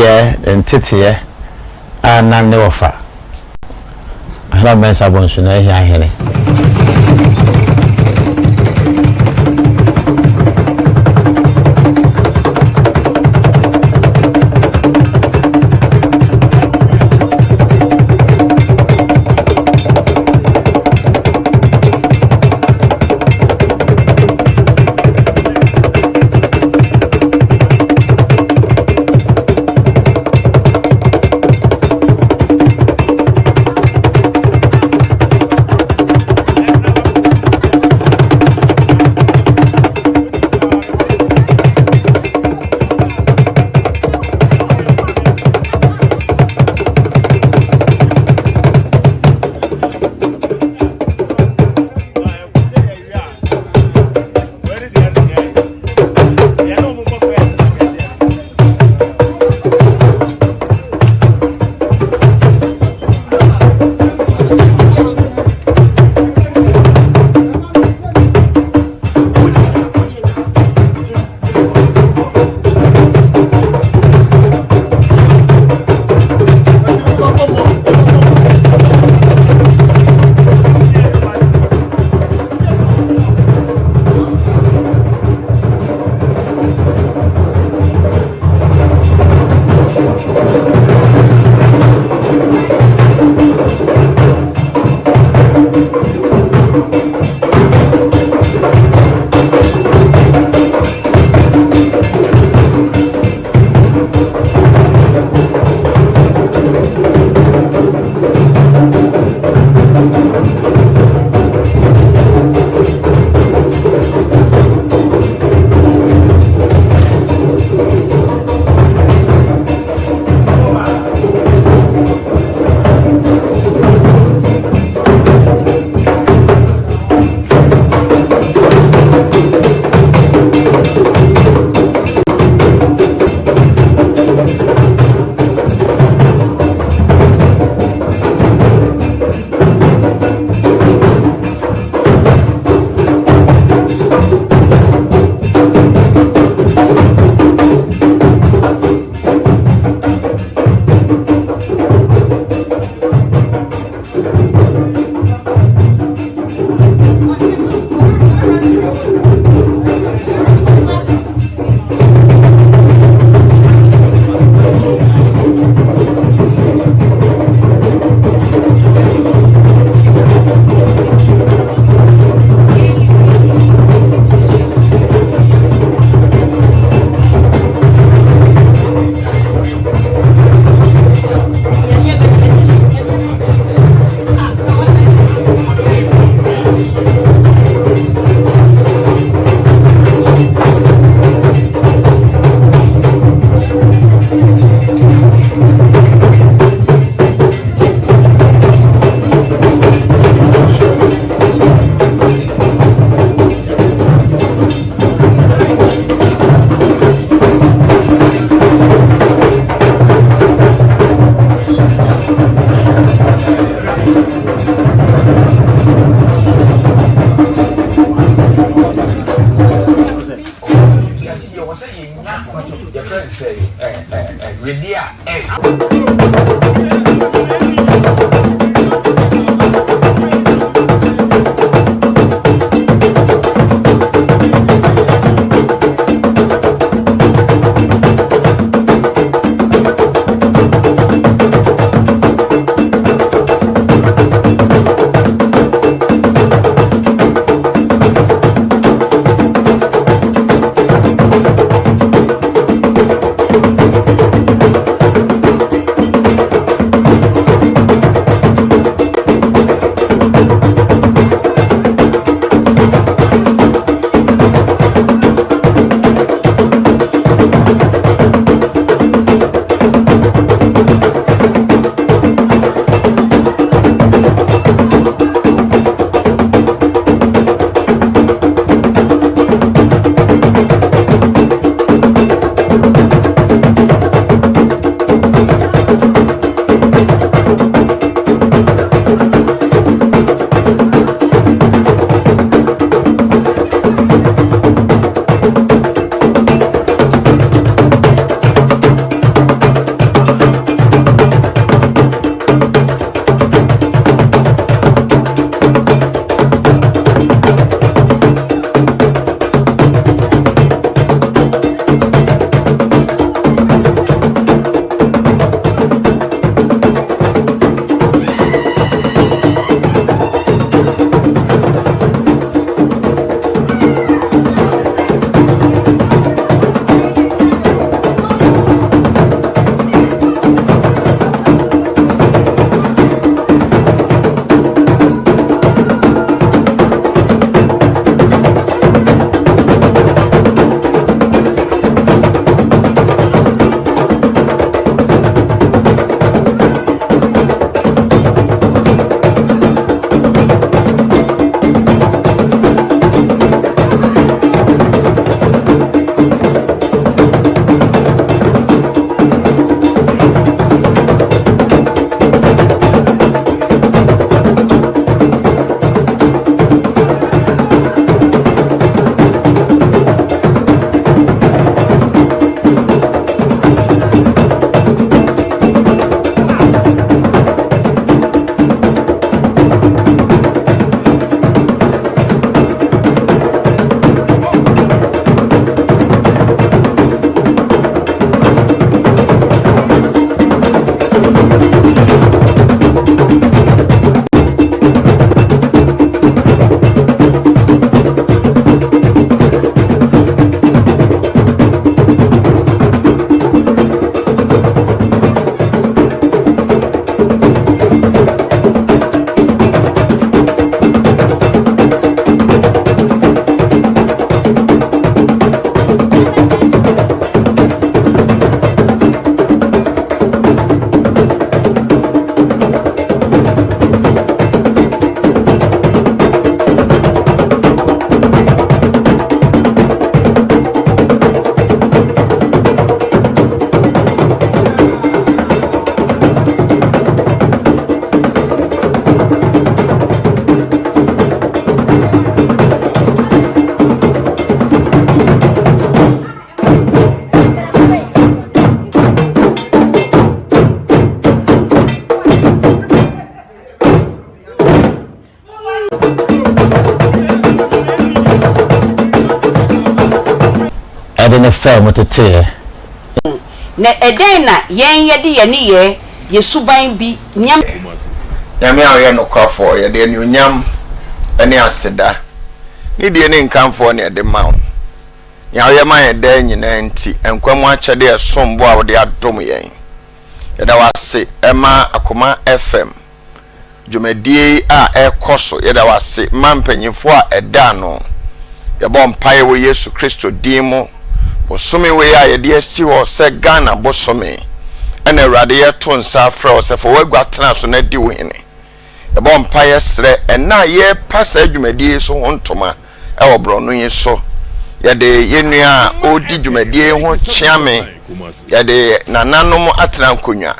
nneyɛɛ, ne nteteɛ a na ne wɔfa Ɔhene Mensah Bonsu na ahia hene. ɔde no faa mu teteeɛ. Na ɛdɛn na yɛn yɛde yɛn nneyɛɛ, yɛn suban bi, nneɛma. Nyame a ɔyɛ nokwafoɔ, yɛde anuonyam ne aseda, nidie ne nkamfoɔ na yɛde ma wo. Nea woyɛ ma yɛn daa nyinaa nti, nkwa mu akyɛde a ɛsom bo a wode adom yɛn. Yɛda wo ase ma Akoma FM dwumadie yi a ɛrekɔ so. Yɛda wo ase ma mpanyinfoɔ a ɛda ano. Yɛbɔ mpaeɛ wɔ Yesu Kristo din mu. Bosome wei a yɛde asi hɔ sɛ Ghana bosome, ɛna Awurade yɛto nsa afrɛ wo sɛ fa w'agua tena so na di wo hene. Yɛbɔ mpaeɛ srɛ ɛna a yɛrepa saa dwumadie yi so ho ntoma wɔ borɔno yi so. Yɛde yɛn nua a ɔredi dwumadie yi ho kyeame, yɛde nananom atena nkonnwa,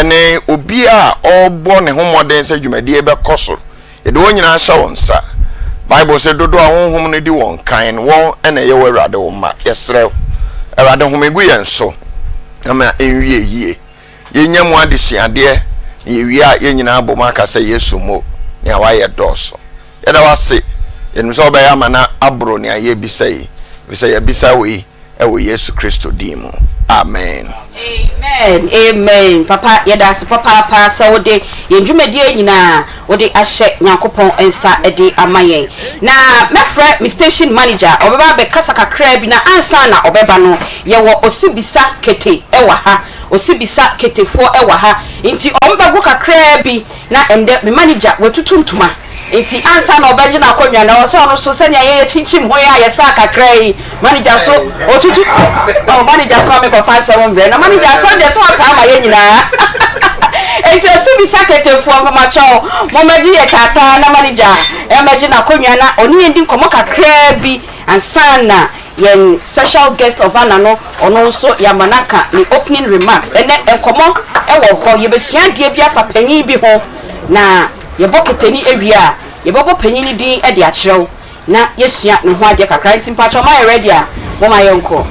ne obi a ɔrebɔ ne ho mmɔden sɛ dwumadie bɛkɔ so. Yɛde wɔn nyinaa hyɛ wo nsa. Bible sɛ dodoɔ a honhom no di wɔn kan no, wɔn na ɛyɛ wo Awurade wo mma. Yɛsrɛ wo, Awurade home gu yɛn so na ma ɛnwie yie. Yɛnya mu adesuadeɛ na yɛwie a yɛn nyinaa abom aka sɛ Yesu mo, nea wayɛ dɔɔso. Yɛda wo ase. Yɛnim sɛ wobɛyɛ ama no aboro nea yɛrebisa yi, efisɛ yɛabisa wei wɔ Yesu Kristo din mu. Amen. Amen amen papa yɛdaase papaapa sɛ wode yɛn dwumadie nyinaa wode ahyɛ Nyankopɔn nsa de ama yɛn. Na mɛfrɛ me station manager ɔbɛba abɛkasa kakraa bi na ansa na ɔbɛba no yɛwɔ Osibisa Kete wɔ ha Osibisa Ketefoɔ wɔ ha nti ɔmo bɛgo kakraa bi Na ɛndɛ me manager watutu ntoma nti ansa na ɔbɛgye n'akonnwa no ɛwɔ sɛ ɔno nso sɛnea yɛyɛ kyinkyim ho yi a yɛsaa kakra yi manager nso ɔtutu oh manager soma me kɔfa nsɛm mbrɛ na manager asɛm deɛ sɛ waka ama yɛn nyinaa nti ɛso bisa ketefoɔ mpamakyɛw mommɛgye yɛ taataa na manager ɛmmɛgye n'akonnwa na ɔne yɛn di nkɔmmɔ kakraa bi ansa na Yɛn special guest of honour no, ɔno nso yɛama no aka ne opening remarks. Ɛnnɛ nkɔmmɔ wɔ hɔ, yɛbɛsua adeɛ bi afa panin bi ho, na yɛbɔ keteni wie a, yɛbɛbɔ panin no din de akyerɛ wo na yɛasua ne ho adeɛ kakra. Nti mpakyɛw moayɛ ready a, momma yɛnkɔ.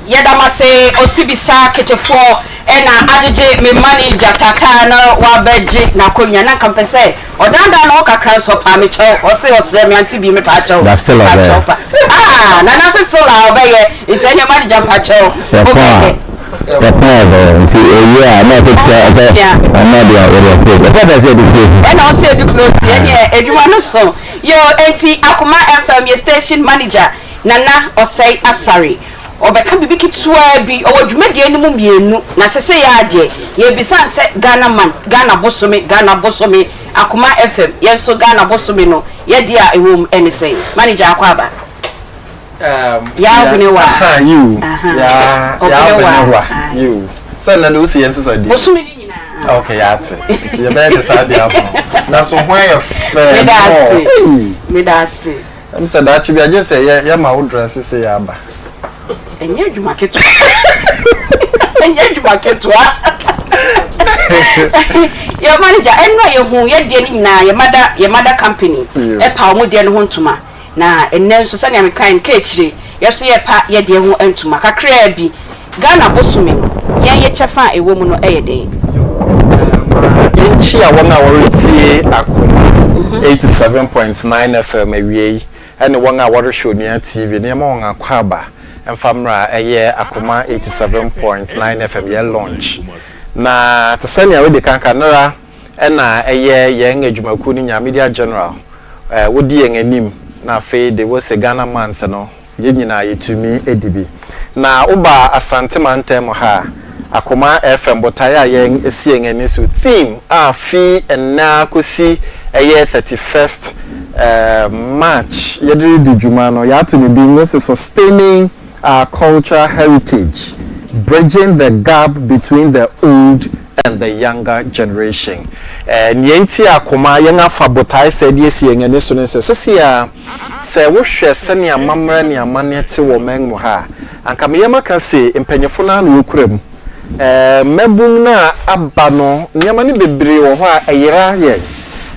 Yɛda mo ase Osibisa Ketefoɔ na agyegye me manager taataa na wabɛgye n'akonnwa na nka mepɛ sɛ ɔdandan ne ho kakra nso ɔpaa me kyɛw ɔse ɔsrɛ me ante bi mepa kyɛw That's still mepa ɔbɛyɛ. kyɛw pa ah nana se still a ɔbɛyɛ nti ɛneɛ manager mpa kyɛw Yɛpɔn a. wobɛyɛ. Yɛpaa bɛ nti ewie a na ɔkɔtua ɔsɛ ɔno deɛ yɛde close ɔsɛ ɔpɛ sɛ yɛde close. Ɛna ɔsɛ yɛde close ɛneɛ adwuma no so yoo enti Akoma FM yɛ station manager Nana Ɔsɛe Asare ɔbɛka biribi ketewaa bi ɔwɔ dwumadie no mu mmienu na sesei ara deɛ yɛrebisa no sɛ Ghana man Ghana bosome Ghana bosome Akoma FM yɛn nso Ghana bosome no yɛdeɛ a ɛwɔ mu ɛne sɛn Manager Akwaaba. Yaa Obenewa. Aha, yiw. Yaa, Yaa Obenewa. Yiw. Sɛ na de wosi yɛn sesa di. Bosome ni nyinaa. Okay, yɛate. Nti yɛbɛyɛ de saa de ama. Na so ho ayɛ fɛ. Meda ase. Meda ase. Ɛm sɛ daakye bi agye sɛ yɛ yɛma wo dress sɛ yɛ aba. Ɛnyɛ adwuma ketewa. Ɛnyɛ adwuma ketewa. Yɛ manager, ɛno a yɛhu yɛ deɛ no nyinaa yɛ mother yɛ mother company ɛpa wɔn deɛ no ho ntoma. Na ɛnnɛ nso, sɛnea mekae no, kaakyire, yɛn nso yɛrepa yɛn deɛ ho ntoma kakraa bi. Ghana bosome no, yɛn yɛ kyɛfa a ɛwɔ mu no yɛ dɛn? Ma yɛnkyia wɔn a wɔretie Akoma 87.9 FM awiei ne wɔn a wɔrehwɛ Onua TV no, yɛma wɔn akwaaba mfa mmra ɛyɛ Akoma 87.9 FM yɛn launch. Na te sɛ nea wadi kan ka, nnora na ɛyɛ yɛn adwumakuo no nyaa Media General wodi yɛn anim na afei de wose Ghana month no yɛn nyinaa yɛtumi di bi. Na woba Asante mantam ha a, Akoma FM botaeɛ a yɛn asi yɛn ani so theme a fi ɛnnɛ ara kɔsi ɛyɛ 31st March yɛde redi dwuma no yɛato ne din wose Sustaining Our Cultural Heritage, Bridging the Gap Between the Old and the Younger Generation. Nea enti a koma yɛn afa botae sɛɛ de asi yɛn ani so ne sɛ, seesei ara, sɛ wohwɛ sɛnea amammerɛ ne amanneɛ te wɔ ɔman mu ha a, anka me yam aka se mpanyimfo no ara na wokura mu. Mmabun no a aba no, nneɛma no bebree wɔ hɔ a ɛyera yɛn,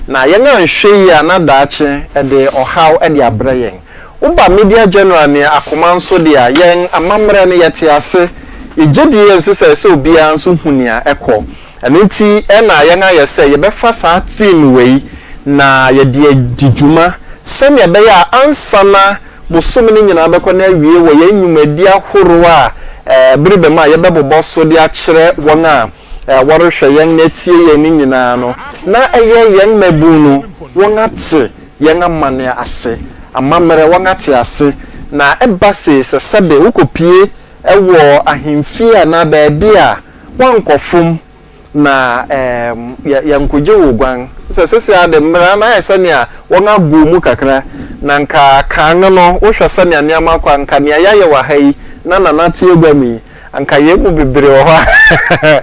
na yɛn anhwɛ yie a na daakye ɛde ɔhaw de abrɛ yɛn. Woba Media General ne Akoma nso de a, yɛn amammerɛ no yɛte ase. Yɛgye die nso sɛ ɛsɛ obiara nso hu nea ɛkɔ. Ɛno nti na yɛn ayɛ sɛ yɛbɛfa saa theme wei na yɛde adi dwuma sɛnea ɛbɛyɛ a ansa na bosome no nyinaa bɛkɔ no awie wɔ yɛn nnwumadi ahorow a bere bɛm a yɛbɛbobɔ so de akyerɛ wɔn a wɔrehwɛ yɛn na atie yɛn no nyinaa no, na ɛyɛ yɛn mmabun no wɔate yɛn amanneɛ ase, amammerɛ, wɔate ase, na ɛba sei sɛ sɛbe wokɔpue wɔ ahemfie anaa baabi a, woankɔfom na yɛ, yɛnkogye wo guan. Sɛ seesei ara de, mmara no ayɛ sɛnea wɔagow mu kakra, na anka kan no, wohwɛ sɛnea nneɛma kɔ a, anka nea yɛayɛ wɔ ha yi, na Nana te agua mu yi, Anka yɛn mu bebree wɔ hɔ a,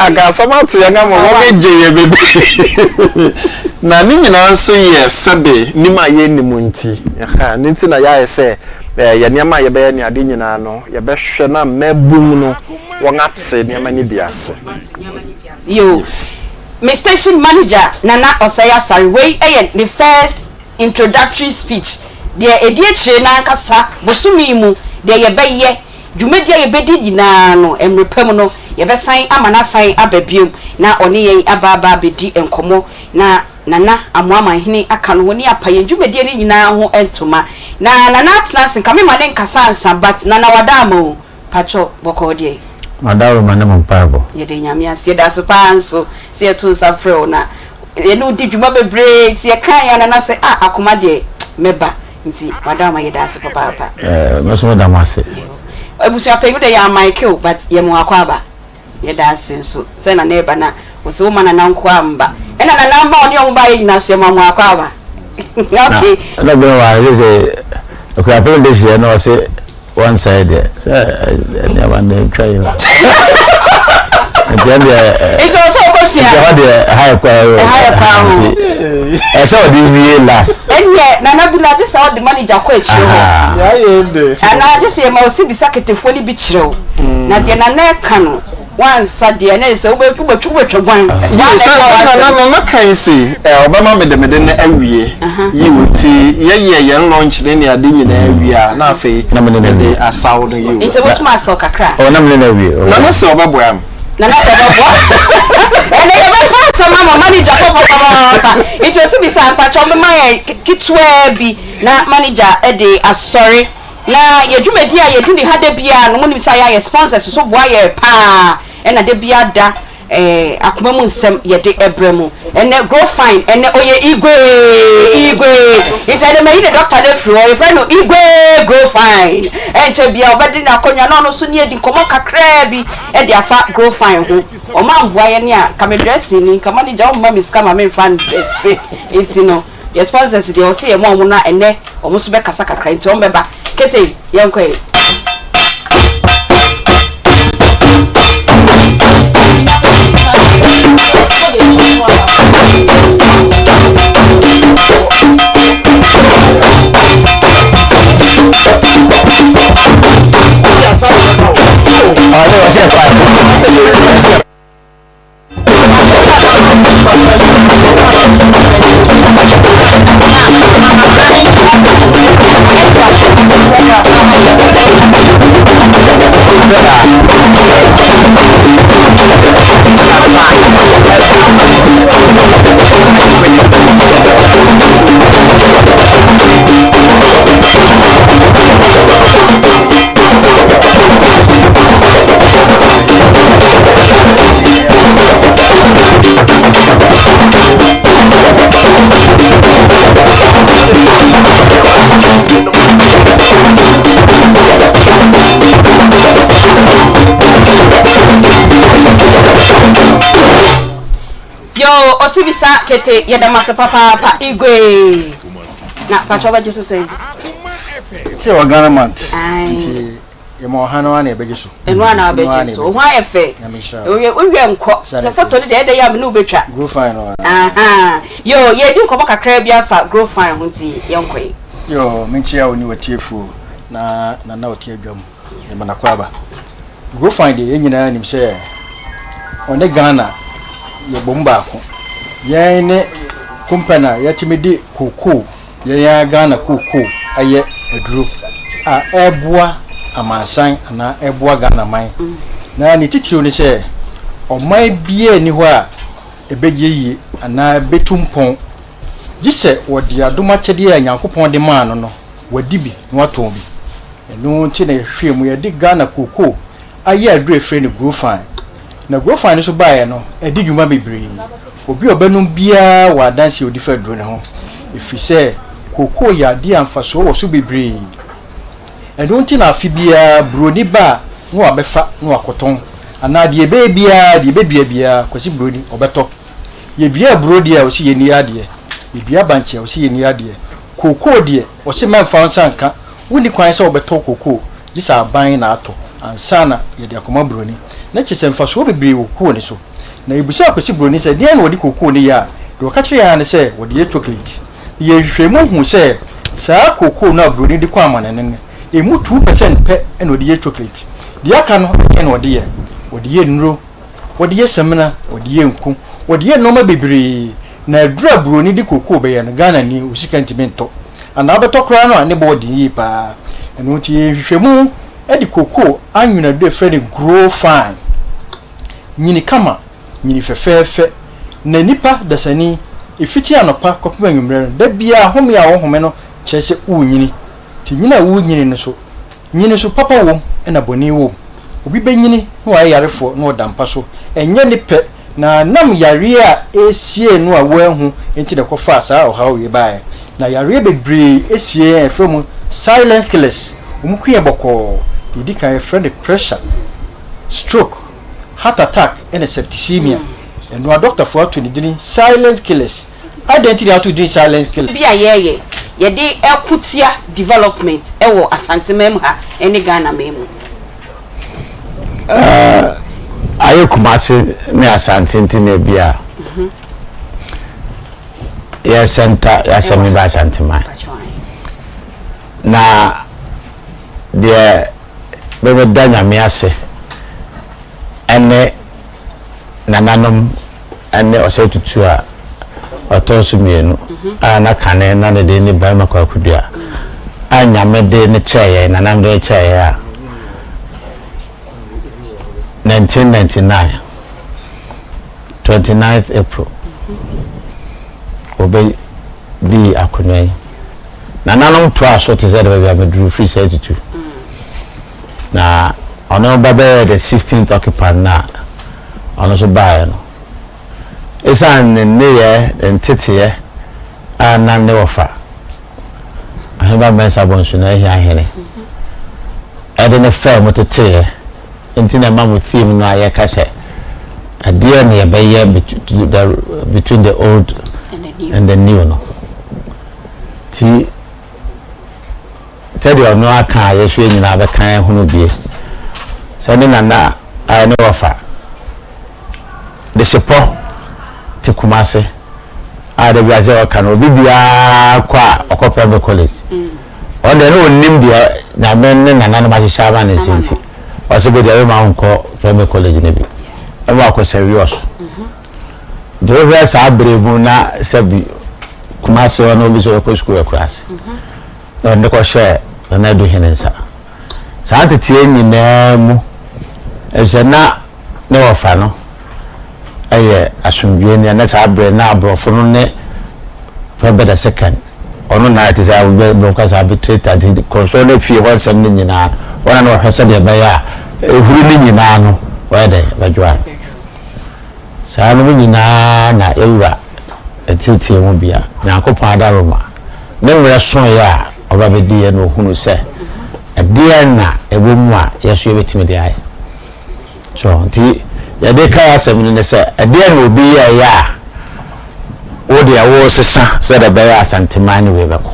anka asɛm ato yɛn ama wɔbɛgye yɛn bebree. Na ne nyinaa nso yɛ sɛbe nim a yɛnnim nti. Ɛno nti na yɛayɛ sɛ yɛn nneɛma a yɛbɛyɛ ne ade nyinaa no, yɛbɛhwɛ na mmabun no wɔate nneɛma no bi ase. Yoo, me station manager Nana Osei Asare, wei yɛ ne first introductory speech. Deɛ ɛdi akyire no ankasa, bosome yi mu, deɛ yɛbɛyɛ Dwumadi a yɛbɛdi nyinaa no, mmerɛ pa mu no, yɛbɛsan ama no asan aba bio na ɔne yɛn aba aba abɛdi nkɔmmɔ na Nana Amoamanhene aka no ho ne apa yɛn dwumadie no nyinaa ho ntoma. Na Nana atena ase, nka mema no nkasa ansa but Nana wada ama o, pakyɛ bɔkɔɔ deɛ? M'adaworoma ne mo mpaebɔ. Yɛda Nyame ase, yɛda ase paa nso sɛ yɛto nsa frɛ wo na yɛne wo di dwuma bebree nti yɛkaeɛ a Nana sɛ ah Akoma deɛ mɛba. Nti madam ma yɛda ase papaapa. Eh, me nso meda mo ase. Abusua panyin de yɛ amaike o, but yɛ mo akɔ aba. Yɛda ase nso sɛ nana ɛba na wɔsɛ woma nana nko amba. Ɛna nana mma ɔne ɔmo baayɛ nyinaa so yɛ ma mo akɔ aba. Okay. Na ɛna bɛn wa sɛ sɛ akuapem de hyɛ na ɔse wɔnsɛe deɛ sɛ nneɛma no ntwa yi nti ɛn deɛ nti ɔsɛ ɔkɔsua nti ɛhɔ deɛ ɛha yɛ kɔ ɛha yɛ kɔ aho nti ɛsɛ ɔde wie last ɛnneɛ nana bi na gye sɛ ɔde manager kɔ akyire hɔ anaa gye sɛ yɛma ɔsi bisa ketefoɔ no bi kyerɛ wo na deɛ nana ɛka no Wansa deɛ na ɛsɛ wobɛtwa wobɛtwa guan. Yiw, sɛ sɛ na na na kan se ɔbɛma mede mede no awie. Yiw, nti yɛyɛ yɛn lunch ne ne ade nyinaa wie a, na afei mede asaw no. Yiw. Nti wobɛtumi asaw kakra? Oh, na mene no awie. Na na sɛ ɔbɛboa me. Na na sɛ ɔbɛboa. Ɛnɛ yɛbɛpa asɛm ama manager papapapaapa. Nti ɔsi bisa mpakyɛ ɔbɛma yɛn ketewaa bi na manager de asɔre. Na yɛ dwumadie a yɛdi ne ha da biara no, monim sɛ ayɛ a yɛ sponsors nso boa yɛ paa, ɛna da biara da eh, akoma mu nsɛm yɛde brɛ mo. Ɛnɛ Grow Fine, ɛnɛ ɔyɛ Igwe, Igwe, nti ɛnɛ mayi ne doctor no afiri hɔ, yɛfrɛ no Igwe Grow Fine. Ɛnkyɛ biara ɔbɛde n'akonnwa na ɔno nso ne adi nkɔmmɔ kakraa bi de afa Grow Fine ho. Wɔn amboa yɛn a, nka me dressing ni, nka manager ɔmma me sika ma memfa ndresse, nti no. Yɛ sponsors deɛ ɔse yɛ ma ɔmo na ɛnɛ ɔmo nso bɛkasa kakra nti ɔmo bɛba kete yɛnkɔ ɛ. Yo, Osibisa Kete, yɛda mo ase papaapa, Igwe. Na patro bɛgye so sɛn? Sɛ wɔ Ghana month. Nti yɛma ɔha no ara na yɛbɛgye so. Ɛno ara na wabɛgye so. Wo ho ayɛ fɛ. Wohwɛ wohwɛ nkɔ. Sɛ foto no deɛ ɛdɛ yɛ a me ne wobɛtwa. Grow fine no ara. Yo, yɛredi nkɔmmɔ kakra bi afa grow fine ho nti yɛnkɔ yi. Yo, menkyia wo ne w'atiefoɔ na Nana ɔte adwa mu. Yɛma no akwaaba. Grow fine deɛ yɛn nyinaa nim sɛ ɔne Ghana yɛbɔ mu baako. Yɛn ne company a yɛtumi de cocoa Yɛn ara Ghana kookoo ayɛ aduro a ɛreboa amansan anaa ɛreboa Ghana man. Na ne titiriw ne sɛ, ɔman biara nni hɔ a ɛbɛyɛ yie anaa ɛbɛtu mpɔn gye sɛ wɔde adom akyɛdeɛ a Nyankopɔn de maa no no, wadi bi na watɔn bi. Ɛno nti na yɛhwehwɛɛ mu, yɛde Ghana kookoo ayɛ aduru a yɛfrɛ no Grofine. Na Grofine no nso baeɛ no, adi dwuma bebree. Obi a ɔbɛnom biara wɔ adanseɛ a ɔdi fa aduro no ho, ɛfiri sɛ kookoo yɛ adeɛ a mfasoɔ wɔ so bebree. Ɛno nti na afe biara buroni ba a na wabɛfa na wakɔtɔn, anaa deɛ ɛbɛyɛ biara, deɛ ɛbɛdua biara, Kwasi Buroni, ɔbɛtɔ. Yɛdua aburo deɛ a, ɔse yɛnni adeɛ. Yɛdua bankye a, ɔse yɛnni adeɛ. Kookoo deɛ, ɔse mɛmfa wo nsa nka, wonni kwan sɛ wobɛtɔ kookoo gye sɛ aban na atɔ ansa na yɛde akɔma buroni. Na kyerɛ sɛ mfasoɔ bebree wɔ kookoo no so. Na yɛbisaa Kwasi Buroni sɛ deɛn na wɔde kookoo no yɛ a, deɛ ɔka kyerɛɛ yɛn ara ne sɛ wɔde yɛ chocolate. Na yɛn nhwehwɛmu huu sɛ saa kookoo no a buroni de kɔ amanɔne no, ɛmu 2% pɛ na wɔde yɛ chocolate. Deɛ aka no, ɛdeɛn na wɔde yɛ? Wɔde yɛ nnuro, wɔde yɛ samina, wɔde yɛ nku, wɔde yɛ nnoɔma bebree. Na aduro a buroni de kookoo bɛyɛ no, Ghanani, wo sika ntumi ntɔ. Anaa wobɛtɔ koraa no a, ne bɔ yɛ den yie pa ara. Ɛno nti yɛyɛ nhwehwɛmu de kookoo anwene aduro a yɛfrɛ no Grow Fine. Nyini kama, nyini fɛfɛɛfɛ. Na nipa dasani, ɛfiti anɔpa kɔpem anwummerɛ no, da biara home a wohome no kyerɛ sɛ worenyini. Nti nyini a worenyini no so, nyini so papa wom na bɔne wom. Obi bɛnyini na wayɛ yarefoɔ na ɔda mpa so, ɛnyɛ ne pɛ, na nam yareɛ a ɛresiee no a wanhu nti na ɛkɔfaa saa ɔhaw wei baeɛ. Na yareɛ bebree sie yɛn a yɛfrɛ wɔn silent killers, wɔku yɛn bɔkɔɔ. Deɛ ɛdi kan yɛfrɛ no pressure. stroke, heart attack ɛna septicemia. Ɛno adɔktafoɔ ato ne dini silent killers. Adɛn nti na yɛato din silent killers? Bi a yɛɛyɛ yɛde ɛko tia development ɛwɔ Asante man mu ha ɛne Ghana man mu. Ayɛ Kumasi ne Asante nti na ebi a yɛ sɛnta yɛasɛm no ba Asante man. Na deɛ Mebɛda Nyame ase ɛne nananom ɛne Ɔsɛe Tutu a ɔtɔ so mienu a na kane na ne din ne Barima Kwaku Dua a Nyame de no kyɛɛ yɛn, nananom de no kyɛɛ yɛn a 1999 29th April ɔbɛ dii akonwa yi. Nananom toaa so te sɛ deɛ baabi a meduru firi sɛ tutu. Na ɔno ba bɛyɛɛ the sixteenth occupant no a ɔno nso baeɛ no, ɛsiane ne nneyɛɛ, ne nteteɛ a na ne wɔfa Ɔheneba Mensah Bonsu na Ahia Hene ɛde no faa mu teteeɛ nti na ɛma mo theme no a yɛka sɛ ɛdeɛ na yɛbɛyɛ between the old and the new no ti sɛdeɛ ɔno aka a yɛso yɛ nyinaa bɛka ahunu bie sɛ ne nana a ne wɔfa Desepɔ te Kumase a da biara sɛ ɔka no obi biara kɔ a ɔkɔ private college. Ɔno deɛ na ɔnim deɛ Nyame ne nananom ahyehyɛ ama no nsi nti ɔsɛ bɛ deɛ bɛma wonkɔ private college no bi ɛma wakɔ Sɛwiɔs. Nti wohwɛ saa berɛ mu na sɛbi Kumase hɔ no obi sɛ ɔkɔ sukuu akuraase na ɔde kɔhyɛɛ Nana Adu Hene nsa. Saa nteteɛ nyinaa mu efisɛ na ne wɔfa no yɛ asomdwoeɛ ni na saa berɛ na aborɔfo no ne Robert the second ɔno na ɛte sɛ aborɔfo ka sɛ arbitrator nti kɔnsɔn no fie hɔ nsɛm no nyinaa wɔn na wɔhwɛ sɛdeɛ ɛbɛyɛ a ehuru no nyinaa no wɔyɛ dɛ bɛdwo ano saa no mu nyinaa na yɛwura ɛteetee mu bia Nyankopɔn adaroma ne mmerɛ soeɛ a ɔba bɛdiiɛ na ɔhunu sɛ ɛdeɛn na ɛwɔ mu a yɛso yɛbɛtumi de ayɛ. So nti yɛde kae asɛm no ne sɛ ɛdeɛn na obi yɛɛyɛ a wo deɛ woresesa sɛdeɛ ɛbɛyɛ Asanteman ne wei bɛkɔ.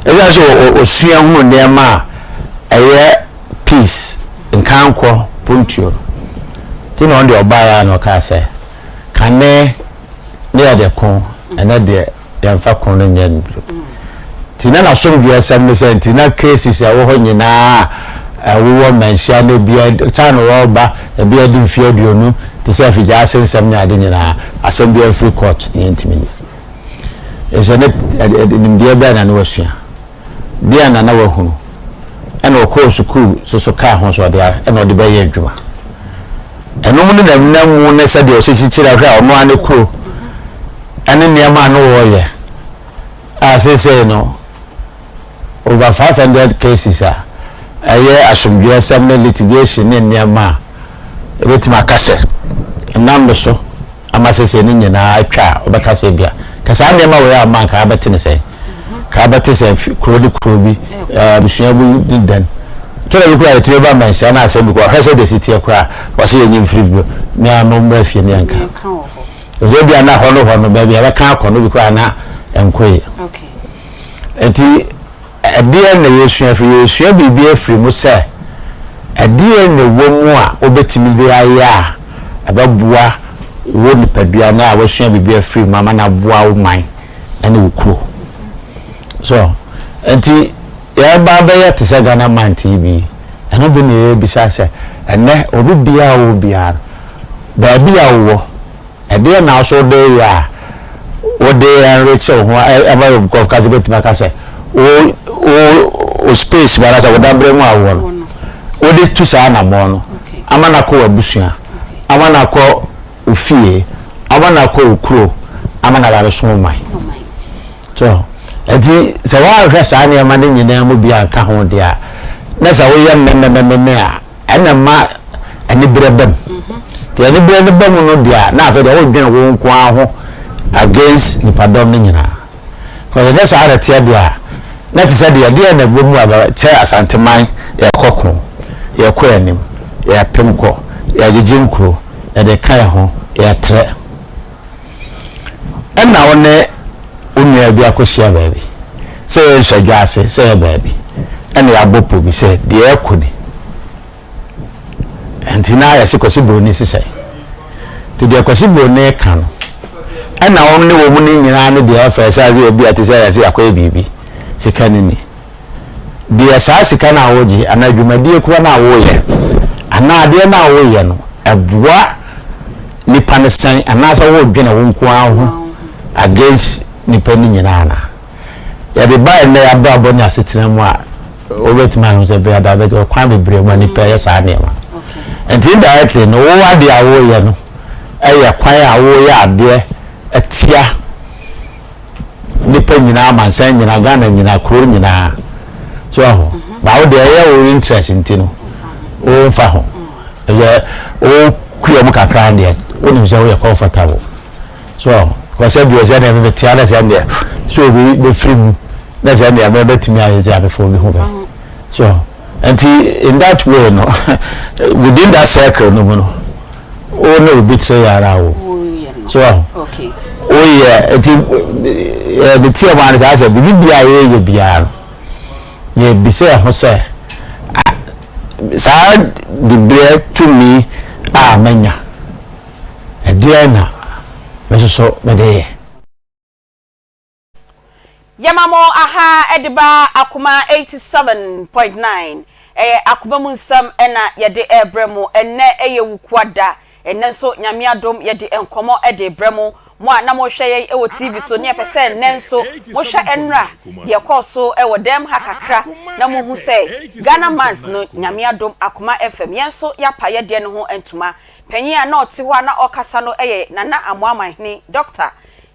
Ɛsiane sɛ ɔsua hunu nneɛma a ɛyɛ peace, nkankɔ, pontuo no nti na ɔno deɛ ɔbaeɛ a na ɔkaa sɛ kane ne yɛde ko, ɛnɛ deɛ yɛmfa ko no nyɛ nnuru. Nti na n'asomdwoeɛsɛm ne sɛ nti na cases a ɛwɔ hɔ nyinaa a ɛwowɔ mmanhyia no ebi time na wɔreba ebi adi mfeɛ 20 te sɛ afigyaase nsɛm ne ade nyinaa asɛm biara mfiri court na yɛntumi nni. Efisɛ ne nimdeɛ bɛn na ne wasua? Deɛn na na wahunu? Ɛna ɔkɔɔ sukuu soso kaa ho sɛ ɔde ɛna ɔde bɛyɛ adwuma. Ɛno mu ne namnam mu ne sɛdeɛ ɔsi kyekyere ahwɛ a ɔno ara ne kuro ɛne nneɛma a no wɔreyɛ a seesei no over 500 cases a ɛyɛ asomdwoeɛsɛm ne litigation ne nneɛma a ɛbɛtumi aka sɛ ɛnam ne so ama seesei ne nyinaa atwa a wobɛka sɛ ebia ka saa nneɛma wei amma nka abɛte ne sɛn ka abɛte sɛ kuro ne kuro bi abusua bi ne dɛn tɔrɔ bi koraa yɛtumi ba mmanhyia na asɛm bi koraa ɔhwɛ sɛ deɛ si teɛ koraa wɔsɛ yɛnyi mfiri bi ne a mommra fie ne yɛnka ɛsɛ bia na hɔ no hɔ no baabi a bɛka akɔ no bi koraa na ɛnkɔ yie nti Ɛdeɛn na yɛresua afiri? Yɛresua biribi afiri mu sɛ, ɛdeɛn na ɛwɔ mu a wobɛtumi de ayɛ a ɛbɛboa wo nipadua no a woasua biribi afiri mu ama no aboa wo man ne wo kuro. So, nti yɛreba abɛyɛ te sɛ Ghana Month yi bi, ɛno bi na yɛrebisa sɛ, ɛnnɛ obi biara a ɔwɔ biara no, baabi a wowɔ, Ɛdeɛn na wo nso wode reyɛ a wode enrich wo ho ɛma yɛ nkurɔfo ka sɛ bɛtumi aka sɛ wo wo wo space mu anaasɛ wo dabrɛ mu a wowɔ no wode tu saa anammɔn no ama no akɔ w'abusua ama no akɔ wo fie ama no akɔ wo kuro ama no aba abɛso wo man so nti sɛ woanhwɛ saa nneɛma no nyinaa mu bi anka ho deɛ a na sɛ woyɛ mmɛmmɛmmɛmmɛ a Ɛna ɛma aniberɛ ba mu. Nti aniberɛ no ba mu no deɛ a, na afei deɛ wodwene wo nko ara ho against nipadɔm no nyinaa. Because ɛnyɛ saa na ɛteɛ deɛ a, na te sɛ deɛ deɛ na ɛwɔ mu a sɛ Asanteman yɛkɔ ko, yɛkɔ anim, yɛpem kɔ, yɛgyegye nkuro, yɛde ka yɛn ho, yɛtrɛ. Ɛna wo ne wo nua bi akɔhyia baabi, sɛ yɛ nsɔdwa ase, sɛ yɛ baabi, ɛna yɛabɔ po bi sɛ deɛ ɛkɔ ni. Nti na yɛse Kwasi Broni sesɛ. Nti deɛ Kwasi Broni ka no, ɛna wɔn ne wɔn ne nyinaa ne deɛ ɛfɛ sɛ ase obi a te sɛ yɛse yɛakɔyɛ biribi, sika no ni. Deɛ saa sika no a wogye anaa dwumadie korɔ no a woyɛ anaa adeɛ no a woyɛ no ɛboa nipa no sɛn anaasɛ wodwene wo nko ara ho against nipa no nyinaa anaa? Yɛde ba ɛnnɛ abrabɔ ne asetena mu a wobɛtumi ahu sɛ bɛyɛ da bɛtumi ɔkwan bebree mu a nipa yɛ saa nneɛma nti indirectly no wo adeɛ a woyɛ no ɛyɛ kwan a woyɛ adeɛ atia. nnipa nyinaa, amansan nyinaa, Ghana nyinaa, kuro nyinaa. So aho, ba wo deɛ ɛyɛ wo interest nti no, wo mfa ho. Ɛyɛ wo kua mu kakra deɛ, wonim sɛ woyɛ comfortable. So aho, kɔsɛ deɛ sɛ deɛ mebɛtia na sɛ deɛ sɛ obi bɛfiri mu na sɛ deɛ mɛbɛtumi ayɛ sɛ abɛfa obi ho bɛ. So nti in that way no, within that circle no mu no, wo ne obi tiri yara wo. So aho, woyɛ nti ɛɛ tie mu ano saa sɛ biribi bia yɛyɛ biara no, yɛbisa yɛn ho sɛ saa diberɛ tumi a manya, ɛdeɛ na mɛsoso mɛde yɛ. Yɛma mo aha ɛde ba Akoma 87.9. Ɛyɛ Akoma Mu Nsɛm ɛna yɛde ɛrebrɛ mu. Ɛnɛ ɛyɛ Wukuada. Ɛnɛ nso, Nyame adom, yɛde nkɔmɔ ɛde brɛ mu. Mo a na mohwɛ yɛn ɛwɔ TV so ne yɛpɛ sɛ ɛnɛ nso mohwɛ ɛnra deɛ ɛkɔɔ so ɛwɔ dɛm ha kakra na mohu sɛ Ghana Month no, Nyame adom, Akoma FM yɛn nso yɛapa yɛdeɛ no ho ntoma. Panyin a na ɔte hɔ a na ɔkasa no ɛyɛ Nana Amoamahene, Doctor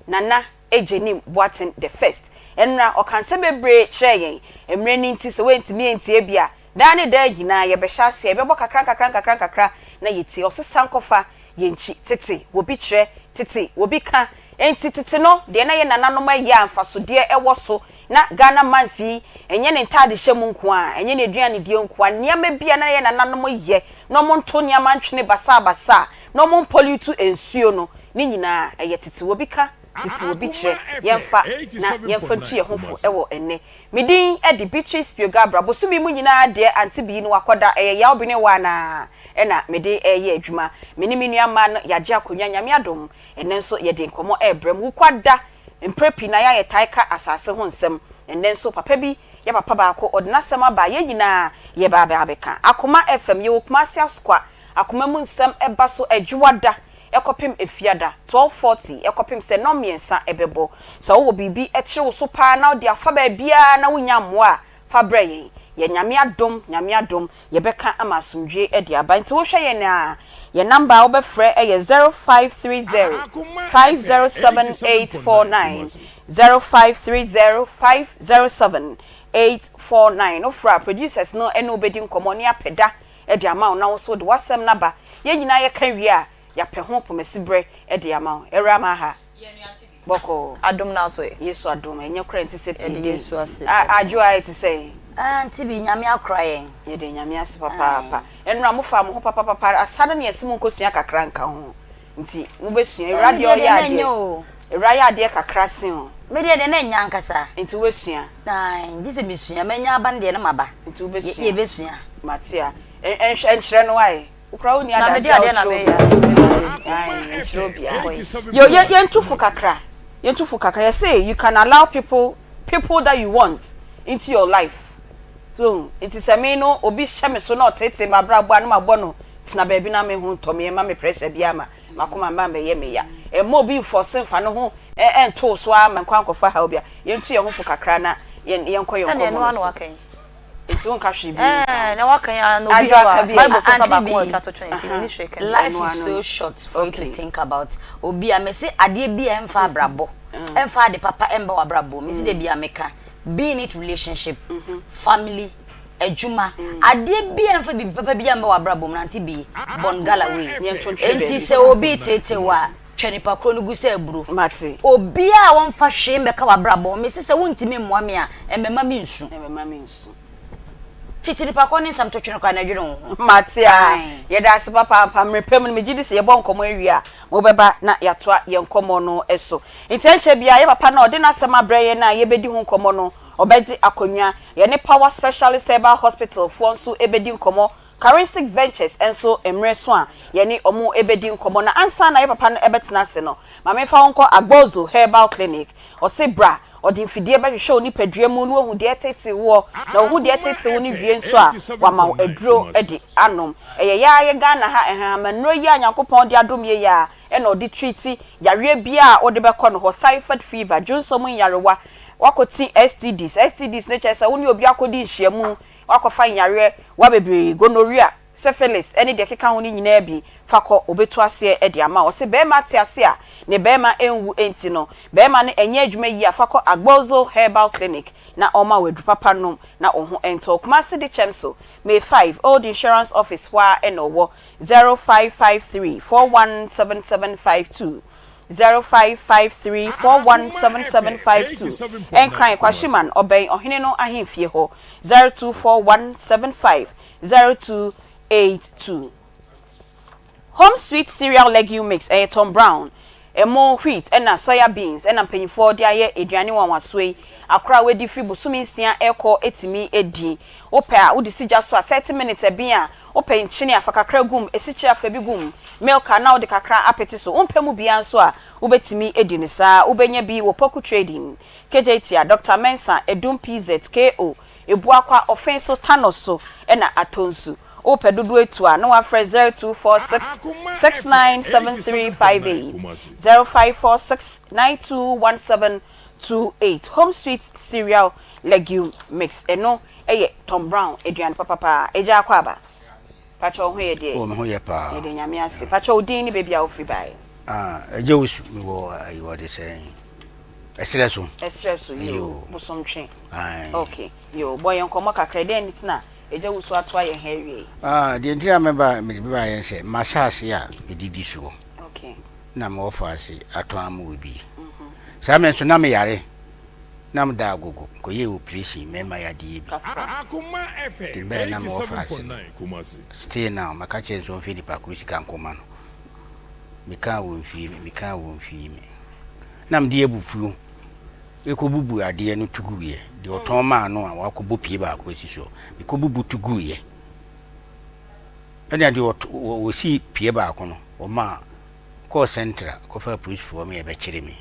Nana Agyenim Boateng the First. Ɛnra ɔka nsɛm bebree kyerɛ yɛn. Mmerɛ no nti, sɛ wɔntumi ntie bi a, daa ne daa nyinaa yɛbɛhyɛ aseɛ, yɛbɛbɔ kakra nkakra nkakra nkakra na yɛtie. Ɔsesa nkɔfa yɛn nkyi tete wobi kyerɛ tete wobi ka. Nti tete no deɛ na yɛ nananom ayɛ a mfasodeɛ ɛwɔ so na Ghana Month yi, ɛnyɛ ne ntaade hyɛ mu nko a, ɛnyɛ ne aduane die nko a, nneɛma bi a na yɛ nananom yɛ na ɔmo nto nneɛma ntwene basabasa na ɔmo mpollute nsuo no ne nyinaa, ɛyɛ tete wobi ka, tete obi kyerɛ. Yɛmfa na yɛmfa ntu yɛn ho fo ɛwɔ ɛnɛ. Me din ɛde Beatrice Piogabra. Bosomi mu nyinaa deɛ, ante bii no wakɔda ɛyɛ yaw bi ne wa anaa ɛna mede ɛyɛ adwuma. Me ne me nua mmaa no yɛagye akonnwa. Nyame adom, ɛnɛ nso yɛde nkɔmmɔ ɛrebrɛ mu. Wukuada mpere pii na yɛayɛ tae ka asase ho nsɛm. Ɛnɛ nso papa bi yɛ papa baako ɔde n'asɛm aba. Yɛn nyinaa yɛba abɛka. Akoma FM, yɛwɔ Kumasi Asokwa. Akoma Mu Nsɛm ɛba so Adwuada ɛkɔpem Efiada 12:40 ɛkɔpem sɛ 3:30 ɛbɛbɔ. Sɛ wowɔ biribi ɛkyerɛ wo so paa na wode afa baabiara na wonya mmoa a, fa brɛ yɛn. Yɛ Nyame adom, Nyame adom, yɛbɛka ama asomdwie ɛde aba. Nti wohwɛ yɛn a, yɛn number a wobɛfrɛ ɛyɛ 0530 507 849, 0530 507 849. Wofrɛ a, producers no ɛne wobɛdi nkɔmmɔ ne apɛ da ɛde ama wo na wo so de w'asɛm naba. Yɛn nyinaa yɛka wie a, yɛapɛ ho pomasi berɛ ɛde ama wo. Ɛwura ma ha bɔkɔɔ. Adom na so ɛ. Yesu adom, ɛnyɛ kora nti sɛ Yɛde Yesu ase. Adwo ayɛ te sɛ Ah, nti bi Nyame akora yɛn. Yɛde Nyame ase papaapa. Ɛnora mofa mo ho papapapa. Asa no ne yɛse mo nkɔsua kakra nka ho nti mobɛsua. Ewura deɛ, ɔyɛ adeɛ. Ewura yɛ adeɛ kakra se o. Me deɛ na nya ankasa. Nti wobɛsua. Na gye sɛ mesua, manya aba no deɛ na maba. Nti wobɛsua. Yɛbɛsua. Mate a ɛnhwɛ nkyerɛ no ayɛ wokora wonni Na mede adagye a adeɛ na wokyerɛ meyɛ. obi nkyerɛ obiara. Yo, yɛntu fo kakra, yɛntu fo kakra. Yɛse you can allow people that you want into your life. So nti sɛ me no obi hyɛ me so na ɔtete m'abrabɔ a, na mabɔ no tena baabi na me ho ntɔ me, ɛma me pressure bi ama makoma mma mbɛyɛ me ya. Ɛma obi nfɔse nfa ne ho ɛnto so ama nkɔ ankɔfa ha obi a. Yɛntu yɛn ho fo kakra na yɛnkɔ yɛn Sɛdeɛ nkɔmmɔ ɛno no ano so. waka yi. Nti wonka hwee bi Ɛɛ nka. Na waka yi a, na obi Adwo aka hɔ bi a Bible so sɛ Auntie baako a bi. ɔtwa to twɛn nti meni hwee ka bi. Life Ɛno is ano so no. short for you to think about obi a mese adeɛ bi a ɛmfa abrabɔ, ɛmfa ade papa ɛmba w'abrabɔ. Mese de bi a meka, being it relationship, family, adwuma, adeɛ bi a ɛmfa biribi papa bi a mba w'abrabɔ mu, nante bi bɔn gala wei. Yɛnto ntwere Enti baabi. sɛ obi tete wa twɛ nipa koro no gu sɛ aburo. Mate. Obiaa a wɔmfa hwee mbɛka w'abrabɔ, mese sɛ wontumi mmoa me a, ɛmmɛma me nsu. Ɛbɛma me nsu. Kyekye nipa kɔ ne nsɛm to twene koraa na ɛdwene wo ho. Mate a. Aye. Yɛda ase papaapa. Mmerɛ pɛ mu no, megye di sɛ yɛbɔ nkɔmmɔ awie a, mobɛba na yɛatoa yɛn nkɔmmɔ no so. Nti ɛnkyɛ bia yɛ papa no a ɔde n'asɛm abrɛ yɛn a yɛbɛdi ho nkɔmmɔ no, ɔbɛgye akonnwa. Yɛne Power Specialist Herbal Hospital foɔ nso bɛdi nkɔmmɔ. Charistic Ventures nso, mmerɛ so a yɛne ɔmo bɛdi nkɔmmɔ. Na ansa na yɛ papa no bɛtena ase no, maame fa wo nkɔ Agbozo Herbal Clinic. Ɔse bra, ɔde mfidie bɛhwehwɛ wo nipadua mu na wahu deɛ ɛtete woɔ, na wahu deɛ ɛtete wo no wie nso a, wama wo aduro de anom. Ɛyɛ yaa yɛ Ghana ha ɛhahamannuro yi a Nyankopɔn de adom yɛ yi a ɛna ɔde treat yareɛ biara a wode bɛkɔ no hɔ: typhoid fever, dwonsɔ mu nyarewa, wakɔti STDs. STDs ne kyerɛ sɛ wo ne obi akɔdi nhyiamu, wakɔfa nyareɛ wa bebree, gonorrhea. syphilis ne deɛ ɛkeka ho no nyinaa bi, fa kɔ, wɔbɛtu aseɛ de ama wo. Ɔse barima te ase a, ne barima nwu nti no, barima no ɛnyɛ adwuma yie a, fa kɔ Agbozo Herbal Clinic na ɔmma wo aduru papa nom na wo ho ntɔ wo. Kumasi Dekyɛm so, May 5, Old Insurance Office hɔ ara na ɔwɔ, 0553 417752, 0553 417752, Nkran, Kwashiman, ɔbɛn Ɔhene no ahemfie hɔ, 0241 75 0282. Home Sweet Cereal Legume Mix, ɛyɛ Tom Brown, ɛmo, wheat, ɛna soya beans ɛna mpanyinfoɔ de ayɛ aduane nwanwasoɔ yi. Akora a wadi firi bosome nsia ɛrekɔ tumi di. Wopɛ a wode si gya so a 30 minutes ɛben a, wopɛ nkyene a fa kakra gu mu, esikyire a fa bi gu mu, milk a na wode kakra apete so. Wompɛ mu biara nso a, wobɛtumi adi no saa. Wobɛnya bi wɔ Poku Trading, Kejetia, Doctor Mensah, Adum PZ, KO, Ebuakwa, Ɔfen so, Tano so na Atonsu. Wopɛ dodoɔ etu a, na wafrɛ 0246 697358, 0546 921728. Home Sweet Cereal Legume Mix, ɛno yɛ Tom Brown aduane papa paa. Agya Akwaaba, pakyɛ wo ho yɛ deɛ? Oh, me ho yɛ paa. Yɛda Nyame ase. Pakyɛ wo din ne baabi a wofiri baeɛ? Ah, Agya Owusu, mewɔ ayi wɔde sɛn? Ɛserɛ so. Ɛserɛ so, yoo, Bosomtwe. Ok, yoo, bɔ yɛn nkɔmmɔ kakra, ɛdɛn nti na Agya Wusu atoa yɛn ha awiei? Ah, deɛ nti a meba, mede baeɛ ne sɛ, m'asase a medidi soɔ Ok. na mewɔ faase atɔn ama obi. Saa mmerɛ nso na meyare, na meda agogo, mekɔyɛɛ operation, mmarima yadeɛ bi. Kafra. Nti mebɛɛ na mewɔ faase no, still now, maka kyerɛ no sɛ ɔmfa nipa koro sika nkɔma no. Mekaa wɔmfii me, mekaa wɔmfii me. Na mede abufuo kɔbubu adeɛ no to guiɛ, deɛ ɔtɔn maa no a wakɔbɔ pie baako asi soɔ, mekɔbubu to guiɛ. Ɛnna deɛ ɔsii pie baako no, ɔmaa kɔɔ sɛntra kɔfaa apolisifoɔ ma yɛbɛkyere me.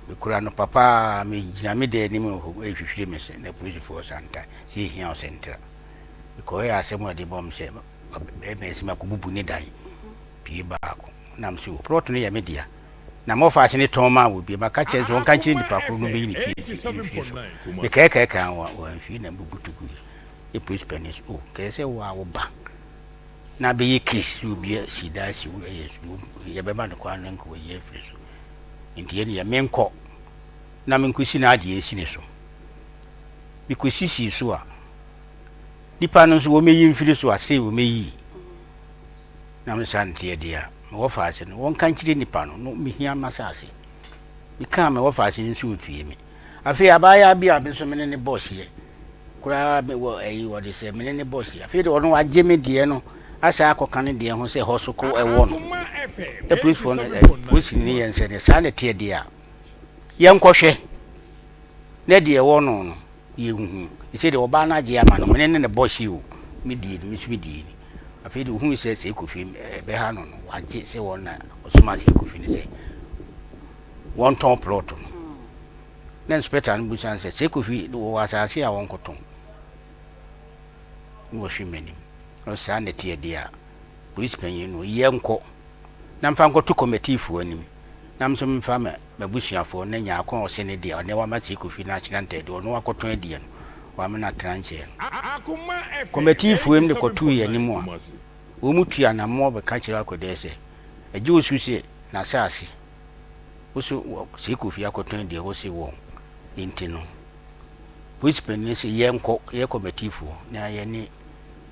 Mekura no papa a, megyina me dan anim wɔ hɔ rehwehwere me se na apolisifoɔ santa sɛ ɛhia wo sɛntra. Mekɔyɛɛ asɛm a ɛde bɔ me sɛ bɛrima yi sɛ makɔbubu ne dan pie baako. Na mese o, plɔt no yɛ me dea. Na mɔfa ase ne tɔn maa obi. Maka kyerɛ no sɛ ɔnka nkyerɛ nipa koro no bɛyi ne fie mfiri so. Mekɛɛkɛɛkɛɛ a wamfiri na mebutu gui. Ne polisi panin sɛ, oh, kɛyɛ sɛ wo a wo ba na abɛyɛ case sɛ obi asi dan asi wo ɛyɛ so yɛbɛma no kwan na nka wayi afiri so. Nti ɛneɛ menkɔ na menkɔsi n'adeɛ nsi ne so. Mekɔsisii so a, nipa no nso wɔmɛyi mfiri so a sei wɔmɛyi. Na me saa nteɛ deɛ a, me wɔfaase no, wɔnka nkyerɛ nnipa no, no mehia m'asase. Mekaa me wɔfaase no nso mfie me. Afei abaayaa bi a me nso me ne ne bɔ hyeɛ koraa me wɔ ɛyi wɔde sɛ me ne ne bɔ hyeɛ. Afei deɛ ɔno wagye me deɛ no asan akɔka ne deɛ ho sɛ hɔ so ko ɛwɔ no. Na polisifoɔ no ɛ polisini no yɛn sɛ ne saa na ɛteɛ deɛ a yɛnkɔhwɛ na deɛ ɛwɔ no no Yɛnhu. Seesei deɛ ɔbaa no agye ama no, me ne no bɔ hye o, me deɛ ni, me nso me deɛ ni. Afei deɛ ɔhuu sɛ Sei Kofi bɛha no no, wagye sɛ wɔn na ɔsomaa Sei Kofi no sɛ wɔntɔn plɔt no. Na inspector no bisa no sɛ, Sei Kofi wɔwɔ asase a wɔnkɔtɔn? Na wahwɛ m'anim. Na ɔsɛ saa na ɛteɛ deɛ a, polisi panyin no, yɛnkɔ na mfa nkɔto kɔmɛtiifoɔ anim. Na me nso memfa m'abusuafoɔ ne Nyarko a ɔse ne deɛ ɔne wama Sei Kofi no akyena ntɛɛ deɛ ɔno wakɔtɔn adiɛ no wama no atena nkyɛn no. Kɔmɛtiifoɔ de kɔtoo yɛn anim a wɔn tu anammɔn bɛka kyerɛ Akɔdɛɛ sɛ ɛgye wo so se n'asaase wo so Sei Kofi akɔtɔn adiɛ wo se wɔn nti no polisi panin se yɛnkɔ yɛ kɔmɛtiifoɔ na yɛne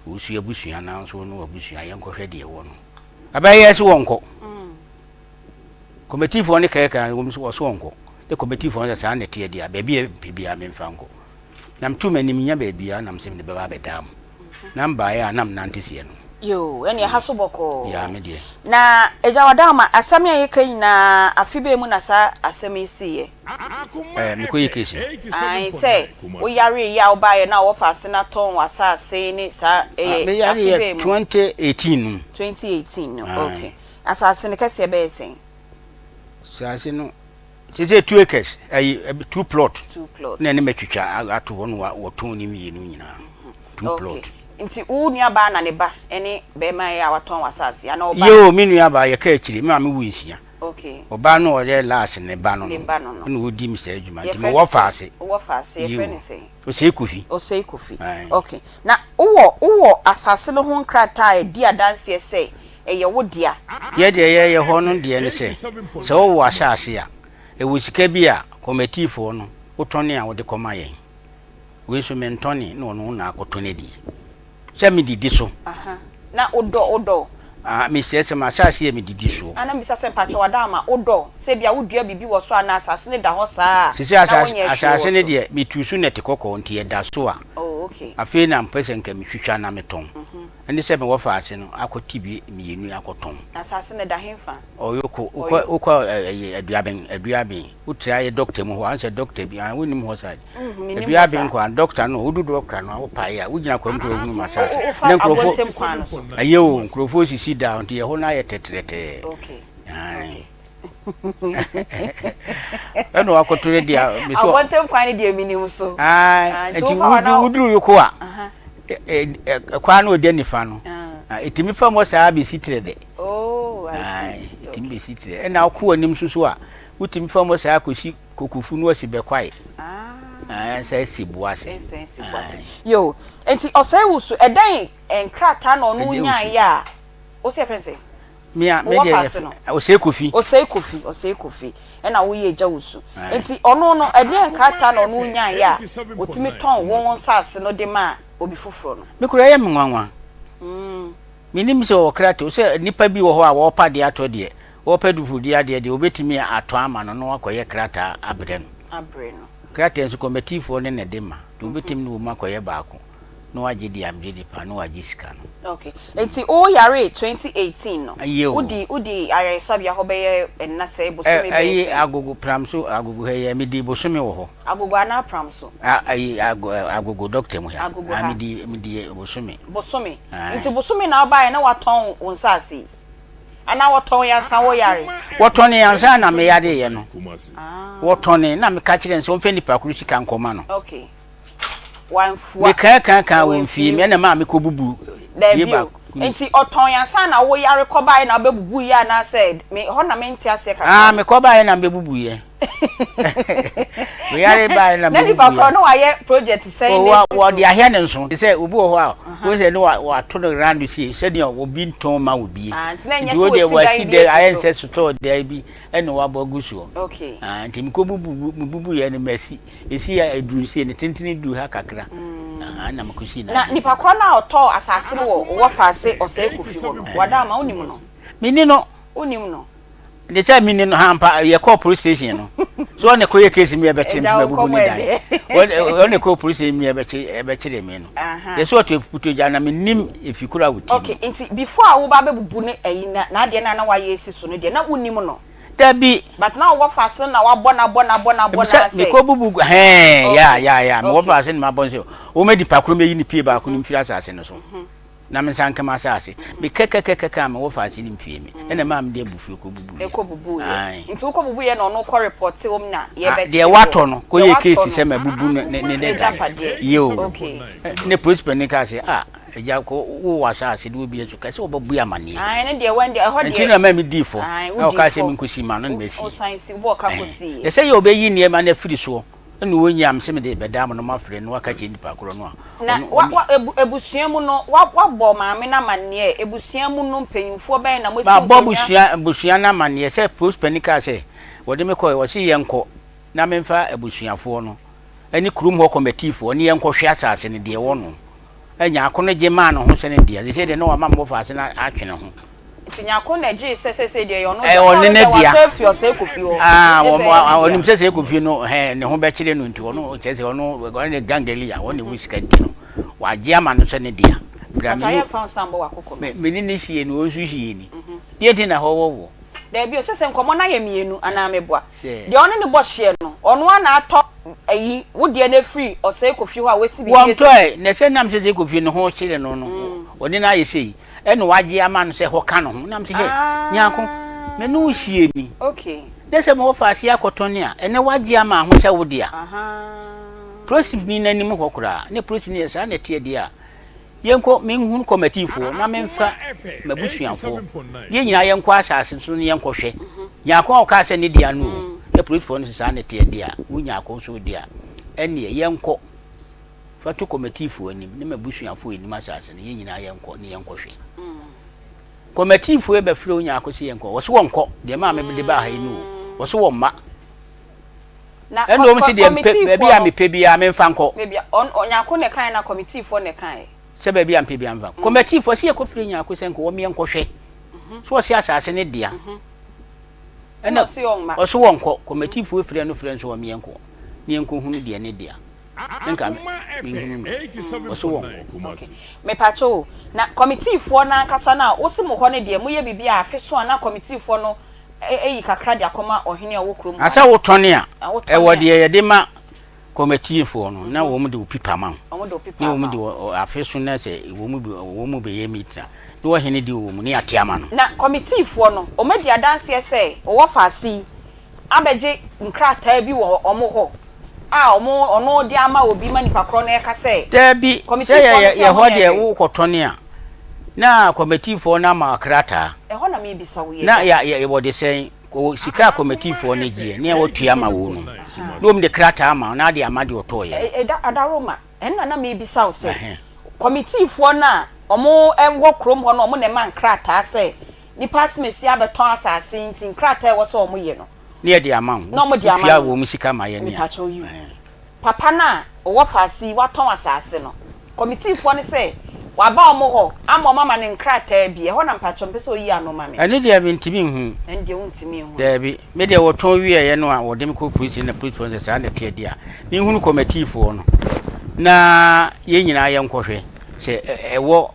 Owusu abusua nanso wo ne w'abusua yɛnkɔhwɛ deɛ ɛwɔ no. Abɛyɛ se wɔnkɔ. Kɔmɛtifoɔ no kɛɛkɛɛ wɔn nso wɔso wɔnkɔ. Ne kɔmɛtifoɔ no sɛ saa na ɛteɛ deɛ a, baabi a mepɛ biara memfa nkɔ. Na meto m'anim nya baabi a na mesɛ mede bɛba abɛdaa mo. Na mbaeɛ a na menante seɛ no. Yoo, ɛneɛ ha so bɔkɔɔ. Yaa me deɛ. Na Agya Wadaama, asɛm yi a yɛka yi nyinaa, afe bɛn mu na saa asɛm yi siiɛ? Ɛɛ, mekɔyɛ case no. Ae, sɛ woyaree yi a wobaeɛ na wɔfa ase no atɔn w'asaase ne saa, Ah, ɛyɛ afe meyareeɛ bɛn mu? 2018 no mu. 2018 no, Ae. okay. Asase no kɛseɛ bɛyɛ sɛn? Asase no sese 2 acres ayi two plot. Two plot. Na ɛne matwitwa ato hɔ no wɔtɔn ne mmienu nyinaa. Two okay. plot. Nti wo nua baa na ne ba ɛne bɛrima yi a watɔn w'asase ana ɔba? Yoo me nua baa yɛka akyire me maame wu nsia. Okay. Ɔbaa no a ɔyɛ last ne ba no Ne no ba no no. ɛna ɔdi me saa adwuma nti Yɛfrɛ me no wɔ sɛn? faase. Wowɔ faase, Yiw. yɛfrɛ no sɛn? Osei Kofi. Osei Kofi. Ae. Okay. Na wowɔ wowɔ asase no ho nkrataa a ɛdi adanseɛ sɛ ɛyɛ wo dea? Yɛ deɛ yɛyɛ hɔ no deɛ ne sɛ, sɛ wowɔ asase a, ɛwɔ sika bi a kɔmɛtiifoɔ no wotɔne a wode kɔma yɛn. Wei nso mentɔne na ɔno na akɔtɔn adi. Sɛ medidi so. Aha. Na wodɔ, wodɔ? Ah, mesrɛ sɛ m'asase a medidi soɔ. Ah, na mebisa sɛ mpakyɛw Adaama, wodɔ? Sɛ ebia wodua biribi wɔ so anaa asase no da hɔ saa a, Sesei na asase, wonyɛɛ hwee wɔ asase no so? deɛ, metuu so nnɛte kɔkɔɔ nti ɛda so a. Oh, okay. Afei na mepɛ sɛ nka metwitwa na metɔn. Ɛne sɛ mewɔ faase no akɔte bi mmienu akɔtɔn. Na asase no ɛda henfa? Ɔyoko, wokɔ, Ɔyoko. wokɔ ɛyi, Aduaben, Aduaben. Wotra yɛ dɔkta mu hɔ a, ansɛ dɔkta bi, ah, wonnim hɔ saa. Mennim Adua hɔ saa. ben kwan, dɔkta no, wodu dɔkta no a, wopae a, wogyina kwan mu koraa wohunu m'asaase. Wo, wofa Na nkurɔfoɔ, abɔnten kwan no so. ɛyɛ o, nkurɔfoɔ sisi da hɔ, nti ɛhɔ no ayɛ tɛtrɛtɛɛ. Okay, Ae. okay. Ɛna wakɔto no deɛ, me so. Abɔnten kwan no deɛ menim so. Ae, Ah, nti nti wofa hɔ na. wodu, woduru Yoko a, Aha. ɛ, ɛ, ɛ, kwan no ɔda nifa no, Ah. ah, ɛtumi fa mu saa bɛsi trɛ dɛ. Oh, I see. Ae, ɛtumi Okay. bɛsi trɛ. Ɛna wokɔ w'anim nso so a, wotumi fa mu saa kɔsi Kokofu no asi bɛkwae. Ah. Ɛnsa asi bo ase. Ɛnsa asi bo ase. Yo, nti ɔsɛe wusu, ɛdɛn nkrataa na ɔno nyaeɛ a, wo sɛ yɛfrɛ no sɛn? Me a, me Wowɔ deɛ faase no. Ɔsɛe Kofi. Ɔsɛe Kofi, Ɔsɛe Kofi, ɛna woyɛ Agya Wusu. Nti ɔno no, ɛdeɛn nkrataa na ɔno nyaeɛ a, ɔtumi tɔn wɔn nsaase no de maa obi foforɔ no? Me koraa ɛyɛ me nwanwa. Menim sɛ ɔwɔ krataa, sɛ nnipa bi wɔ hɔ a wɔrepa adeɛ atɔ deɛ, wɔrepɛ dufudie adeɛ deɛ, wɔbɛtumi atɔ ama no na wakɔyɛ krataa abrɛ no. Abrɛ no. Krataa nso kɔmɛtiifoɔ no na ɛde ma, nti wɔbɛtumi ne wɔn akɔyɛ baako na wagye deɛ amgye nipa na wagye sika no. Okay, nti wo yaree 2018 no, Aye o. wodi wodi ayaresabea hɔ bɛyɛ nna sɛn, bosome bɛyɛ Ayi sɛn? agogo pram so agogo ha yi a, medii bosome wɔ hɔ. Agogo anaa pram so? Ah, ayi ago agogo dɔkta mu ha. Agogo Ah, ha. medii medii bosome. Bosome. Aye. Nti bosome na wobaeɛ na watɔn wo nsaase yi? Anaa wɔtɔn ansa wo yare? Wɔtɔnee ansa na me yareeɛ no. Wɔtɔnee na meka kyerɛɛ no sɛ ɔmfa nipa koro sika nkɔma no. Okay. Wamfua. Mekaakaa wɔ mfie mi ɛna maa mekɔbubu pie Daabi o. baako. Nti ɔtɔn ansa na wo yare kɔbaeɛ na wobɛbubuiɛ anaasɛ me hɔ na mente aseɛ kakra Ah, no. mekɔbaeɛ na mebɛbubuiɛ. Me yare baeɛ na Na nipa mebɛbubuiɛ. korɔ no wayɛ project sɛn Oh, na wa esi so? wɔde ahɛ ne nso. Te sɛ obi wɔ hɔ a, wohu sɛ ne wa wato no round sie sɛdeɛ obi ntɔn ma obi. Ah, nti na ɛnyɛ Nti sɛ wo deɛ wasi wasi dan bi dan ayɛ asi nsɛ so. sotɔɔ dan bi ɛna wabɔ agu soɔ. Okay. Ah, nti mekɔbubu mebubuiɛ no masi. Esi a eduru sei no tentene duru ha kakra. Ahaa na mekɔsii Na n'adeɛ nipa sei. korɔ no a ɔtɔɔ asase no wɔ wɔ faase Ɔsɛe Kofi hɔ no, Wadaama, wonim no? Menni no. Wonim no? De sɛ menni no ha ampa, yɛkɔɔ police station no. So ɔne kɔyɛ case mi ɛbɛkyere me Agya sɛ wo mabubu nkɔmmɔ ne dan. ɛdeɛ. Ɔne kɔɔ police station mi ɛbɛkye ɛbɛkyere me no. Aha. Yɛsɛ ɔte Putoja na mennim efi koro a wɔti Okay, no. nti before a woba abɛbubu ne ayi na n'adeɛ no a na wayɛ asi so no deɛ, na wonim no? Dabi. But na wowɔ faase no na wabɔ no abɔ no abɔ no abɔ no Sɛ ara sɛ. mekɔ bubu gu hɛn ya Okay, ya ya mewɔ okay. faase no mabɔ no sɛ wɔmadi pa koro mɛyi ne pie baako no mfiri asase no so na me nsa nka m'asase. Mekɛkɛkɛkɛ a mewɔ faase no mfie me ɛna maa mede abufuo kɔ bubuiɛ. Ɛkɔ bubuiɛ. Ae. Nti wokɔ bubuiɛ na ɔno kɔ repɔte wɔm na Ah, yɛbɛkye deɛ wo. watɔ no Deɛ kɔyɛ watɔ case no. sɛ mabubu ne ne ne ne dan. N'agyapadeɛ. Yoo. Okay. Ne polisi panin kaa sɛ ah Agya kɔ wo wɔ asase de obi nso kɛsɛ wɔbɛbue amaneɛ. Ae ne deɛ wɛn deɛ ɛhɔ deɛ. Nti na ma me dii fɔ. Ae Na wo dii ɔkaa sɛ fɔ. me nkɔsi ma no na masi. Wo san si wobɔɔ ka kɔsii. Ɛhɛn. Sɛ yɛ ɔbɛyi nneɛma no afiri soɔ ɛna ɔnyi a mese mede bɛda ama no mafrɛ no waka kyerɛ nipa korɔ no a Na ɔno wa ɔne. wa ebu ebusua mu no wa wabɔ maame no amaneɛ ebusua mu no mpanyinfoɔ bɛn na moasi Mabɔ nkonnwa. abusua abusua no amaneɛ sɛ post panin kaa sɛ wɔde me kɔɛ ɔse yɛnkɔ na memfa abusuafoɔ no ɛne kurom hɔ kɔmɛtiifoɔ ne yɛnkɔhwɛ asase no deɛ ɛwɔ no. Nyarko no gye maa ne ho sɛ ne dea. Seesei deɛ na wama mmɔfraase no atwe ne ho. Nti Nyarko na ɛgyee sɛ seesei deɛ ɛyɛ ɔno Ɛyɛ dea. Sɛ ɔno ɔno ne deɛ dea. watɔ afi Ɔsɛe Kofi hɔ. Ah, Gye wɔn, sɛ ɛyɛ ne ɔnim dea. sɛ Sɛe Kofi no, hɛn, ne ho bɛkyere no nti, ɔno, kyerɛ sɛ ɔno, ɔno ne gangali a, ɔno na ɛwɔ sika nti no, wagye ama no sɛ ne dea. Bra Mpakyɛ me ne, yɛmfa wo nsa mbɔ w'akoko no. me, me ne no hyie no, ɔno nso hyie ni. Deɛ nti na hɔ wɔ woɔ? Daabi o, sese nkɔmmɔ no ayɛ mienu anaa meboa? Sɛ. Deɛ ɔne no bɔ hyeɛ no, ɔno ara na atɔ ayi, wo deɛ no afiri Ɔsɛe Kofi hɔ a wasi biribi asi. Wɔntɔɛ, na sɛ nam sɛ Sɛe Kofi no ho kyere no no, ɔne no ayɛ sei, ɛna wagye ama no sɛ hɔ ka ne ho. Nam sɛ, hɛ, Nyarko, me ne wo hyie ni. Okay. Na sɛ mewɔ faase akɔtɔne a, ɛnɛ wagye ama ho sɛ wo dea. Polisini no anim hɔ koraa, ne polisini yɛ saa na ɛteɛ deɛ a, Yɛnkɔ, menhunu kɔmatifoɔ na memfa m'abusuafoɔ, yɛn nyinaa yɛnkɔ asase so na yɛnkɔhwɛ. Nyarko a ɔkaa sɛ ne dea no o, na polisifoɔ no se saa na ɛteɛ deɛ a, wo Nyarko nso wo dea, ɛnneɛ yɛnkɔ fa to kɔmɛtiifoɔ anim ne m'abusuafoɔ a ɛnim asase no, yɛn nyinaa yɛnkɔ ne yɛnkɔhwɛ. Kɔmɛtiifoɔ yi bɛfrɛ wo Nyarko se yɛnkɔ, wɔse wɔnkɔ, deɛ maa mede baa ha yi no o, wɔse wɔmma. Na Ɛnna wɔn se deɛ mpɛ, baabi a kɔmitiifoɔ no, mepɛ biara memfa nkɔ. baabi a, ɔn, Nyarko na ɛkaeɛ anaa kɔmitiifoɔ na ɛkaeɛ? Sɛ baabi a mepɛ biara memfa nkɔ. Kɔmɛtiifoɔ se yɛkɔfrɛ Nyarko sɛ nkɔ, wɔn yɛnkɔhwɛ. So ɔse asase ne dea. Ɛna ɔse wɔnkɔ. Kɔmɛtifoɔ frɛ no frɛ no sɛ wɔn yɛnkɔ na yɛnkɔ hunu deɛ ne dea. Ne nka menhunu no. Ɔse wɔnkɔ. Mepakyɛ o, na kɔmitiifoɔ no ankasa no a wose mo hɔ no deɛ moyɛ biribi a afe so a na kɔmitiifoɔ no ayi kakra de akɔma ɔhene a ɔwɔ kurom hɔ Na sɛ wotɔne a, ɛwɔ deɛ yɛde ma Kɔmɛtiifoɔ no, na wɔn de opipa ma wo, ne wɔn de afe so na sɛ wɔn bi wɔn mu bɛyɛ meeting a, na ɔhene de wɔ mu ne yɛate ama no. Na kɔmitiifoɔ no, wɔn adi adanseɛ sɛ wɔwɔ faase yi abɛgye nkrataa bi wɔ wɔn hɔ a wɔn ɔno de ama obi ma nipa korɔ no reka sɛ Daabi, sɛ kɔmitiifoɔ no yɛ sɛ yɛ wɔn hɔ nyɛ deɛ hwee. wokɔtɔne a, na kɔmɛtiifoɔ no ama wo krataa. Ɛhɔ na merebisa wo yi Na agya. yɛ yɛ wɔde sɛn? Kɔ sika a kɔmɛtiifoɔ no gyeɛ ne a wɔtua ma wo no, na wɔn de krataa ama wo na ade ama deɛ ɔtɔeɛ no. Ɛda Adaworoma, ɛno na na merebisa wo sɛ, kɔmitiifoɔ no a wɔn wɔ kurom hɔ no wɔn na ɛma nkrataa sɛ nipa asemesi abɛtɔn asase yi nti nkrataa a ɛwɔ sɛ wɔn yɛ no. Ne yɛde ama wo, Na wɔn de ama wotua no. wɔn sika ma yɛn a. Mepakyɛw yiw. Papa no a ɔwɔ faase yi watɔn asase no, kɔmitiifoɔ no sɛ waba wɔn hɔ ama wɔn ama no nkrataa bi, ɛhɔ na mpakyɛw mepɛ sɛ oyi ano ma me. Ɛno deɛ mentumi nhu. Ɛno deɛ wontumi nhu. Daabi, me deɛ wɔtɔn wieeɛ no a wɔde me kɔɔ polisi na polisifoɔ no sɛ saa na ɛteɛ deɛ a, menhunu kɔmitiifoɔ no na yɛn nyinaa yɛnkɔhwɛ sɛ ɛwɔ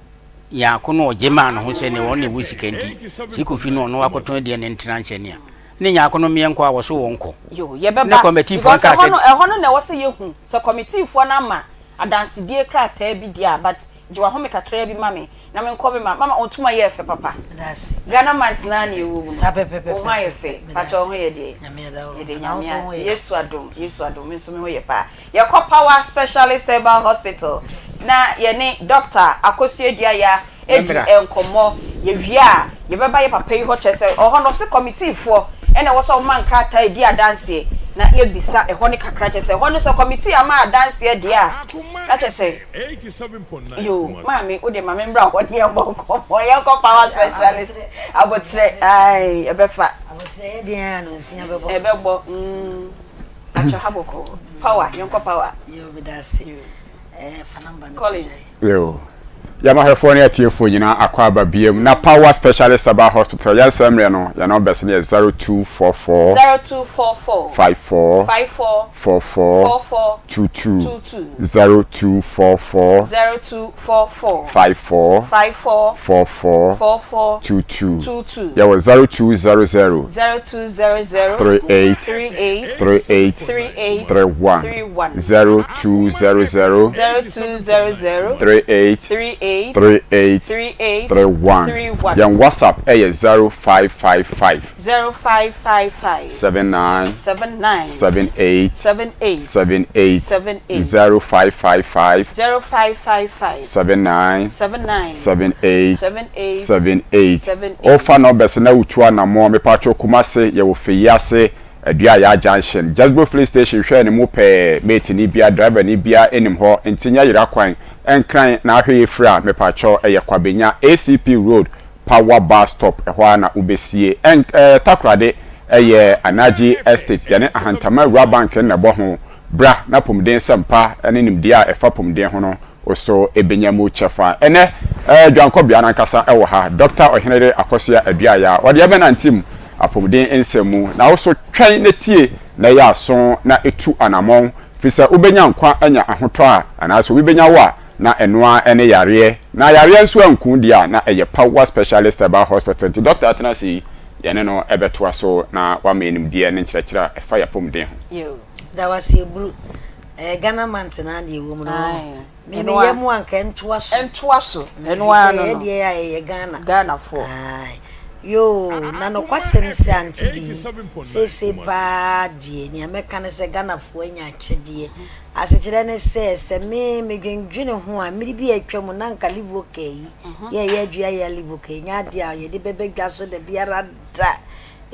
Nyarko no ɔgye maa ne ho sɛ nea ɔno na ɛwɔ sika nti, sɛ Kofi no ɔno akɔtɔn deɛ ne ntena nkyɛn a, ne Nyarko no mmeɛ nkɔ a wɔso wɔn kɔ. Yo, Na yɛbɛba kɔmɛtiifoɔ no because kaa ɛhɔ sɛ. no ɛhɔ no na ɛwɔ sɛ yɛhu sɛ kɔmitiifoɔ no ama adansedie krataa bi deɛ a but gye w'ahome kakraa bi ma me na menkɔ me ma mama wo ntoma yɛɛ fɛ papa Meda ase. Ghana month no ara na yɛwɔ mu no Saa pɛpɛpɛpɛ. wo ho ayɛ fɛ Meda pakyɛ wo ase. ho yɛ deɛ Nyame adaworo. yɛde Na wo Nyame nso wo ho a yɛ? Yesu adom Yesu adom me nso me ho yɛ paa Yɛkɔ Power Specialist Herbal Hospital na yɛne Dɔkta Akosua Aduaya di nkɔmmɔ. Yɛwie a, yɛbɛba yɛ papa yi hɔ kyerɛ sɛ ɔhɔ no ɔse kɔmitiifoɔ na ɛwɔ sɛ wɔma nkrataa ɛdi adanseɛ na yɛbisa ɛhɔ no kakra kyerɛ sɛ ɛhɔ no sɛ kɔmitii ama adanseɛ deɛ a na kyerɛ sɛ yoo maame wo deɛ ma me mmra hɔ ne yɛmmɔ nkɔmmɔ. Yɛnkɔ Power Specialist aboterɛ ae ɛbɛfa. Aboterɛ yɛ deɛn a nonsia bɛbɔ. Ɛbɛbɔ mm. Atwa ha bɔkɔɔ. Power, yɛnkɔ power. Yoo, meda ase. Eh, fa number no to Collins. dwa. Yoo. Yɛn ahwɛfoɔ ne atiefoɔ nyinaa akɔ aba biom na Power Specialist Herbal Hospital yɛn nsɛm mmerɛ no yɛn numbers no yɛ 0244 0244 54 54 44 44 22 22 0244 0244 54 54 44 44 22 22 Yɛwɔ 0200 0200 38 38 38 38 31 31 0200 0200 38 38 38 38 31 31 Yɛn WhatsApp yɛ 0555 0555 79 79 78 78 78 78 0555 0555 79 79 78 78 78 78. Wofa numbers na wotu anamɔn mepakyɛw Kumasi yɛwɔ Feyiase Aduayaa junction Jasbo filling station hwɛ ne mu pɛɛ mate ni bia driver ni bia nim hɔ nti nyɛ yera kwan Nkran na ahwɛ yɛ firi a mepakyɛw ɛyɛ Kwabenya ACP road Power bus stop ɛhɔ ara na wobɛsie Ɛnk ɛɛ Takoradi ɛyɛ Anaji estate yɛne Ahantama Rural Bank no na ɛbɔ ho Bra na apomuden nsɛmpa ne nimdeɛ a ɛfa apomuden ho no wo so bɛnya mu kyɛfa. Ɛnnɛ, dwankɔbea no ankasa wɔ ha, Dɔkta Ɔheneyere Akosua Aduaya. Ɔde yɛn bɛnante mu apomuden nsɛm mu. Na wo so twɛn na tie na yɛ aso na tu anammɔn, firi sɛ wobɛnya nkwa anya ahotɔ a, anaasɛ obi bɛnya wo a, na ɛno ara ne yareɛ. Na yareɛ nso anku wo deɛ a, na ɛyɛ Power Specialist Herbal Hospital. Nti dɔkta atena ase yi, yɛne no bɛtoa so na wama yɛn nimdeɛ ne nkyerɛkyerɛ a ɛfa yɛn apomuden ho. Da wo ase eburu. Ɛyɛ Ghana month naa deɛ ɛwɔ mu no. Ae. Me me yɛ mu anka ɛntoa so. Ɛntoa so. Ɛno ara no no. Ɛfiri sɛ yɛ deɛ a yɛyɛ Ghana. Ghana foɔ. Ae. Yoo, na nokwasɛm sɛ Auntie Bi, seesei paa deɛ nea mɛka ne sɛ Ghanafoɔ anya akyɛdeɛ. Asekyerɛ ne sɛ, sɛ me medwendwene ho a, mmere bi a atwa mu na anka Livoca yi, yɛ ɛyɛ adua yɛ Livoca yi, nyɛ adeɛ a yɛde bɛba dwa so da biara da.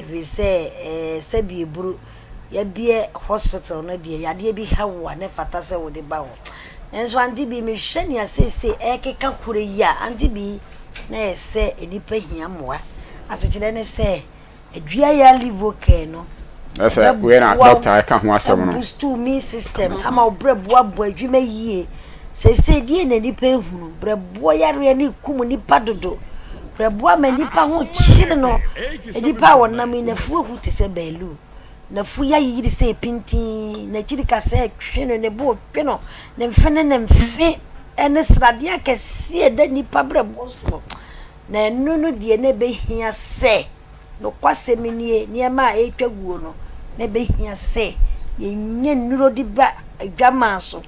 Ɛfiri sɛ ɛɛ sɛbi eburo yɛabue hospital no deɛ yadeɛ bi ha wo a na ɛfata sɛ wode ba hɔ. Nanso Auntie Bee mehwɛ nea seesei ɛrekeka kuro yi a, Auntie Bee na ɛyɛ sɛ nnipa hia mmoa. Asekyerɛ ne sɛ Aduaya Livocare no Ɛsɛ wei na ɛbɛboa wo dɔkta ɛka ho asɛm no. aboost wo immune system ama wo brɛboɔ abɔ adwuma yie. Seesei deɛ na nnipa ehunu, brɛboɔ yareɛ no rekum nnipa dodo. Brɛboɔ ama nnipa ho kyere no. Nnipa a wɔnam yi n'afu ahu te sɛ bɛɛlu. N'afu yɛ ayeyiri sɛ pintinn, n'akyiri kasɛɛ twe no, ne bo retwe no, ne mfe ne ne mfe ne sradeɛ akɛseɛ a ɛda nnipa brɛboɔ soɔ. Na ɛno no deɛ na ɛbɛhia sɛ, nokwasɛm nie, nneɛma a ɛretwa guo no, na ɛbɛhia sɛ yɛnya nnuro de ba adwaman so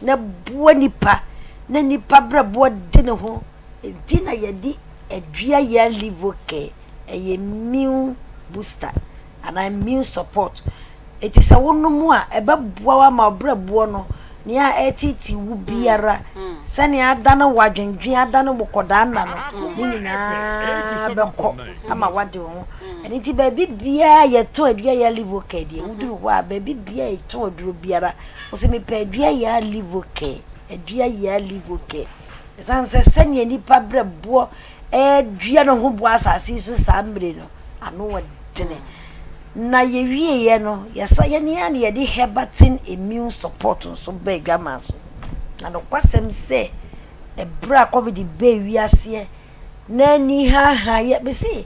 na boa nnipa na nnipa brɛboɔ de ne ho. Nti na yɛde adua yɛ Livocare, ɛyɛ immune booster anaa immune support. Enti sɛ wonom a, ɛbɛboa wo ama wo berɛboɔ no, nea ɛreteetee wo biara, sɛnea adane wo adwendwen, adane wo kɔdaanna no, ne nyinaa bɛkɔ ama woade wo ho. Ɛno nti baabi biara yɛtɔn adua yɛ Livocare deɛ, woduru hɔ a, baabi biara yɛtɔn aduro biara, wo sɛ mepɛ adua yɛ Livocare, adua yɛ Livocare. Ɛsiane sɛ sɛnea nnipa berɛboɔ ɛredua ne ho boa asase yi so saa mmere no, ano wɔ dene. Na yɛwieeɛ no, yɛsa yɛn ara na yɛde Herbatin Immune Support nso baa adwaman so. Na nokwasɛm sɛ, ɛberɛ a Covid baa wiaseɛ na ani haahaa yɛ, mese,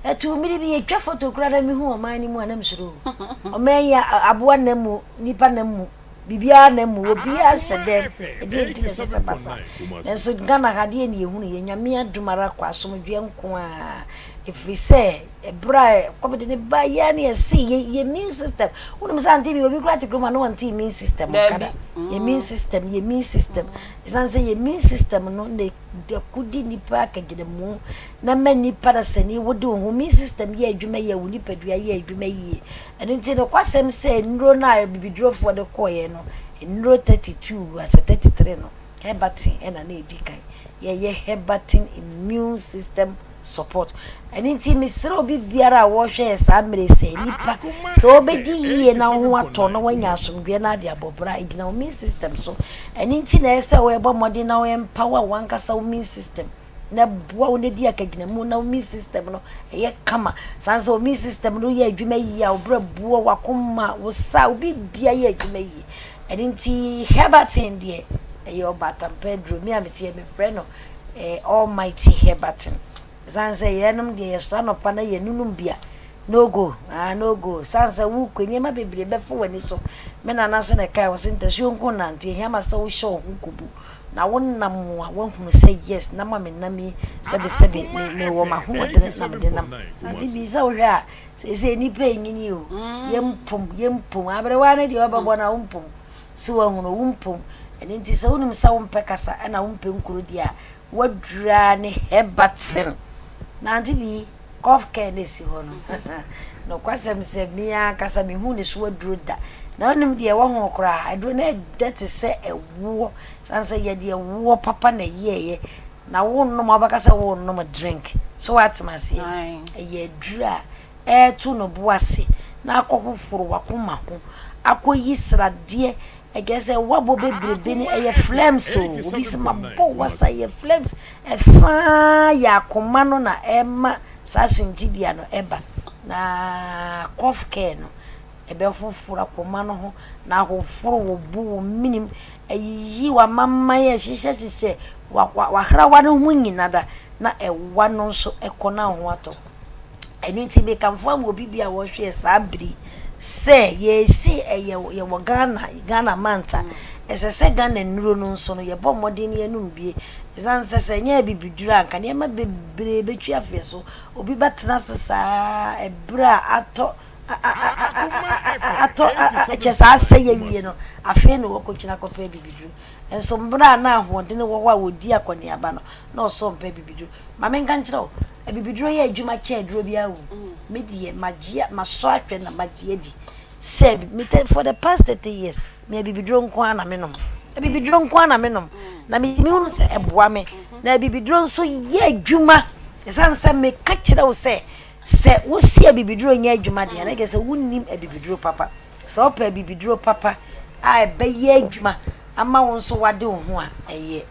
ɛtoo mmere bi yɛtwa foto koraa na mehu ɔman no mu a na mesuro. Ɔman yi aboa nam mu, nnipa nam mu, biribiara nam mu, obiara hyɛ dɛm, ɛdeɛ nti na ɛsɛ sɛ ɛba saa. Nanso Ghana ha deɛ na yɛhunu yɛ, Nyame adom ara kwa, asomdwoeɛ nko ara, ɛfiri sɛ Ɛberɛ a covid no baa yi ara na yɛse yɛ yɛ immune system. Wonim sɛ ante bi obi koraa te kurom a na wɔnte immune system nka da. Yɛ immune system, yɛ immune system. Ɛsiane sɛ yɛ immune system no na ɛko di nnipa akagyinamu na ma nnipa dasani wode wo ho immune system yɛ adwuma yie a wo nipadua yɛ adwuma yie. Ɛno nti nokwasɛm sɛ nnuro no a abibidurofoɔ de kɔeɛ no, nnuro 32 asɛ 33 no, Herbatin na na ɛdi kan. Yɛyɛ Herbatin immune system support. Ɛno nti mesrɛ obi biara a wɔhwɛ yɛ saa mmerɛ yi sɛ nipa sɛ wobɛdi yie na wo ho atɔ na woanya asomdwoeɛ na ade abɔ bra ɛgyina wo immune system so. Ɛno nti na ɛyɛ sɛ wɔbɔ mmɔden na wo empower w'ankasa wo immune system na ɛboa wo na di akagyinamu na wo immune system no ɛyɛ kama. Sane sɛ wo immune system no yɛ adwuma yie a wo berɛ boɔ, w'akoma, wo sa, wo biribiara yɛ adwuma yie. Ɛno nti Herbatin deɛ ɛyɛ ɔbaatan pa aduro. Me a mete ha mefrɛ no eh, Almighty Herbatin. Ɛsiane sɛ yɛnom deɛ yɛsɔre anɔpa na yɛnunum bi a, no go, ah, no go. Ɛsiane sɛ wokɔ nneɛma bebree bɛfa w'ani so. Me nana nso na ɛkae, ɔse ntasuo nko nnante, ɛhia ma sɛ wohyɛ wo ho kubu na wonam a woahunu sɛ yes, nam a menam yi, sɛbesɛbe, me, mewɔ m'ahoɔdene na mede nam. Ante bi sɛ wohwɛ a, seesei nnipa renyini o, yɛmpom, yɛmpom. Aberewa no deɛ ɔbɛbɔ no a, wompom. So woahunu? Wompom. Ɛno nti sɛ wonim sɛ wompɛ kasa ɛna wompɛ nkuro deɛ a, woaduru ara ne Herbertson. Nante bi, Golf car no ɛsi hɔ no. Nokwasɛm sɛ me ankasa menhuu ne so aduro da. Na wonim deɛ ɛwɔ ho koraa? Aduro no ɛdɛ te sɛ ɛwoɔ. Sane sɛ yɛde ɛwoɔ papa na ɛyɛeɛ. Na wonom a wobɛka sɛ worenom drink. So woate me aseɛ? Ɛyɛ aduro a ɛreto ne bo ase na akɔhohoro w'akoma ho, akɔyi sradeɛ, ɛkyerɛ sɛ w'abɔ bebrebe no ɛyɛ flames o, obi sɛ mabɔ wasa ɛyɛ flames, ɛfaa yɛ akoma no na ɛma saa suntidua no ɛba, na cough care no ɛbɛhohoro akoma no ho na ahohoro wo bo, wo menem, ayiyi w'amamman ɛhyehyɛhyehyɛ w'ahrawa no ho nyina da na ɛwa no nso ɛkɔ na wo ho atɔ wo. Ɛno nti mekamfo ama obi bi a wɔhwɛ saa bere yi sɛ yɛsi ɛyɛ yɛwɔ Ghana, Ghana manta. Ɛsɛ sɛ Ghana nnuro no nso no yɛbɔ mmɔden na yɛnom bie. Ɛsiane sɛ sɛ ɛnyɛ abibiduro a anka nneɛma bebree bɛtwi afeɛ so. Obi bɛtena ase saa ɛberɛ a atɔ atɔ kyɛ saa asɛe awie no afei na wɔkɔkyina akɔpɛ abibiduro. Nso mmerɛ a na ahoɔdene wɔ hɔ a wɔdi akɔneaba no na ɔsɔ mpɛ abibiduro. Ma menka nkyerɛ wo, abibiduro yɛ adwuma kyɛn aduro biara o. Me deɛ, magye, masɔ ahwɛ na magye adi sɛ me tɛ, for the past 30 years, me abibiduro nko ara na menom. Abibiduro nko ara na menom. Na metumi hunu sɛ ɛboa me. Na abibiduro nso yɛ adwuma. Ɛsiane sɛ meka kyerɛ wo sɛ, Sɛ wose abibiduro nyɛ adwuma deɛ a, na kyerɛ sɛ wonnim abibiduro papa. Sɛ wopɛ abibiduro papa a ɛbɛyɛ adwuma ama wo nso woade wo ho a, ɛyɛ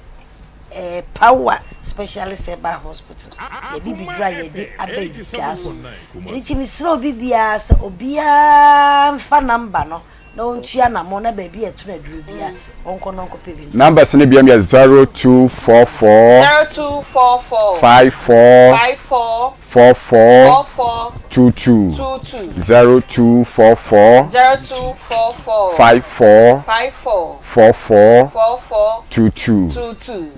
eh, Power Specialist Herbal Hospital. Yɛ abibiduro a yɛde aba dwa so. Ɛno nti mesrɛ obi biara sɛ obiara mfa namba no na ɔntua anamɔ na baabi a ɛtɔn aduro biara ɔnkɔ na ɔnkɔpɛ bi ntɔ. Numbers no biom yɛ 0244 0244 54 54 44 44 22 22 0244 0244 54 54 44 44 22 22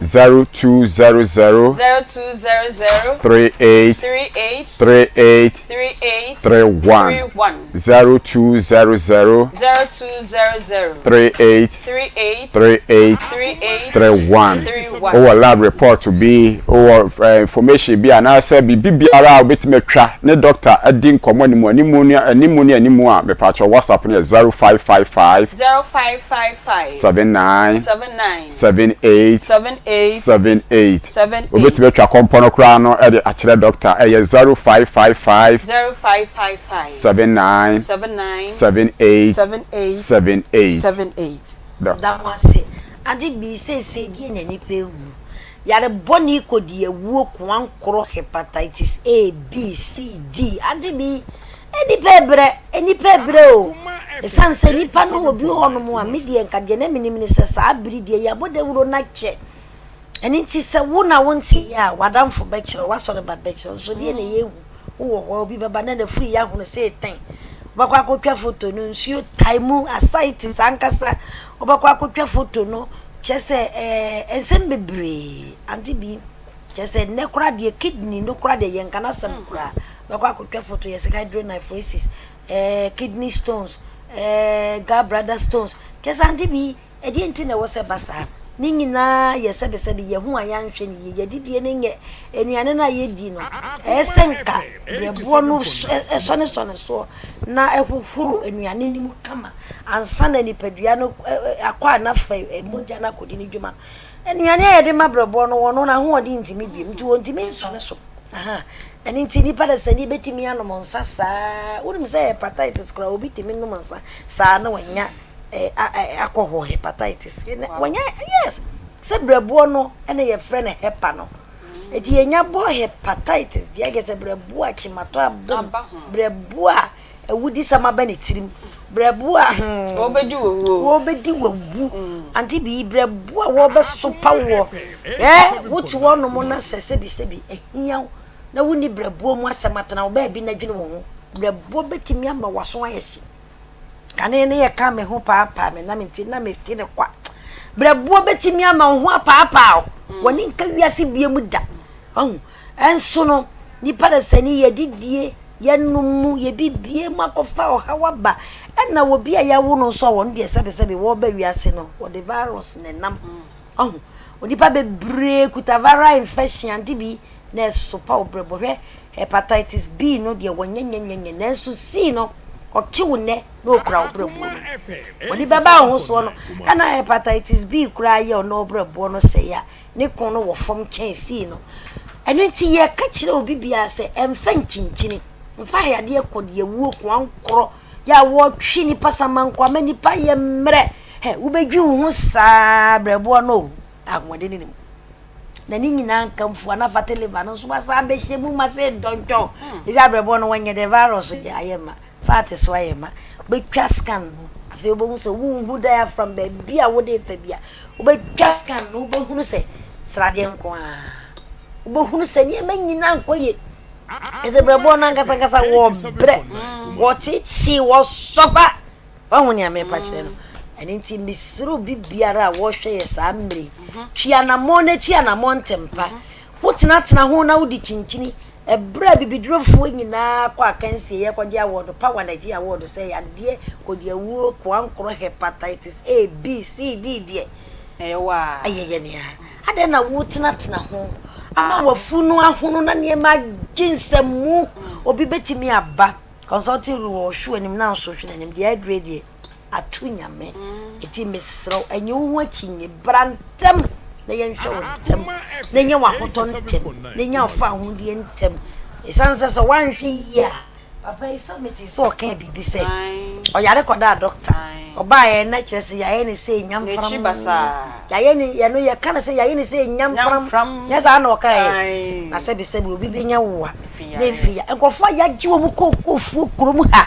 0200 0200 38 38 38 38 31 31 0200 0200 38 38 38 38 31 31. Wowɔ lab report bi, wowɔ eh, information bi anaasɛ biribi biara a wobɛtumi atwa ne doctor adi nkɔmmɔ animu animu ne animu ne animu a, mepaakyɛw WhatsApp no yɛ 0555 0555 79 79 78 78 78 78. Wobɛtumi atwa kɔmpɔ no koraa no de akyerɛ doctor, ɛyɛ 0555 0555 79 79 78 78 78 78. Doc. Da mo ase. Ade bii seesei deɛ na nipa ehunu. Yare bɔne kɔdi awuo koankorɔ hepatitis A, B, C, D. Ade bii nnipa ɛbrɛ, nnipa ɛbrɛ o. Ɛsiane sɛ nnipa no wɔ bi hɔ nom a, me deɛ nka deɛ na menim ne sɛ saa bere deɛ yɛabɔ dawuro no akyɛ. Ɛno nti sɛ wo na wonteeɛ a, w'adamfo bɛkyerɛ wo, w'asɔreba bɛkyerɛ wo. Nso deɛ na ɛyɛ hu, wowɔ hɔ a obi bɛba na n'afuru yɛ ahono sɛ etɛn. Wobɛkɔ akɔtwa foto no, nsuo tae mu, ascites ankasa. Wobɛkɔ akɔtwa foto no, kyerɛ sɛ ɛɛ nsɛm bebree. Ante bi, kyerɛ sɛ nnɛ koraa deɛ kidney no koraa deɛ yɛnka n'asɛm koraa. Wobɛkɔ akɔtwa foto, yɛse hydronephrosis, ɛɛ kidney stones, ɛɛ gallbladder stones. Kyerɛ sɛ ante bi, Ɛdeɛn nti na ɛwɔ sɛ ɛba saa? Ne nyinaa yɛ sɛbesɛbe, yɛn ho a yɛanhwɛ no yie, yɛn adidie no nyɛ, nnuane no a yɛdi no, ɛyɛ sɛ nka berɛboɔ no sɔnesɔne soɔ na ɛhohoro nnuane no mu kama ansa na nipadua no akɔ a na fa mogya no akɔdi ne dwuma no. Nnuane a yɛde ma berɛboɔ no, wɔno n'ahoɔden ntumi biom, nti wɔntumi nsɔne so. Aha. Ɛno nti nnipa dasani bɛtumi anom nsa saa. Wonim sɛ hepatitis koraa obi tumi nom nsa saa na wanya alcohol hepatitis wɔnyɛ yes sɛ brɛboɔ no ɛna yɛfrɛ no hepa no eti yɛnya bɔ hepatitis deɛ ɛgɛ sɛ brɛboɔ a kyimatɔ abom brɛboɔ a awudisɛm aba ne tirim brɛboɔ a hmm wɔbɛdi wɔwuo wɔbɛdi wawu mm. ante bi brɛboɔ a wɔbɛsopa wɔ ɛ wote hɔ nom na sɛ sɛbi sɛbi ahia wo na wonni brɛboɔ mu asɛm atena wo baabi na dwene wo ho brɛboɔ bɛtumi ama waso ayɛ hye Kane no yɛ ka me ho paapaa me na mente na mete ne kwa. Brɛboɔ bɛtumi ama wo ho apaapaa wo. Mm. Wɔne nka wiase bie mu da. Ɔho. Ɛnso no, nipa da sani yɛdidie, yɛnom mu, yɛbibie mu akɔfa ɔhaw aba. Ɛna obi a yɛawo no nso a wɔn deɛ sɛbesɛbe wɔreba wiase no, wɔde virus na ɛnam. Mm. Ɔho. Onipa bebree kuta viral infection ade bi na ɛsopa wo brɛbo. Hwɛ Hepatitis B no deɛ wɔnyɛnyɛnyɛnyɛ nanso C no ɔkye wo nnɛ na ɔkura wo brɛboɔ no mu. Wɔde bɛba wo ho soɔ no ɛna hepatitis B koraa yɛ ɔna wo brɛboɔ no sɛe a ne ko no wɔ fam kyɛn C no. Ɛno nti yɛka kyerɛ obi biara sɛ ɛmfa nkyinkyini, mfa yadeɛ kɔ deɛ wuo koankorɔ yɛ a wɔtwe nipa samanko ama nipa yɛ mmerɛ. Hɛ wobɛdwi wo ho saa brɛboɔ no o ahoɔden ne ne mu. Na ne nyinaa nka mfua na fatty liver no nso wasan bɛhyɛ mu ma sɛ dɔntɔn. Ɛsɛ abrɛboɔ no wɔnyɛ dɛ virus deɛ ayɛ ma, fat so ayɛ ma. Wobɛtwa scan no afei wobɛhu sɛ wonhu diaphragm baabi a wode fa bi a wobɛtwa scan no wobɛhunu sɛ sradeɛ nko ara. Wobɛhunu sɛ nneɛma nyinaa nkɔ yie. Ɛsɛ brɛboɔ no ankasankasa wɔbrɛ, wɔtete, wɔsɔfa. Wahu nea merepa kyerɛ no? Ɛno nti mesrɛ obi biara a wɔhwɛ yɛ saa mmerɛ yi, twi anammɔn na twi anammɔn ntɛmpa. Wotenatena ho na wodi kyinkyini. Ɛberɛ a bibidurofoɔ nyinaa kɔ akansie yɛkɔgye awɔɔdo, power na ɛgye awɔɔdo sɛ yadeɛ, kɔdiawuo, koankorɔ, hepatitis A, B, C, D deɛ, ɛyɛ yɛn a. Adɛn na wotenatena ho ama w'afunu ahono na nneɛma agye nsam? Obi bɛtumi aba Consulting room wɔ ɔhwe w'anim na nso hwe n'anim deɛ adure deɛ ato nyame eti mesrɛ wo ɛnye wo ho akyinnye bra ntɛm na yɛnhwɛ wo ntɛm na nya w'ahotɔ ntɛm na nya wo fawohodie ntɛm. Ɛsiane sɛ sɛ woanhwɛ yie a, papa yi sɛ metee sɛ ɔkaa biribi sɛ ɔyare kɔdaa dɔkta, ɔbaeɛ na kyerɛ sɛ yɛayɛ no sɛ nyamfram, yɛayɛ no yɛno yɛka no sɛ yɛayɛ no sɛ nyamfram, nyɛ saa na ɔkaeɛ? Na sɛbisɛbi obi bɛnya wo a na ɛfi ya. Nkurɔfoɔ a yɛagye wɔn kookoofuo kurom ha,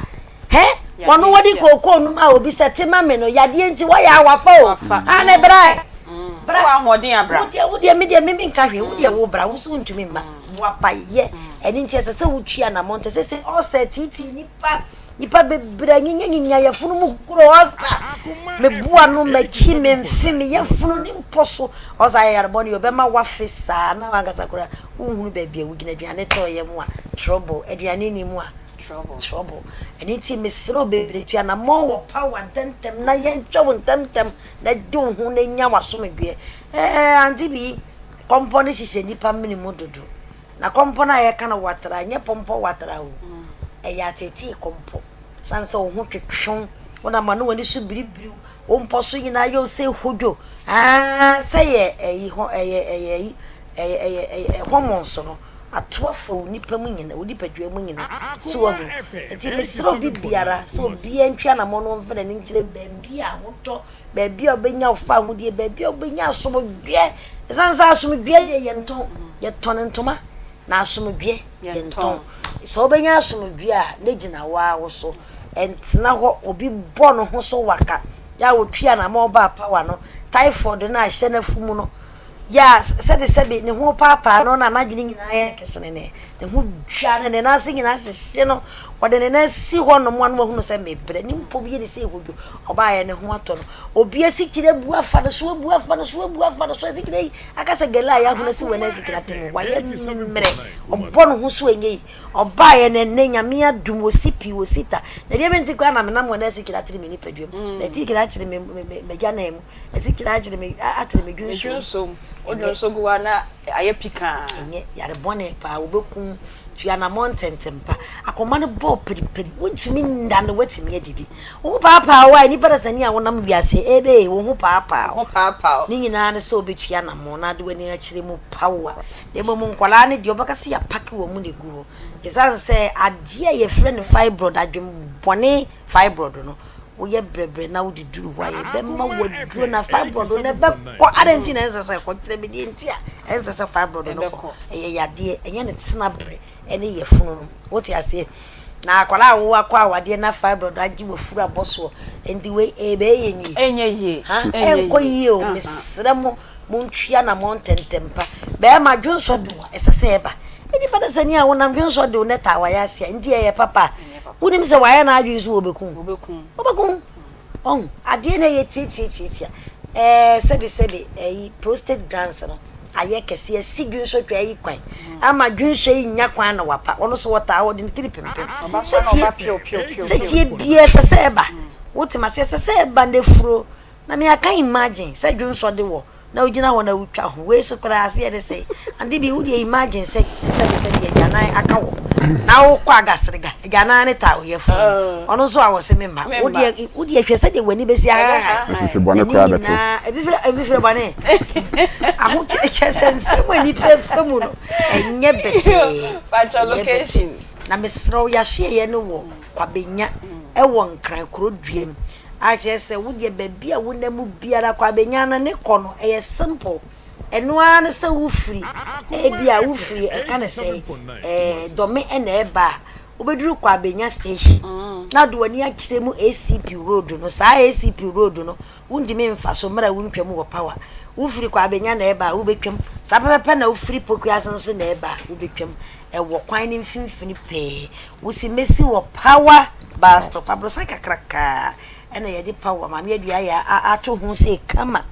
hɛ, wɔn wɔde kookoo no ma obi sɛ te ma me no, yadeɛ nti wɔyɛ a wafa o, ane bra ɛ, bra, wodeɛ wodeɛ me deɛ me menka hwee, wodeɛ wo bra, wo nso wontumi mma. Boapa yɛ. Ɛno nti ɛsɛ sɛ wotu anammɔn ntɛm. Seesei ɔlsa reteetee nnipa. Nnipa bebree anyinyanyinya yafunu mu kuro ɔlsa. Meboa no, m'akyi, me mfe, me yafunu ne mpo so. Ɔlsa yɛ yare bɔne o, ɛbɛma woafe saa na w'ankasa koraa wonhunu baabi a wogyina. Aduane tɔ yam a, trouble. Aduane nni mu a, trouble. Ɛno nti mesrɛ wo bebree, tu anammɔn wɔ power ntɛmntɛm na yɛnhwɛ wo ntɛmntɛm na de wo ho na nya w'asomdwoeɛ. Ɛɛ, Auntie Bee. Kɔmpɔ no hyehyɛ nnipa mene mu dodo. Na kɔmpɔ no a yɛka no watra, ɛnyɛ pɔmpɔ watra o. Ɛyɛ ateetee kɔmpɔ. Sane sɛ wo ho twetwe wo, wonam a na w'ani so biribiriw, wo mpɔ so nyinaa yɛ wo sɛ hodwo. Aa, sɛ yɛ ɛyi hɔ, ɛyɛ ɛyɛ ɛyi, ɛyɛ ɛyɛ ɛyɛ hormones no ato afa wo nipa mu nyina, wo nipadua mu nyina. So wahu? Nti mesrɛ obi biara sɛ obiara ntwi anamɔ no mfa n'ani nkyerɛ baabi a ahotɔ baabi a wobɛnya wo fawohodie, baabi a wobɛnya asomdwoeɛ. Ɛsiane sɛ asomdwoeɛ deɛ yɛntɔn, yɛtɔn ntoma, na asomdwoeɛ yɛntɔn. Sɛ wobɛnya asomdwoeɛ a, na gyina wo ara wo so. Ɛntena hɔ, obi bɔ ne ho so waka, yɛ a ɔtwi anamɔ ba power no, typhoid no a ɛhyɛ n'afu mu no, yɛ a sɛbesɛbe ne ho paapaa no na n'adwene nyinaa yɛ kesenenee, ne ho dwa no, ne nan ase nyinaa hyehye no, ɔde ne nan si hɔnom a na wahunu sɛ mebrɛ, ne mpɔ bi yɛ ne sɛ ɛhodwo, ɔbaeɛ ne ho atɔ no. Obi asikyire abu afa no so, abu afa no so, abu afa no so, asikyire yi aka sɛ gɛlɛ a yɛahunu asi wɔ n'asikyire ate mu, wayɛ mmerɛ, ɔbɔ ne ho so ɛnyɛ yi, ɔbaeɛ no ɛnnɛ Nyame adom, ɔsi pi, ɔsi ta, na deɛ bɛnti koraa na menam wɔ n'asikyire atere me nipadua mu, na asikyire akyere me m'agyanan mu. Asikyire akyere me atere me dwonso. Me dwonso mu. Wo dwonso gu hɔ a na ayɛ pikaa. Ɛnyɛ yare bɔne paa wobɛkum tu anamɔ ntɛntɛm pa. Akoma no bɔ piripiri wontumi nna no woatumi adidi. Wo ho paapaa wo a nnipa dasani a wonam wiase ebee wo ho paapaa wo. Paapaa Ne nyinaa ne sɛ wobɛtu anamɔ na ade w'ani akyerɛ mu pa wo a. Na mmom nkwadaa no deɛ wobɛka sɛ yɛapake wɔn mu na ɛgu hɔ. Ɛsiane sɛ adeɛ a yɛfrɛ no fibroid adwemmɔne fibroid no Woyɛ brɛbrɛ na wode duru hɔ a, yɛbɛma wo aduro na fibroid no ɛbɛkɔ. Adɛn nti na ɛnsɛ sɛ ɛkɔ? Kyerɛ me deɛ nti a ɛnsɛ sɛ fibroid no kɔ. Ɛyɛ yadeɛ, ɛnyɛ ne tena berɛ ɛne yafunu no. Wote aseɛ? Na akwadaa a wowɔ akɔ awadeɛ na fibroid agye w'afuru abɔ soɔ, nti wei ɛbɛyɛ yie? Ɛnyɛ yie. Ha? Ɛnkɔ yie o. Mesrɛ mo, montwi anamɔn ntɛntɛm pa. Bɛrima dwonsɔ de wo a, ɛsɛ sɛ ɛba. Nnipa dasani a wonam dwonsɔ de wo na ɛtaa wayɛ aseɛ nti ɛyɛ papa. Wonim sɛ wayɛ n'adwene sɛ wɔbɛku wo. Wɔbɛku wo. Ɔhu, adeɛ no ɛyɛ tiatiatiatia. Ɛɛ sɛbesɛbe ɛyi prostate glands no ayɛ kɛse asi dwensɔtwaa yi kwan ama dwensɔ yi nnya kwan na wapa. Ɔno nso wɔtaa hɔ de ne tiri pempem. Sɛ tie sɛ tie biara ɛsɛ sɛ ɛba. Wote ma sɛ ɛsɛ sɛ ɛba na efuro. Na me I can imagine sɛ dwonsɔ de wɔ na wogyina hɔ na wotwa ho wei so koraa aseɛ ne sɛn ade bi wodeɛ imagine sɛ sɛbi sɛbi agyanan aka wɔ na wokɔ agaserega agyanan ne taa oyɛfo ah. ɔno nso a wɔse me mma wodeɛ wodeɛ hwɛ sɛdeɛ w'ani bɛsi ahaha efifi bɔne koraa bɛte ebifiri ebifiri bɔne ahokyerɛkyerɛ sɛ nsɛm a nipa fa mu no ɛnyɛ bɛtee ɛnyɛ bɛtee na mesrɛ wo yɛahyeɛyɛ no wɔ Kwabenya ɛwɔ Nkran kuro duam A kyerɛ sɛ wo deɛ baabi a wonam mu biara Kwabenya no ne kɔ no ɛyɛ simple. Ɛno ara ne sɛ wofiri ebi a wofiri ɛka ne sɛ ɛɛ Dɔme ɛna ɛba a wobɛduru Kwabenya station na wode w'ani akyerɛ mu ACP road no. Saa ACP road no wontumi mfa so mmerɛ a wontwam wɔ power. Wofiri Kwabenya na ɛba a wobɛtwam. Saa pɛpɛpɛ na wofiri Pokuase nso na ɛba a wobɛtwam. Ɛwɔ kwan no mfimfini pɛɛ. Wosi mesi wɔ power bus stop aborosan kakraka ɛna yɛde power maame adua yɛ ato ho sɛ kama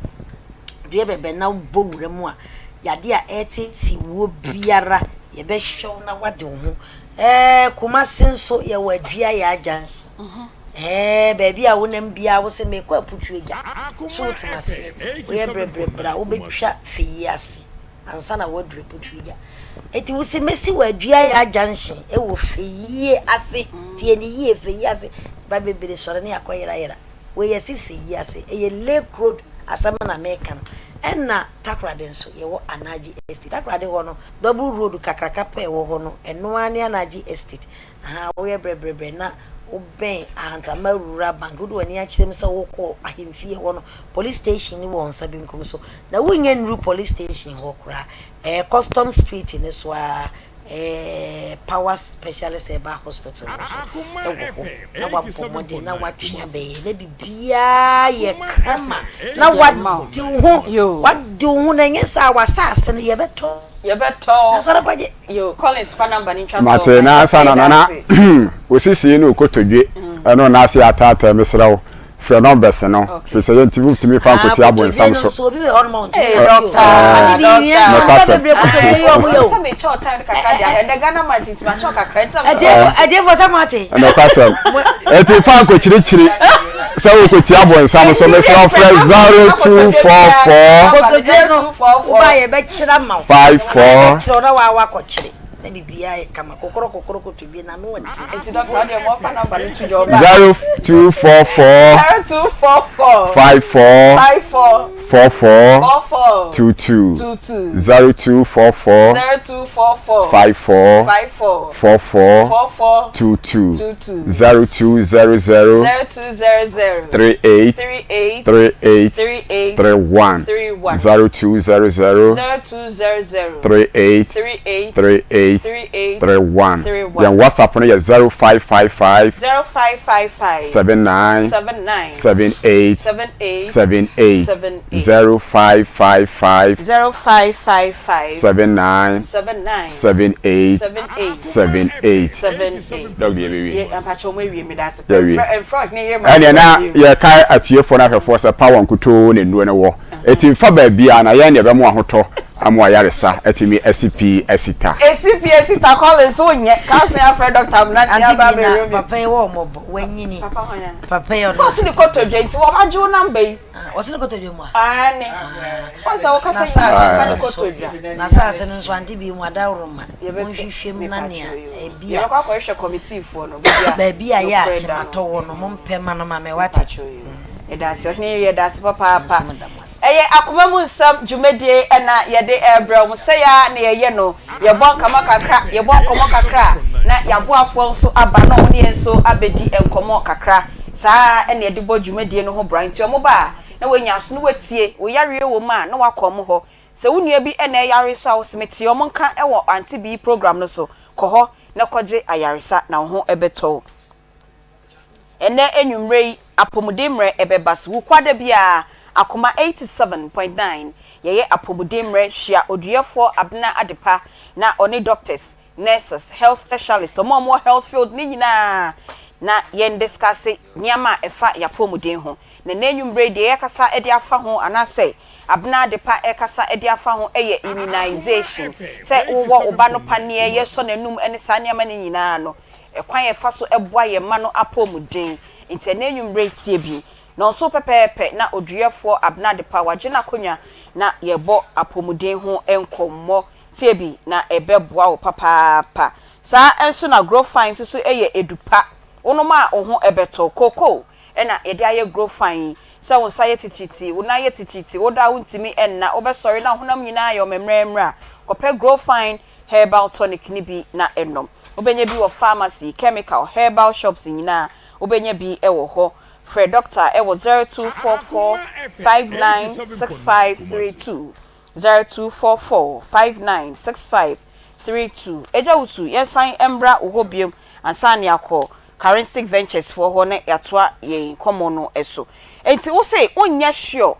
dua bɛbɛ na wobɔ wura mu a yade a ɛtete wuo biara yɛbɛhwɛ wo na wade wo ho ɛɛ Kumasi nso yɛwɔ adua yɛ agyanhye mhm. ɛɛ baabi a wonam biara wo sɛ mekɔ aputuo gya so wotem aseɛ woyɛ brɛbrɛbrɛ a wobɛtwa fɛ yi ase ansa na woaduru Aputuagya. Enti wose mɛsi wɔ Aduaya junction wɔ Feyie ase. Tie no yie, Feyie ase. Nnipa bebree sɔre ne akɔ yerayera. Wei yɛse Feyie ase. Ɛyɛ Lake Road asɛm na meka no. Ɛna Takoradi nso yɛwɔ Anagye Estate. Takoradi hɔ no double road kakraka pɛ ɛwɔ hɔ no ɛno ara ne Anagye Estate. Ahaa woyɛ brɛbrɛbrɛ na wobɛn Ahantama Rural Bank wode w'ani akyerɛ mu sɛ wokɔ ahemfie hɔ no police station no wɔ wo nsa benkum so. Na wonnya nnuru police station hɔ koraa ɛɛ custom street no so ara ɛɛ Power Specialist Herbal Hospital no nso wɔ hɔ na wabɔ mmɔden na watwe abɛyɛ na biribiara yɛ kama na wade wo ho wade wo ho na ɛnyɛ saa w'asase no yɛbɛtɔ yɛbɛtɔ na sɔre kɔgye. Yo, Collins fa number no ntwa toɔ Mate ma na yɛn ansa na yɛda nana ase. osisii ne okotodwe ɛno n'ase ataataa mesrɛ wo frɛ numbers no Okay. firi sɛ yɛntumi ntumi fa Ah, nkotia kotodwe abonsam no so. nso obi wɔ hɔ nom a ɔntumi Hey, nte o. doctor, Ade bi doctor. wia nnipa Nokwasɛm. bebree kotodwe yi ɔmo yɛ o. Sɛ mekyɛ wo time no kakra deɛ ɛnɛ Ghana month nti makyɛ wo kakra nti na mesɛ Atiefo atiefo sɛ mo ate. Nokwasɛm. Enti fa nkokyirikyiri sɛ wokotia abonsam so mesrɛ wo frɛ 0244 Kotodwe no woba a yɛbɛkyerɛ ama wo. 54 Yɛbɛkyerɛ wo na waa wakɔkyere na biribiara ayɛ kama. Kokorɔ kokorɔ kotodwe na ano ɔden. Nti doctor wo deɛ ma ɔmfa number no to dwa ɔba. 0244 0244 54 54 44 44 22 22 0244 0244 54 54 44 44 22 22 0200 0200 38 38 38 38 31 31 0200 0200 38 38 38 38 31 31. Yɛn WhatsApp no yɛ 0555 0555 79 79 78 78 78 78 0555 0555 79 79 78 78 78 78. Dɔk deɛ yɛbɛwie. Yɛ mpakyɛ wɔn awie meda ase. Yɛawie. Mfrɛ mfrɛ ɔhene yere ma Ɛneɛ na yɛawie. yɛkae atiefoɔ no ahwɛfoɔ sɛ power nkutoo na nnuro no wɔ. Enti mfa baabiara na yɛn na yɛbɛmo ahotɔ ama w'ayaresa atumi asi pi asi ta. Esi pi esi ta Collins wo nyɛ ka asen afrɛ doctor amena sia Auntie aba Bina, abɛwura mi. papa yi wɔ ɔmɔbɔ, wanyini. Papa hwan a? Papa yi ɔno. Sɛ ɔse ne kotodwe nti wɔagye wo number yi. Ah, ɔse ne kotodwe mu a? Aane. Wɔn sɛ wokasa nyinaa ɔse ne kotodwe a. N'asaase no nso Auntie Bi mu adaworoma. Monhwehwɛ mu na nea ebi a. Yɛbɛkɔ akɔhwehwɛ committee foɔ no baabi a. Baabi a yɛ akyematɔ wɔ no mompɛ ma no ma me wate. Yɛda ase ɔhene yere yɛda ase papaapa. Ɛyɛ akoma mu nsɛm dwumadie na yɛde rebrɛ wo. Sɛi ara na yɛyɛ no, yɛbɔ nkama kakra, yɛbɔ nkɔmmɔ kakra na yɛaboafoɔ nso aba na wɔne yɛn nso abɛdi nkɔmmɔ kakra. Saa ara na yɛde bɔ dwumadie no ho bra. Nti wɔba a, na wɔanya aso na wɔatie. Wo yareɛ wɔ mu a, na woakɔ wɔn hɔ. Sɛ wo nua bi na ɛyare nso a, wo se mete wɔn nka wɔ Auntie Bee program no so, kɔ hɔ na kɔgye ayaresa na wo ho bɛtɔ wo. Ɛnnɛ anwummerɛ yi, apɔmuden mmerɛ ɛbɛba so. Wukuada biara, Akoma 87.9, yɛyɛ apɔmuden mmerɛ hyia Oduyɛfoɔ Abena Adepa na ɔne doctors, nurses, health specialists, wɔn a wɔwɔ health field no nyinaa na yɛn discuss nneɛma a ɛfa y'apɔmuden ho. Na ɛnnɛ anwummerɛ yi, deɛ yɛrekasa de afa ho anaasɛ Abena Adepa rekasa de afa ho yɛ immunization, sɛ wowɔ wo ba no paneɛ, yɛsɔ n'anum ne saa nneɛma no nyinaa no, Ɛkwan a yɛfa so boa yɛn mma no apɔwmuden. Enti ɛnnɛ anwummere yi tie bi. Nnɔnson pɛpɛɛpɛ na Oduruyɛfoɔ Abena Adepa wagye n'akonnwa na yɛrebɔ apɔwmuden ho nkɔmmɔ. Tie bi na ɛbɛboa wo papaapa. Saa ara nso na Growfine nso so yɛ edu pa. Wonom a wo ho bɛtɔ wo. Kookoo na yɛde ayɛ Growfine yi. Sɛ wo nsa yɛ titiritii, wo nan yɛ titiritii, woda a wontumi nna, wobɛsɔre na wo honam nyinaa ayɛ wo mmerɛmmerɛ a, kɔpɛ Growfine Herbal tonic no bi na nom. Wobɛnya bi wɔ pharmacy, chemical, herbal shops nyinaa wobɛnya bi wɔ hɔ. Frɛ doctor wɔ 0244 596532, 0244 596532. Agya Wusu, yɛnsan mmra wo hɔ biom ansa na yɛakɔ Charistic Ventures foɔ hɔ na yɛatoa yɛn nkɔmmɔ no so. Enti wo se wonyɛ sure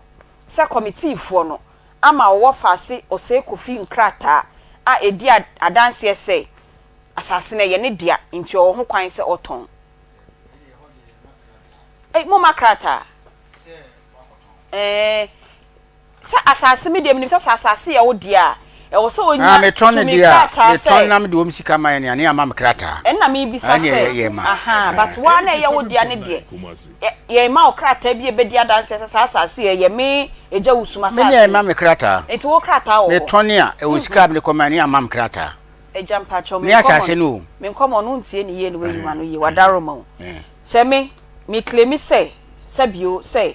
sɛ committee foɔ no ama wɔwɔ Faase Osei Kofi nkrataa a ɛdi adanseɛ sɛ asase no ɛyɛ ne dea nti ɔwɔ ho kwan sɛ ɔtɔn. Ei, momma krataa. Ɛɛ, sɛ asase me deɛ menim sɛ sɛ asase yɛ wo dea a, ɛwɔ sɛ Ah, ɔnya metɔn no tumi deɛ a, krataa metɔn sɛ na mede wɔn sika ma yɛn a, ne ama me krataa. Ɛnna mebisa Ɛnneɛ sɛ, yɛ ma. ahaa, but wo ara na ɛyɛ wo dea no deɛ, Yɛmma wo krataa bi a ɛbɛdi adanseɛ sɛ saa asase yi ɛyɛ me agya Wusum Me asase. deɛ mma me krataa. Nti wo krataa wɔ hɔ? Metɔne a, ɛwɔ sika a mede kɔma ne amma me krataa. Agya mpakyɛw me Ne asase nkɔmɔ no o. me nkɔmɔ no wontie no yie na woayi m'ano yie, w'adaworoma o. Sɛ me, me claimi sɛ, sɛ bio sɛ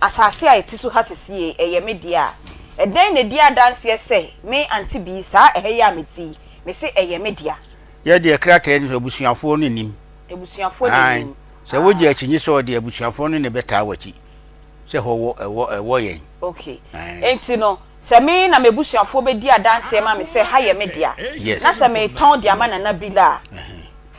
asase a yɛte so ha sesie yi ɛyɛ me dea a, Ɛdɛn na ɛdi adanseɛ sɛ me Auntie Bee, saa ɛha yi a mete yi, mese ɛyɛ me dea? Yɛ deɛ krataa ni so abusuafoɔ no nim. Abusuafoɔ na Ae, nim. sɛ wogye akyinnye sɛ ɔde abusuafoɔ no na ɛbɛtaa w'akyi sɛ hɔ wɔ ɛwɔ ɛwɔ yɛn. Okay. Ae. Enti no, sɛ me na m'abusuafoɔ bɛdi adanseɛ ma me sɛ ha yɛ me dea, Yes. na sɛ meretɔn de ama Nana Bila a,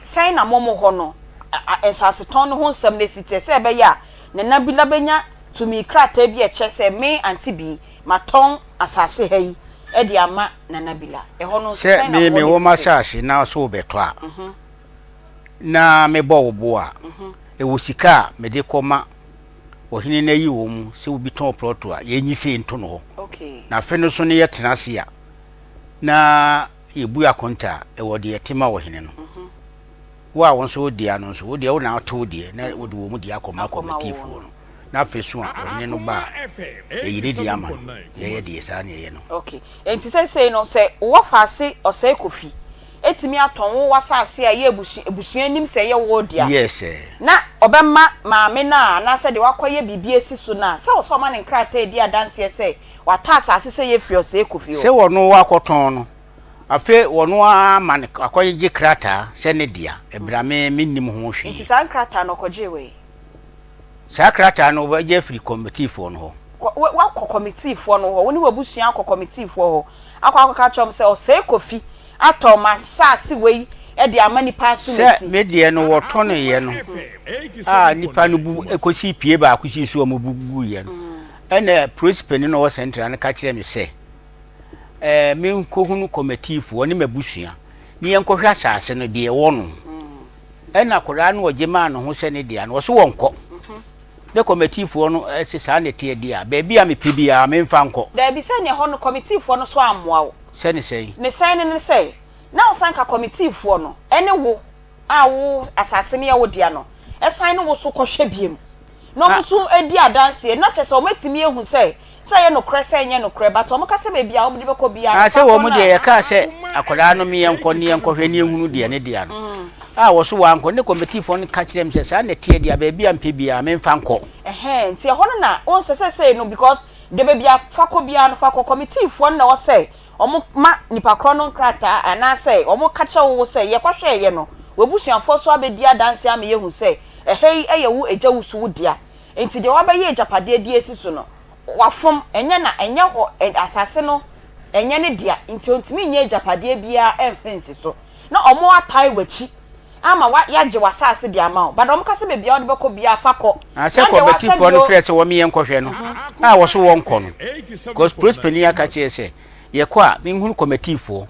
sɛn na mo mo hɔ no, a, a, nsasetɔn no ho nsɛm no si teɛ sɛ ɛbɛyɛ a Nana Bila bɛnya tumi krataa bi a ɛkyerɛ sɛ me, Auntie Bee, matɔn asase ha yi de ama Nana Bila? Ɛhɔ no nso, Sɛ sɛn na me mo hɔ mewɔ no si teɛ? m'asase na so wobɛtɔ a, na mebɔ wo bo a, ɛwɔ sika a mede kɔma ɔhene no ayi wɔ mu sɛ obi tɔn prɔto a, yɛnyi sei nto no hɔ. Na afe no so no yɛtena ase a, na yɛbu akonta a, ɛwɔ deɛ yɛte ma ɔhene no. Wo a wo nso wo dea no nso, wo deɛ wo na wote wo deɛ na wode wɔn mu deɛ akɔma kɔmatiifoɔ no. Na afe so a ɔhene no ba a, yɛyi ne deɛ ama no. Yɛyɛ deɛ saa na yɛyɛ no. Okay. Enti seesei no, sɛ wowɔ faase ɔsɛe Kofi atumi atɔn wo w'asase a ɛyɛ abusua abusua nim sɛ ɛyɛ wo dea, Yes eh. na ɔbɛma maame no a anaasɛ deɛ wakɔyɛ biribi asi so no a, sɛ wɔ sɛ ɔma no nkrataa a ɛdi adanseɛ sɛ watɔ asase sɛ yɛ firi ɔsɛe Kofi Sɛ hɔ. wɔno wakɔtɔn no, afei wɔno ara ama no akɔgyegye krataa sɛ ne dea, ɛberɛ a me mennim ho Nti hwee. saa nkrataa no ɔkɔgyee wɔ he? Saa krataa no wɔbɛgye afiri kɔmitiifoɔ no hɔ. Kɔ, wo, woakɔ kɔmitiifoɔ no hɔ, wo ne w'abusua akɔ kɔmitiifoɔ hɔ akɔ akɔka akyerɛ wɔn sɛ, Ɔsɛe Kofi atɔn m'asaase wei de ama nnipa Sɛ asomasi. me deɛ no wɔtɔneeɛ no a nnipa no bu kɔsii pie baako sii so a wɔbu guiɛ no, ɛnna polisi panin a ɔwɔ Central no ka kyerɛɛ me sɛ ɛɛ menkɔhunu kɔmitiifoɔ ne m'abusua ne yɛnkɔhwɛ asaase no deɛ ɛwɔ no. Ɛna akwadaa no ɔgye maa ne ho sɛ ne dea no, ɔse wɔnkɔ. Ne kɔmɛtiifoɔ no se saa na ɛteɛ deɛ a, baabi a mepɛ biara memfa nkɔ. Daabi, sɛdeɛ ɛhɔ no kɔmitiifoɔ no so ammoa wo. Sɛ ne sɛn? Ne sɛn no ne sɛ, na wo san ka kɔmitiifoɔ no ne wo a wo asase no yɛ wo dea no san ne wo so kɔhwɛ biom, na wɔn nso di adanseɛ, na kyerɛ sɛ wɔatumi ahu sɛ Sɛ ɛyɛ nokorɛ sɛ ɛnyɛ nokorɛ but wɔn ka sɛ baabi a wode bɛkɔ biara no Ah sɛ fa kɔ wɔn na. deɛ yɛkaa sɛ akwadaa no me yɛnkɔ ne yɛnkɔhwɛ ne yɛnhunu deɛ ne dea no a wɔso wankɔ ne kɔmitiifoɔ no ka kyerɛɛ me sɛ saa na ɛteɛ deɛ a baabi a mpɛ biara memfa nkɔ. Ɛhɛn nti ɛhɔ no na wohu sɛ seesei no because deɛ baabi a fa kɔ biara no fa kɔ kɔmitiifoɔ no na ɛwɔ sɛ wɔn ma nipa korɔ no nkrataa anaasɛ wɔn ka kyerɛ wo sɛ yɛkɔhwɛɛyɛ no w'abusuafoɔ nso abɛdi adanseɛ ama yɛahu sɛ ɛha yi yɛ wo agya wusu wo dea nti deɛ wabɛyɛ agyapadeɛ de asi so no wafom, ɛnyɛ na, ɛnyɛ hɔ, ɛ, asase no, ɛnyɛ ne dea, nti ɔntumi nyɛ agyapadeɛ biara mfa nsi so. Na wɔn atae w'akyi ama wa, yɛagye w'asase de ama wo. But wɔn ka sɛ baabi a wode bɛkɔ biara fa kɔ. Na sɛ Na deɛ wasɛ kɔmɛtifoɔ no deɛ o. frɛ sɛ wɔn yɛnkɔhwɛ no a wɔso wɔnkɔ no, because polisi panin aka kyerɛ sɛ yɛkɔ a menhunu kɔmɛtifoɔ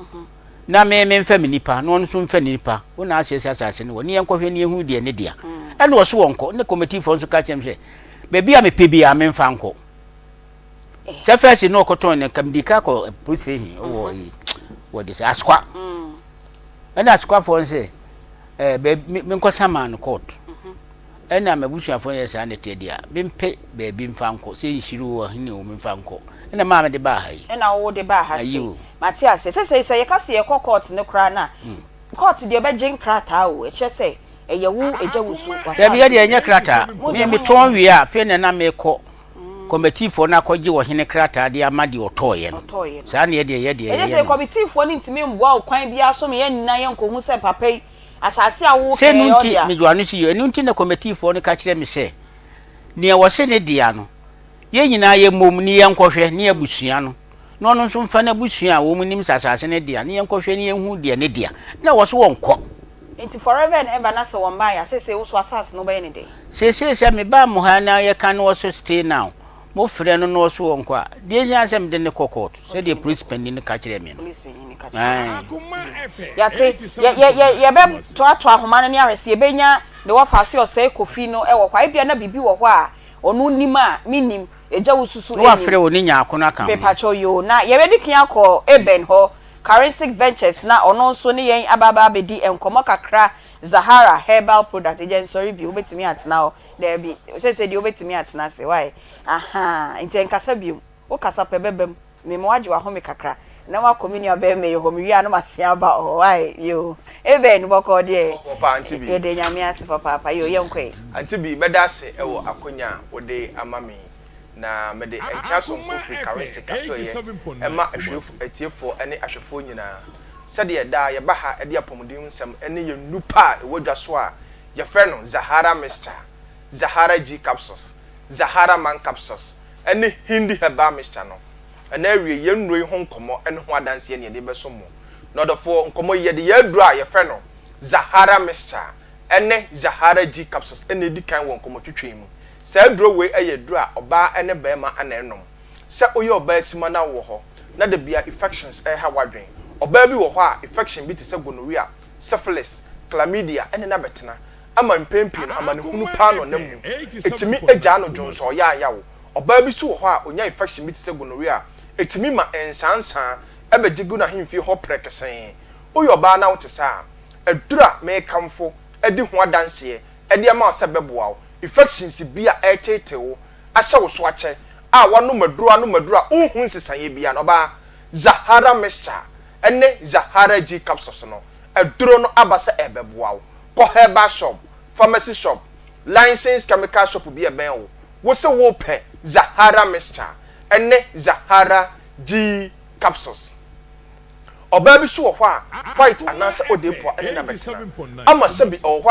na me memfa me nipa na ɔno nso mfa ne nipa, wo na aseɛ sɛ asase no wɔ ne yɛnkɔhwɛ ne yɛhunu deɛ ne dea. Ɛna ɔso wɔnkɔ, ne kɔmɛtifoɔ nso ka kyerɛ me sɛ Baabi a mepɛ biara memfa nkɔ. Sɛ fɛs no ɔkɔtɔn no nka mede ka kɔ police station wɔ yi wɔde sɛ Asokwa. Ɛna Asokwafoɔ no sɛ ɛɛ baabi menkɔsa maa no court. Ɛna m'abusuafoɔ no yɛ saa na ɛteɛ deɛ a mempɛ baabi mfa nkɔ sɛ nhyiri o ahene o memfa nkɔ. Ɛna maa mede baa ha yi. Ɛna wode baa ha sei. Mate aseɛ. Sɛsɛi sɛ yɛka sɛ yɛkɔ court no koraa no a court deɛ ɔbɛgye nkrataa o ɛkyerɛ sɛ Ɛyɛ wo agya wusu w'asase. Dabi yɛ deɛ ɛnyɛ krataa. Mo Me deɛ me monyɛ tɔn wie a afei na na mekɔ kɔmɛtiifoɔ no akɔgye ɔhene krataa de ama deɛ ɔtɔɔeɛ no. Ɔtɔɔeɛ no. Saa na yɛ deɛ yɛ deɛ Ɛnyɛ yɛyɛ sɛ no. kɔmitiifoɔ no ntumi mboa wo kwan biara so ma yɛn nyinaa yɛnkɔhu sɛ papa yi asase a woka Sɛ yi ɛno ɛyɛ wo nti dea. me dwano si yɛ ɛno nti na kɔmɛtiifoɔ no ka kyerɛ me sɛ deɛ wɔse ne dea no yɛn nyinaa yɛmmom ne yɛnkɔhwɛ ne abusua no na ɔno nso mfa n'abusua a wɔn nim sɛ asase no dea na yɛnkɔhwɛ na yɛnhu deɛ ne dea. Na wɔ so wɔnkɔ. Nti forever and ever na sɛ wɔn baeɛ a, seesei wo so asase no wobɛyɛ no dɛn? Seesei sɛ meba mo ha na yɛka na ɔso stay now, mo frɛ no na ɔso ɔnkɔ a, deɛ hia sɛ mede no kɔ court sɛdeɛ police panin no ka kyerɛɛ me no. Police panin no ka kyerɛɛ wo. Yɛate. Yɛ, yɛ, yɛ, yɛbɛtoatoa ahoma no ne ahwɛ sɛ yɛbɛnya deɛ wɔfa ase ɔsɛe Kofi no wɔ hɔ a. Ebia na biribi wɔ hɔ a ɔno nim a mennim. Agya wo susu Na wafrɛ wo ne nyaako no aka ho. Mepakyɛw yoo, na yɛbɛdi kan akɔ Eben hɔ, Karensic Ventures na ɔno nso ne yɛn aba aba abɛdi nkɔmmɔ kakra Zahara herbal product, agya nsɔre bio, wobɛtumi atena hɔ, daabi, seesei deɛ wobɛtumi atena ase, why, ahaa, nti ɛnkasa biom, wokasa pɛ ɛbɛba mu. Mema wagye w'ahome kakra na wakɔ me nua bɛɛma yi hɔ, mewie a na masen aba hɔ wai yoo Amen bɔkɔɔ deɛ Bɔkɔɔ paa Auntie Bee. Yɛda Nyame ase papaapa yoo yɛnkɔ ɛ. Auntie Bee, mɛda ase wɔ akonya a wode ama me yi. Na mede nkyea sononko firi Charistic Asoɛeɛ ma atiefoɔ ne ahwɛfoɔ nyinaa. Sɛdeɛ daa yɛba ha de apɔmuden nsɛm ne yɛn nnupa a ɛwɔ dwa so a yɛfrɛ no Zahara Mixture, Zahara G Capsules, Zahara Man Capsules ne Hindi Herbal Mixture no, ɛnnɛ awiei yɛn nnuro yi ho nkɔmmɔ ne ho adanseɛ na yɛde rebɛsom mo. Na ɔdɔfoɔ, nkɔmmɔ yi yɛde yɛn aduro a yɛfrɛ no Zahara Mixture ne Zahara G Capsules na ɛdi kan wɔ nkɔmmɔtwetwe yi mu. Saa aduro wei yɛ aduro a ɔbaa ne barima na ɛnom. Sɛ woyɛ ɔbaa sima na wowɔ hɔ na da biara infections reha w'adwene. Ɔbaa bi wɔ hɔ a infection bi te sɛ gonorrhea, syphilis, chlamydia ne no abɛtena ama mpɛn pii no amanehunu paa na ɔnam mu. Ɛtumi gyaa no dwonsɔ ɔyaayaw. Ɔbaa bi nso wɔ hɔ a ɔnya infection bi te sɛ gonorrhea a, ɛtumi ma nsaansaa bɛgye gu n'ahemfie hɔ prɛkɛsɛɛ. Woyɛ ɔbaa na wote saa a, aduro a merekamfo adi ho adanseɛ de ama wo sɛ ɛbɛboa wo, infections bi a ɛreteetee wo ahyɛ wo so akyɛ a woanom aduro anom aduro a wonhu nsesaeɛ biara no, ɔbaa, Zahara mixture ne Zahara G capsules no, aduro no aba sɛ ɛrebɛboa wo. Kɔ herbal shop, pharmacy shop, licensed chemical shop bi a ɛbɛn wo, wo se worepɛ Zahara mixture ne Zahara G capsules. Ɔbaa bi nso wɔ hɔ a, white anaasɛ odepoa ne no abɛtena ama sɛbi ɛwɔ hɔ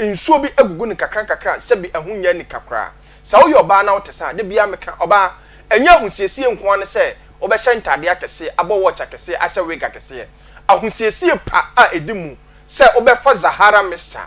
a nsuo bi agugu no nkakrankakra a sɛbi ɛho nyɛ anika koraa. Sɛ woyɛ ɔbaa na wote saa a, da biara meka, ɔbaa, ɛnyɛ ahosiesie nko ara ne sɛ wobɛhyɛ ntaadeɛ akɛseɛ, abɔ watch akɛseɛ, ahyɛ wig akɛseɛ. Ahosiesie pa a ɛdi mu sɛ wobɛfa Zahara mixture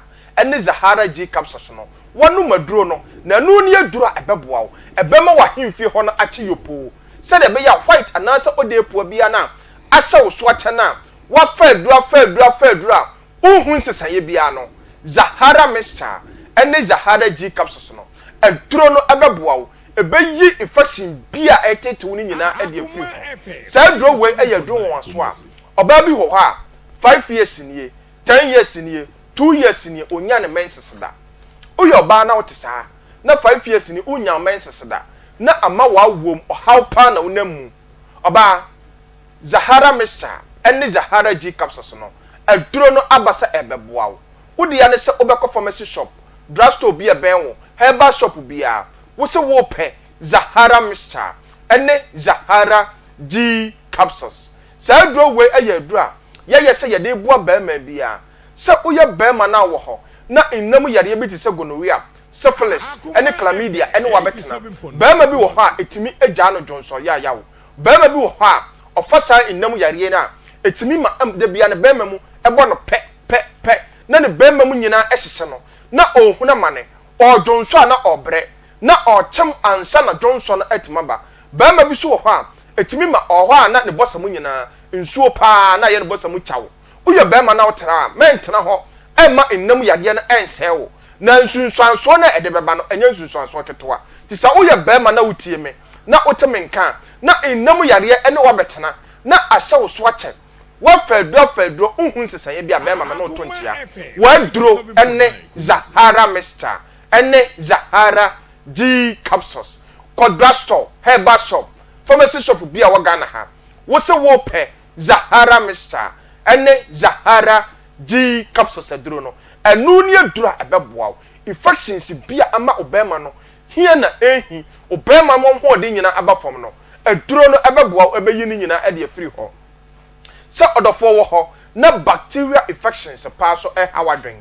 ne Zahara G capsules no, woanom aduro no, na ɛno ne aduro a ɛbɛboa wo. Ɛbɛma w'ahemfie hɔ no akye yopoo. Sɛdeɛ ɛbɛyɛ a white anaasɛ odeepoa biara no a ahyɛ wo so akyɛ no a woafa aduro afa aduro afa aduro a wonhu nsesaeɛ biara no, Zahara mixture ne Zahara G capsules no, aduro no bɛboa wo, ɛbɛyi infection bi a ɛreteete wo no nyinaa de afiri hɔ. Saa aduro wei yɛ aduro nwanwasoɔ a ɔbaa bi wɔ hɔ a 5 years nie, 10 years nie, 2 years nie, ɔnnya ne menses da. Woyɛ ɔbaa na wote saa na 5 years ni wonnya wo menses da na ama w'awoɔ mu ɔhaw paa na wonam mu. Ɔbaa, Zahara mixture ne Zahara G capsules no, aduro no aba sɛ ɛrebɛboa wo. Wo dea ne sɛ wobɛkɔ pharmacy shop, drug store bi a ɛbɛn wo, herbal shop biara, wo se worepɛ Zahara mixture ne Zahara G capsules. Saa aduro wei yɛ aduro a yɛyɛ sɛ yɛde reboa barima biara. Sɛ woyɛ barima na wowɔ hɔ na nna mu yareɛ bi te sɛ gonorrhea, syphilis, ne chlamydia ne wo abɛtena. Barima bi wɔ hɔ a, ɛtumi gyaa no dwonsɔ yaayaw. Barima bi wɔ hɔ a, ɔfa saa nna mu yareɛ no a, ɛtumi ma da biara ne barima mu bɔ no pɛ, pɛ, pɛ, na ne barima mu nyinaa hyehye no, na ɔrehunu amane, ɔredwonsɔ a na ɔrebrɛ, na ɔrekyem ansa na dwonsɔ no atumi aba. Barima bi nso wɔ hɔ a, ɛtumi ma ɔwɔ hɔ a na ne bɔsa mu nyinaa, nsuo pa ara na ayɛ ne bɔsa mu kyaw. Woyɛ barima na wotra a, mɛntena hɔ mma nna mu yadeɛ no nsɛe wo. Na nsunsuansoɔ no a ɛde bɛba no, ɛnyɛ nsunsuansoɔ ketewa. Nti sɛ woyɛ barima na wotie me, na wote me nka a, na nna mu yareɛ ne wo abɛtena, na ahyɛ wo so akyɛ. Woafa aduro afa aduro, wonhu nsesaeɛ bi a, barima me ne wo to nkyea. W'aduro ne Zahara Mixture ne Zahara G Capsules. Kɔ drugstore, herbal shop, pharmacy shop bi a ɛwɔ Ghana ha. Wo se wopɛ Zahara Mixture ne Zahara G capsules aduro no, ɛno ne aduro a ɛbɛboa wo. Infections bi a ama wo barima no hia na ɛnhi, wo barima no ahoɔden nyinaa aba fam no, aduro no ɛbɛboa wo, ɛbɛyi ne nyinaa de afiri hɔ. Sɛ ɔdɔfoɔ wɔ hɔ na bacterial infections paa so ɛreha w'adwene.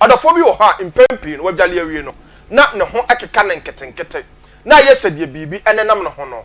Ɔdɔfoɔ bi wɔ hɔ a mpɛn pii no wadwale awie no na ne ho ɛkeka no nketenkete na ayɛ sɛ deɛ biribi nenam ne ho no.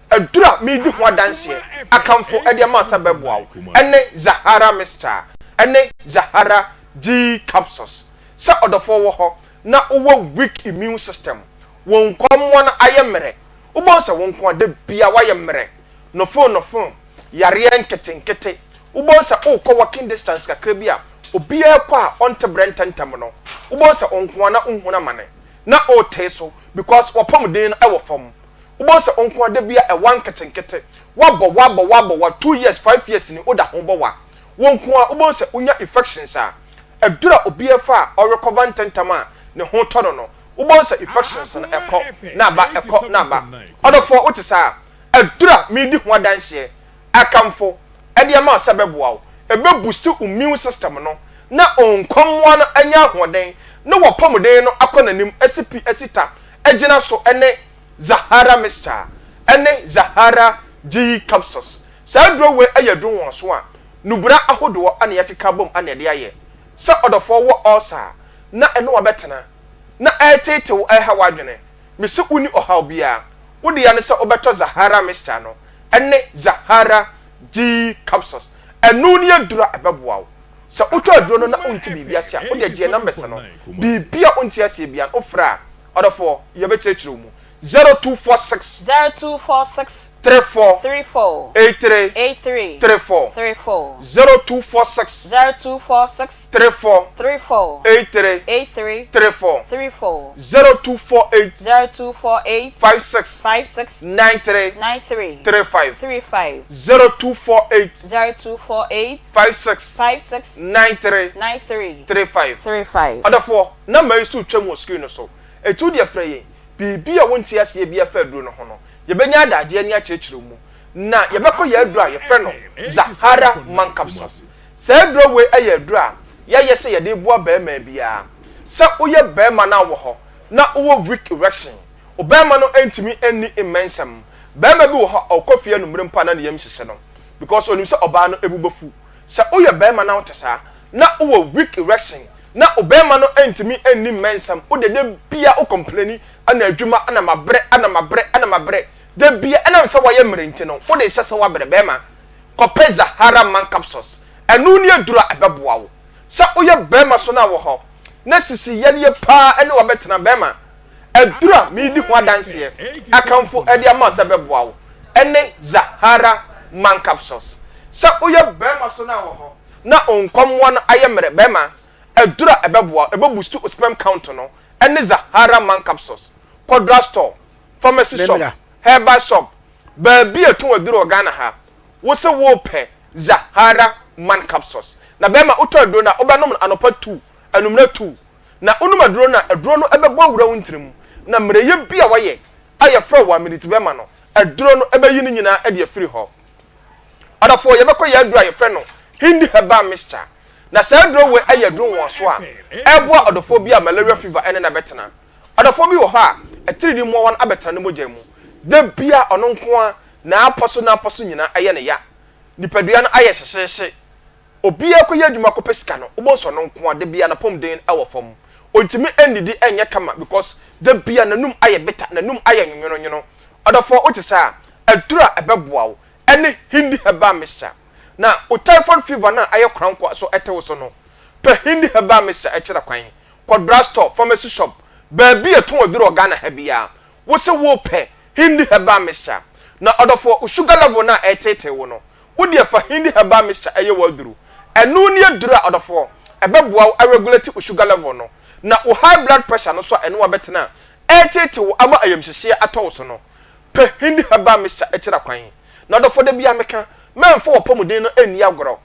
Aduru a meredi ho adanseɛ akamfo de ama sɛ bɛboa wo ne Zahara Mixture ne Zahara G Capsules. Sɛ ɔdɔfoɔ wɔ hɔ na wowɔ weak immune system, wo nkɔmmoa no ayɛ mmerɛ, wobɛhu sɛ wo nko ara da biara woayɛ mmerɛ, nofo nofo, yareɛ nketenkete, wobɛhu sɛ worekɔ walking distance kakra bi a obiara kɔ a ɔnte berɛ ntɛmntɛm no, wobɛhu sɛ wo nko ara na wonhunu amane na woretee so because w'apɔmuden no wɔ fam. Wobɛhu sɛ wo nko ara da bi a ɛwa nketenkete, woabɔ woabɔ woabɔ wa 2 years, 5 years ni woda ho bɔ wa. Wo nko ara wobɛhu sɛ wonya infections a, aduru a obiara fa a ɔrecover ntɛmntɛm a ne ho tɔ no no, wobɛhu sɛ infections no ɛkɔ na aba, ɛkɔ na aba. Ɔdɔfoɔ wote saa a, aduru a meredi ho adanseɛ, akamfo de ama wo sɛ ɛbɛboa wo, ɛbɛ boost wo immune system no na wo nkɔmmoa no anya ahoɔden na w'apɔmuden no akɔ n'anim asi pi asi ta agyina so ne. Zahara Mixture ne Zahara G Capsules. Saa aduro wei yɛ aduro nwonwaso a nnubura ahodoɔ na yɛakeka abom na yɛde ayɛ. Sɛ ɔdɔfoɔ wɔ ulcer a, na ɛne wo abɛtena na ɛreteetee wo ɛreha w'adwene. Mese wonni ɔhaw biara. Wo dea ne sɛ wobɛtɔ Zahara Mixture no ne Zahara G Capsules. Ɛno ne aduro a ɛbɛboa wo. Sɛ wotɔ aduro no na wonte biribi ase a, wode gyeɛ numbers no. Biribi a wonte aseɛ biara no, wofrɛ a, ɔdɔfoɔ, yɛbɛkyerɛkyerɛ wo mu. 0246. 0246. 34. 34. 83. 83. 34. 34. 0246. 0246. 34. 34. 83. 83. 34. 34. 0248. 0248. 56. 56. 93. 93. 35. 35. 0248. 0248. 56. 56. 93. 93. 35. 35. Ɔdɔfoɔ, number yi so retwam wɔ screen no so. Enti wo deɛ frɛ yɛn. Biribi a wonte aseɛ biara fa aduro no ho no, yɛbɛnya adagyeɛ ne akyerɛkyerɛ mu. Na yɛbɛkɔ yɛn aduro a yɛfrɛ no Zahara Man Capsules. Saa aduro wei yɛ aduro a yɛayɛ sɛ yɛde reboa barima biara. Sɛ woyɛ barima na wowɔ hɔ na wowɔ weak erection, wo barima no ntumi nni mmɛnsɛm. Barima bi wɔ hɔ a ɔkɔ fie anwummere mpo a na ne yam hyehye no because ɔnim sɛ ɔbaa no bo bɛfu. Sɛ woyɛ barima na wote saa na wowɔ weak erection na wo barima no ntumi nni mmɛnsɛm, wo deɛ da biara wo complaini ɛna adwuma ɛna mabrɛ ɛna mabrɛ ɛna mabrɛ da biara ɛnam sɛ woayɛ mmerɛ nti no wode hyɛ sɛ woabrɛ barima kɔpɛ Zahara man capsules ɛno ne aduro a ɛbɛboa wo sɛ woyɛ barima so no a wɔ hɔ na sisi yadeɛ paa ɛne wabɛtena barima aduro a meredi ho adanseɛ akamfo ɛde ama wo sɛ ɛbɛboa wo ɛne Zahara man capsules sɛ woyɛ barima so no a wɔ hɔ na wo nkɔmmoa no ayɛ mmerɛ bɛrima, aduro a ɛbɛboa wo, ɛbɛ boost wo sperm count no ɛne Zahara man capsules. Kɔ drug store, pharmacy shop, herbal shop, baabi a yɛtɔn aduro wɔ Ghana ha, wo se wo pɛ Zahara man capsules. Na bɛrima wotɔ aduro no a, wobɛnom no anɔpa tuu, anwummerɛ tuu. Na wonom aduro no a, aduro no ɛbɛbɔ awura wo ntini mu, na mmerɛyɛ bi a wayɛ a yɛfrɛ wo aminiti bɛrima no, aduro no ɛbɛyi ne nyinaa de afiri hɔ. Ɔdɔfoɔ, yɛbɛkɔ yɛn aduro a yɛfrɛ no Hindi Herbal Mixture. Na saa aduro wei yɛ aduro nwonwasoɔ a ɛreboa ɔdɔfoɔ bi a malaria fever ne no abɛtena. Ɔdɔfoɔ bi wɔ hɔ a, atiridii mmoawa no abɛtena ne mogya mu. Da biara ɔno nko ara, n'apɔ so n'apɔ so nyinaa yɛ no ya. Nipadua no ayɛ hyehyeehye. Obiara kɔyɛ adwuma kɔpɛ sika no, wobɛhu sɛ ɔno nko ara, da biara n'apɔmuden wɔ fam. Ɔntumi nnidi nyɛ kama because da biara n'anum ayɛ bitter, n'anum ayɛ nwonwononwono. Ɔdɔfoɔ, wote saa a, aduro a ɛbɛboa wo ne Hindi Herbal Mixture. Na wo typhoid fever no a ayɛ koranko so te wo so no, pɛ Hindi Herbal Mixture kyerɛ kwan. Kɔ drug store, pharmacy shop, baabi a yɛtɔn aduro wɔ Ghana ha biara, wo se worepɛ Hindi Herbal Mixture. Na ɔdɔfoɔ, wo sugar level no a ɛreteetee wo no, wo deɛ fa Hindi Herbal Mixture yɛ w'aduro. Ɛno ne aduro a ɔdɔfoɔ, ɛbɛboa wo aregulate wo sugar level no. Na wo high blood pressure no nso a ɛne wo abɛtena a ɛreteetee wo ama ayamhyehyeɛ atɔ wo so no, pɛ Hindi Herbal Mixture kyerɛ kwan. Na ɔdɔfoɔ da biara meka, mɛmfa w'apɔmuden no nni agorɔ.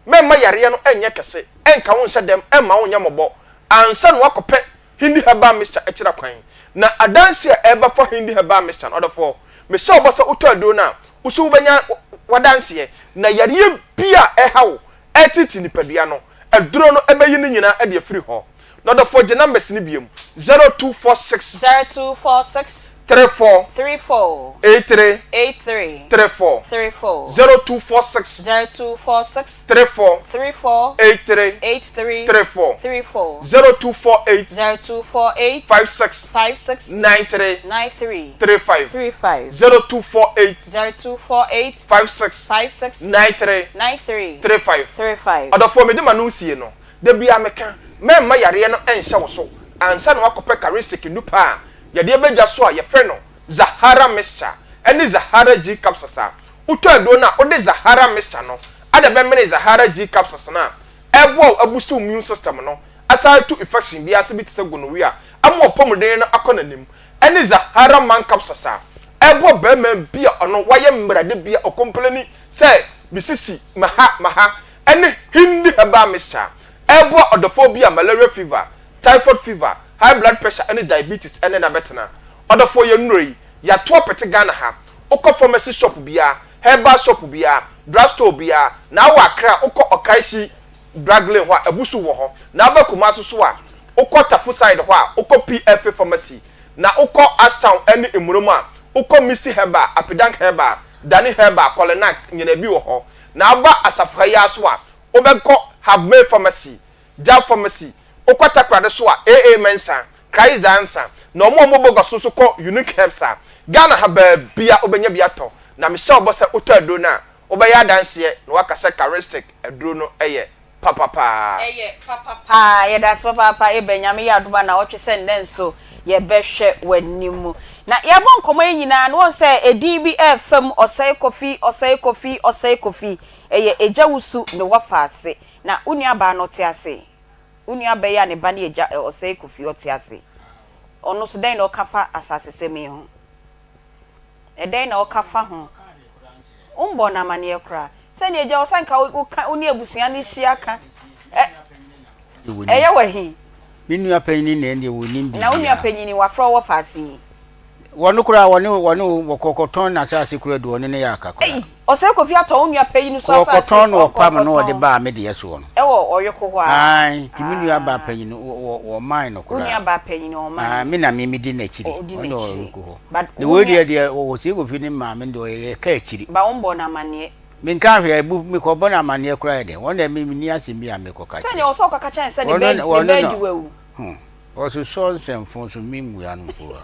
Mɛmma yareɛ no nyɛ kɛse, ɛnka wo nhyɛ dɛm, ɛmma wo nyɛ mmɔbɔ ansa na woakɔpɛ Hindi Herbal Mixture kyerɛ kwan. Na adanseɛ a ɛreba fa Hindi Herbal Mixture no, ɔdɔfoɔ, mehyɛ wo bɔ sɛ wotɔ aduro no a, wo nso wobɛnya w'adanseɛ. Na yareɛ biara a ɛreha wo, ɛreteetee nipadua no, aduro no bɛyi ne nyinaa de afiri hɔ. Na ɔdɔfoɔ gye numbers no biom, 0246. 0246. 34. 34. 83. 83. 34. 34. 0246. 0246. 34. 34. 83. 83. 34. 34. 0248. 0248. 56. 56. 93. 93. 35. 35. 0248. 0248. 56. 56. 93. 93. 35. 35. Ɔdɔfoɔ mede m'ano sie no, da biara meka, mɛmma yareɛ no nhyɛ wo so ansa na woakɔpɛ Karisik nnupa a yɛde aba dwa so a yɛfrɛ no Zahara Mixture ne Zahara G Capsules a wotɔ aduro no a wode Zahara Mixture no ada bɛmene Zahara G Capsules no a ɛboa wo abusti wo immune system no asan atu infection biara ase bi te sɛ gonorrhea ama w'apɔmuden no akɔ n'anim ne Zahara Man Capsules a ɛboa barima bi a ɔno wayɛ mmerɛ da biara ɔcomplaini sɛ me sisi maha maha ne Hindi herbal mixture a ɛboa ɔdɔfoɔ bi a malaria fever, typhoid fever, high blood pressure ne diabetes ne no abɛtena. Ɔdɔfoɔ yɛn nnuro yi, yɛato apete Ghana ha. Wokɔ pharmacy shop biara, herbal shop biara, drug store biara, na wɔ Accra a wokɔ Okaishie drug lane hɔ a, abu so wɔ hɔ. Na woba Kumasi nso a, wokɔ Tafo side hɔ a, wokɔ PFA pharmacy. Na wokɔ Ashtown ne Mmuro mu a, wokɔ Misty Herbal, Apidank Herbal, Dani Herbal, Kɔlenak, nyinaa bi wɔ hɔ. Na woba asafo ha yi ara so a, wobɛkɔ Habmay Pharmacy, Jab Pharmacy, wokɔ Takoradi so a, AA Mensah, Kraiza Nsa, na wɔn a wɔwɔ Bogoso nso kɔ Unique Herbs a, Ghana ha baabiara wobɛnya bi atɔ. Na mehyɛ wo bɔ sɛ wotɔ aduro no a, wobɛyɛ adanseɛ na woaka sɛ Charistic aduro no yɛ papa paa. Ɛyɛ papa paa yɛdase papaapa Abel Nyame yɛ adom a nawɔtwe sɛ nnɛ nso yɛbɛhwɛ w'anim na yɛbɔ nkɔmmɔ yi nyinaa no wohu sɛ edin bi ɛɛfa mu Ɔsɛe Kofi Ɔsɛe Kofi Ɔsɛe Kofi ɛyɛ Agya Wusu ne wɔfaase na wo nua baa no ɔte ase wo nua bɛyɛ a ne ba ne Agya Ɔsɛe Kofi ɔte ase ɔno nso dɛn na ɔka fa asasesɛm yi ho. Ɛdɛn na ɔka fa ho? Wombɔɔ no amanneɛ koraa. Sɛnea agya wɔ sɛ anka woka wo ne abusua no hyia ka. Ɛ, ɛyɛ wo ahi. Me nua panyin na ɛndeɛ wɔnim Na wo nua biribiara. panyin yi, wafrɛ wo wɔ faase yi? Wɔno koraa, wɔne wɔne wɔkɔkɔtɔn n'asase koraa du, ɔne no yɛ aka koraa. Ei! Ɔsɛe Kofi atɔn wo nua panyin so asase, Wɔkɔtɔn no ɔpam na ɔde ɔkɔkɔtɔn. baa me deɛ soɔ no. Ɛwɔ ɔyoko hɔ ara. Ae, nti me nua baa panyin no, wɔ, wɔ, wɔman no Wo nua koraa. baa panyin no, wɔman Ae, no. me na me medi n'akyiri, Ɔdi ɔno deɛ n'akyiri. ɔyoko hɔ. But Na wo wei nua. deɛ deɛ ɔwɔ Osei Kofi ne maame no deɛ ɔyɛ yɛ ka akyiri. But wo mbɔɔ no amaneɛ. Menkaa hwee, abu, mekɔbɔ no amaneɛ koraa yɛ dɛn? Wɔn deɛ me, menni asɛm bi a mekɔka Sɛ kyerɛ. nea ɔwɔ sɛ ɔkɔka kyerɛ no sɛ ne Wɔno ba, na, ne wɔno ba na, adi wawu. hmm, ɔsosɔ nsɛmfo so memmua no mpo a.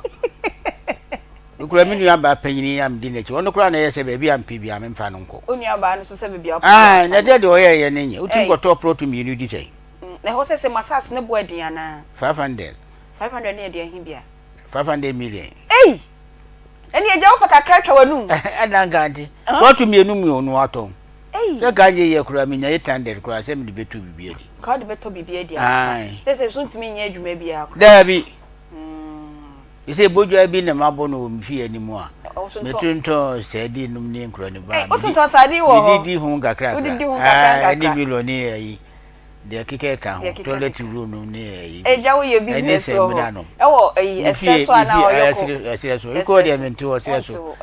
Me koraa me nua baa panyin yi a medi n'akyi, ɔno koraa na ɛyɛ sɛ baabi a mepɛ biara memfa no nkɔ. Wo nua baa no nso sɛ baabi a wopɛ biara Ae, mfa na no. ɛdeɛ deɛ ɔyɛeɛ no nyɛ. Wotumi Ei. kɔtɔɔ prɔto mmienu di sɛn? Na ɛhɔ sɛ sɛ mo asase no bo aden anaa? 500. 500 no yɛ deɛ he bia? 500 million. Ei! Ɛnneɛ agya wopɛ kakra twa w'anum. Ɛna nka nti, prɔto mmienu mu no watɔn. Ei! Sɛ nka anyɛ yie koraa menya 800 koraa sɛ mede bɛtɔ biribi adi. Nka wode bɛtɔ biribi adi ampa. Ae. Sɛ sɛ so ntumi nyɛ adwuma biara koraa. Daabi. Te sɛ bodua bi na mabɔ no wɔ me fie anim a, metontɔn sardine nom ne nkurɔne ba a, medidi ho nkakrakra. Ɛne milo ne ayi, deɛ keka ka ho, toilet roll nom ne ayi bi, ɛne samina nom. Me fie, me fie, ɛserɛ so. Ekɔ deɛ mente hɔ, ɛserɛ so.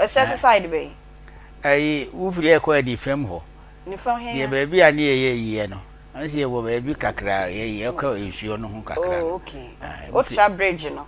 Ayi, wofiri ɛkɔ anifam hɔ. Deɛ baabi a ne yɛyɛ ayiyɛ no, ɛsɛ yɛwɔ baabi kakra a yɛyɛ ɛkɔ nsuo no ho kakra no. Oh, okay. Wotra bridge no.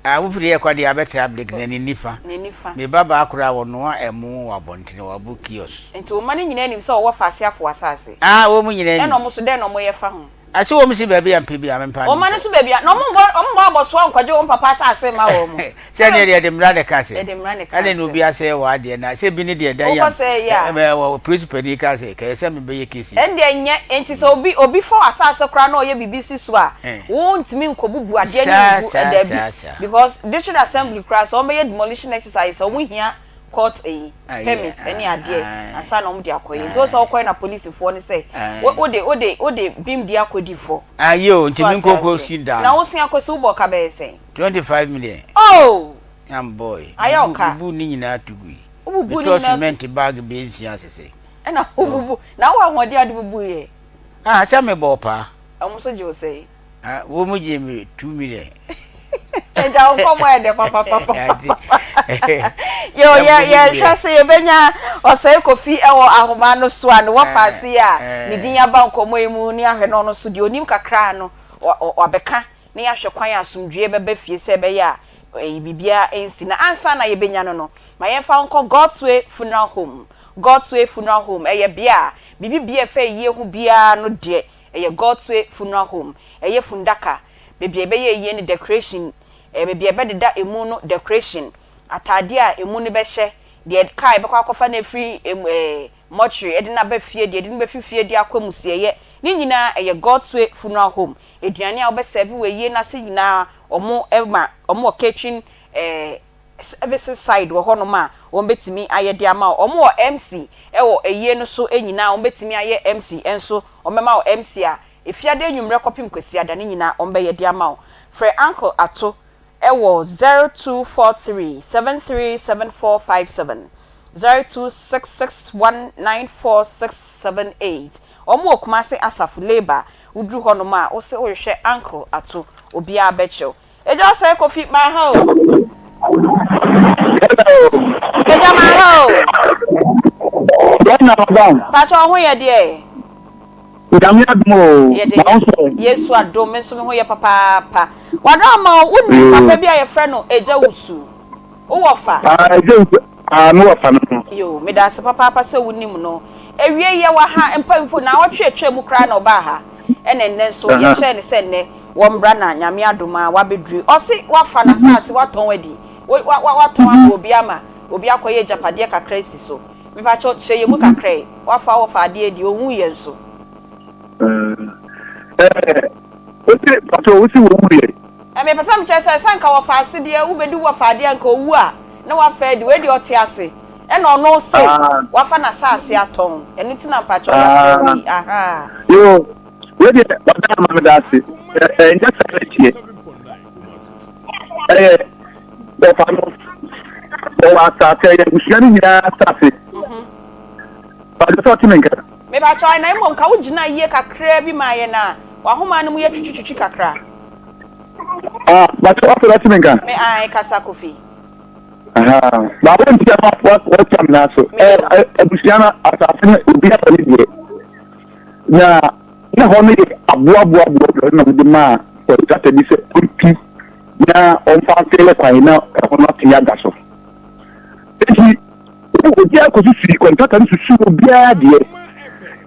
Ah, wofiri yɛ kɔ deɛ abɛtra bridge na ne nifa. Ne nifa. Me ba baa koraa wɔnoa ɛmo wɔ abɔntene, wɔabɔ kiosk. Nti wo mma no nyinaa nim sɛ wɔwɔ faase afo asase? Ah, wɔn nyinaa nim. Ɛna wɔn nso dɛn na wɔyɛ fa ho? Ase wɔn si baabi a mpɛ bi a mempa no Wɔn mma no nso baabi a, na wɔn mbɔ wɔn mbɔ abɔsoɔ nkɔgye wɔn papa asase mma wɔn. Sɛdeɛ deɛ yɛde mmara na ɛka asɛm. Yɛde mmara na ɛka Ɛne na asɛm. obi asɛe w'adeɛ na sɛ bi ne deɛ ɛda yam. Wokɔ sɛe yɛ a. Ɛɛ wɔ polisi panin ka sɛ kɛyɛ sɛ mebɛyɛ case yi. Ɛndeɛ nyɛ, enti sɛ obi obi fa w'asase koraa na ɔyɛ biribi si so a, wontumi nkɔbubu adeɛ no Saa ngu, saa daabi. saa saa. Because district assembly koraa sɛ wɔbɛyɛ demolition exercise a, wɔhia court eyi, permit ɛne adeɛ ansa na wɔde akɔyɛ. Nti wo sɛ wokɔyɛ na polisifoɔ no sɛ wode wode wode bim di akɔdi fɔ. Ayi o, nti So me ate nkɔkɔ aseɛ? si dan Na no. wosen akɔsi wobɔɔ ka bɛyɛ sɛn? 25 million. Oh! Na mebɔɔe. Ayɛ wo ka? Mebu ne nyinaa to gui. Wobubu ne Metɔɔ nyinaa to. cement bag bɛyɛ nsia sesei. Ɛna wobubu, na wowɔ ahoɔden a wode bubuiɛ? Ah, sɛ mebɔɔ paa. Wɔn nso gye wo sɛn? Ah, wɔn mu gye me 2 million. Agya wo nkɔmmɔ yɛ dɛ papapapa. Yo, yɛ yɛhwɛ sɛ yɛbɛnya Ɔsɛe Kofi wɔ ahoma no so a ne wɔfa ase yi a ne din aba nkɔmmɔ yi mu ne ahwɛ no ɔno nso deɛ onim kakra no wabɛka na yɛahwɛ kwan a asomdwoeɛ bɛba fie sɛ ɛbɛyɛ a ɛyi biribiara nsi. Na ansa na yɛbɛnya no no, ma yɛmfa wo nkɔ God's Way Funeral Home. God's Way Funeral Home ɛyɛ bea a biribi biara ɛfa ayie ho biara no deɛ ɛyɛ God's Way Funeral Home. Ɛyɛ fundaka, baabi a yɛbɛyɛ ayie no decoration, ɛɛ baabi a yɛbɛdeda emu no decoration, ataadeɛ a emu no bɛhyɛ, deɛ car a yɛbɛkɔ akɔfa no afiri emu ɛɛ mortuary de no aba fie, deɛ yɛde no bɛfi fie de akɔ amusieeɛ, ne nyinaa ɛyɛ God's Way Funeral Home. Aduane a wobɛ serve wɔ ayie no ase nyinaa wɔn ma, wɔn wɔ catering ɛɛ services side wɔ hɔnom a wɔn bɛtumi ayɛ de ama wo. Wɔn wɔ MC wɔ ayie no so nyinaa, wɔn bɛtumi ayɛ MC nso, wɔn bɛma wo MC a Efiada anwummerɛ kɔpem Kwasiada ne nyinaa wɔn bɛyɛ de ama wo. Frɛ Uncle Ato wɔ 0243 737457, 0266194678. Wɔn wɔ Kumasi Asafo Labour. Woduru hɔ nom a, wose wohwehwɛ Uncle Ato, obiara bɛkyerɛ wo. Agya Osei Kofi, my ha o. Hello. Agya my ha o. Yɛn na madam. Pakyɛ wo ho yɛ deɛ? Nyame adom o, Yɛde na wo nso ɛ? Yesu adom, me nso me ho yɛ papaapa. W'adaama o, wonim papa bi a yɛfrɛ no Agya Wusu? Wo wɔfa? Ah, Agya Wusu, ah, me wɔfa no no. Yoo, medaase papaapa sɛ wonim no. Awiei yɛwɔ ha, mpanyimfo, naawɔtwe a atwam mu koraa na ɔbaa ha, ɛna nnɛ nso yɛhyɛɛ no sɛ nnɛ wɔmmra na Nyame adom ara wabɛduru. Ɔse wafa n'asaase, watɔn adi, wa, wa, watɔn ama obi ama obi akɔyɛ agyapadeɛ kakra asi so. Mepakyɛw, kyerɛ yɛn mu kakra ɛ. Wafa wɔfa adeɛ adi, ɔnwuiɛ nso. Ɛɛ, wose, pakyɛw, wose wɔwuiɛ? Ɛ, mepɛ sɛ mekyerɛ sɛ, sɛ anka wɔfa ase deɛ, wobɛdi wɔfa adeɛ anka ɔwu a, na wafa adi. Wei deɛ ɔte ase, ɛna ɔno se wafa n'asaase atɔn. Ɛno nti na mpakyɛw yɛafrɛ wo yi. Ahaa. Yoo, wei deɛ wada ama meda ase. Ɛ, ɛnyɛ saa na ɛteɛ. Ɛyɛ wɔfa no, wɔwɔ asaase, ɛyɛ abusua no nyinaa asaase. Pakyɛw sɛ ɔte me nka? Mepakyɛw, na mmom ka wo gyina yie kakraa bi ma yɛn a w'ahoma no mu yɛ twitwitwitwi kakra. Ah, pakyɛw afei ɔte me nka? Me ae, kasa Kofi. Ahaa, na wo nti ama wɔatwa me nan so. Ɛ, abusua no asaase no obi afa ne deɛ. Na na hɔ no yɛ aboaboaboa na wɔde maa kɔntrata bi sɛ ɔntu na ɔmfa mfeele kwan na ɛhɔ no atumi ada so. Enti obiara kɔsusui, kɔntrata no susu obiara deɛ.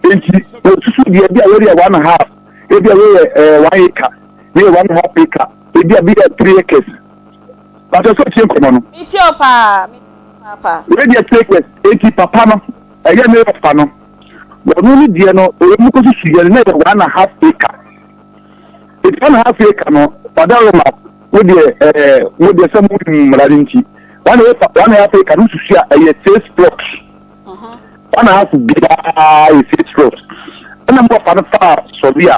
Enti wɔsusu deɛ bi a wɔyɛ one and a half, ebi a wɔyɛ eh, one acre, bi yɛ one and a half acre, ebi a bi yɛ three acres. Pastor sɛ ɔtie nkɔmmɔ no. Metie wo paa, metie wo paapa. Wei deɛ three acres, enti papa no, ɛyɛ ne ɔfa no, wɔno ne deɛ no, ɔyɛ mu kɔsusu yɛ no na ɛyɛ one and a half acre. Enti one and a half acre no, Fada Roma, wo deɛ ɛɛ, mo deɛ sɛ mo nim mmara no nti, one and a one and a half acre no susu a ɛyɛ six plots. One and a half biara yɛ six plots. Ɛna mo ɔfa no faa sɔbea,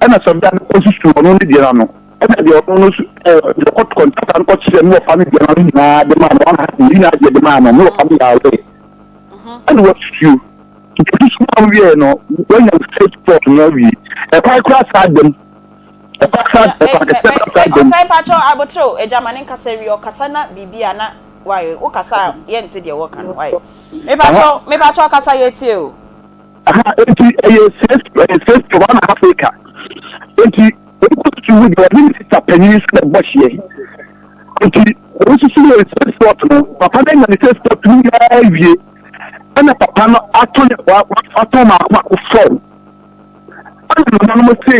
ɛna sɔbea no kɔsusu ɔno ne deɛ no ano. Ɛna deɛ ɔno no su ɛɛ deɛ ɔkɔ kɔntrata no kɔkyerɛ ne wɔfa no deɛ no ano nyinaa de maa no one and a half ne nyinaa deɛ de maa no ne wɔfa no yɛ awɛ. Ɛna wasusuo. Nti osusu maa wieɛ no, wanya wo state plot no awie. Ɛkwan koraa saa dam. Ɛkwan saa ɛkwan kɛseɛ koraa saa dam. Ɔsɛe mpakyɛw aboterɛ o agya ma ne nkasa nwie ɔkasa na biribi a na wayɛ wo kasa a yɛnte deɛ wɔka no wayɛ mepakyɛw mepakyɛw kasa yɛtie o. Aha enti ɛyɛ six ɛyɛ six one and a half acre enti wɔkɔ susu wo deɛ ɔne ne sista panyin nso na ɛbɔ hyeɛ enti wɔsusu yɛ six plot no papa no anya ne six plot no nyinaa awie. Ɛna papa no ato ne wa watɔn maako maako fɔw. Ɛna nananom se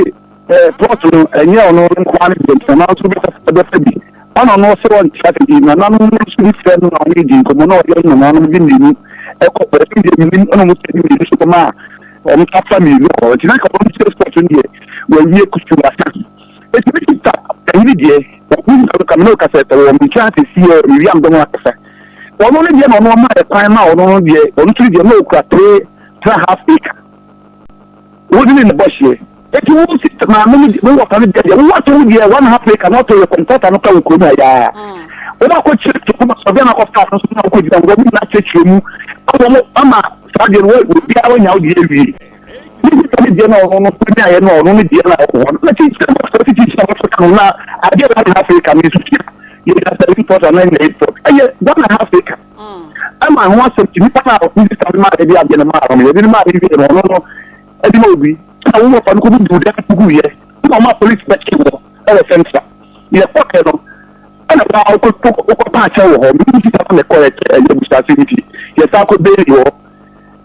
ɛɛ plɔt no ɛnyɛ ɔno no nko ara ne deɛ nti nana nso bɛfa bɛfa bi. Ɛna ɔno ɔse ɔnte ase nti nananom no nso bi frɛ no na ɔne di nkɔmmɔ na ɔde nananom de mmienu ɛkɔ kɔ ɛno deɛ menim ɛna ɔmo sɛ de mmienu nso kɔma a ɔmo nso afa mmienu kɔ nti na nka ɔno sɛ plɔt no deɛ wawie kusu asa. Eti me sista panyin deɛ ɔmo nyina no ka me ne wo kasa ɛwɔ me nkyɛn ase sie mewie a mede ho akasa. Ɔno ne deɛ na ɔno ɔma ɛkwan ma ɔno no deɛ ɔno nso ne deɛ na ɔkura three three and half acre. Wo ne ne bɔ hyeɛ. Eti wo si maame ne wo wɔfa ne deɛ deɛ wo wɔtɔ wo deɛ one and half acre na ɔtɔ yɛ kɔntata no ka wɔ kurom ha yaa. Wɔn akɔ kyerɛkyerɛ mu ma sɔbea na akɔ fa no nso na wɔkɔ gyina wɔn nyinaa kyerɛkyerɛ mu wɔn ama saa deɛ no wɔ obiara wɔnya wo deɛ awie. Ne sista ne deɛ na ɔno no nyaeɛ no ɔno ne deɛ na ɔwɔ hɔ no na kyikyiri na wɔsɔ kyikyiri na wɔsɔ ka no na adeɛ one and half acre no nso tia yɛ seven plot anaa nyina eight plot ɛyɛ one and half acre ɛma ho asɛm ti nipa na ne sista no maa yɛde adeɛ no maa no yɛde no maa no wie no ɔno no ɛde ma obi na wo wɔfa no kɔbu bu dan gugu yɛ na ɔma polisi bɛkye wɔ ɛwɔ central yɛ kɔkɛ no ɛna wa wokɔ wokɔ paakyɛ wɔ hɔ mene sista no na ɛkɔ yɛ ɛyɛ abusuasɛm nti yɛsan kɔ beeli hɔ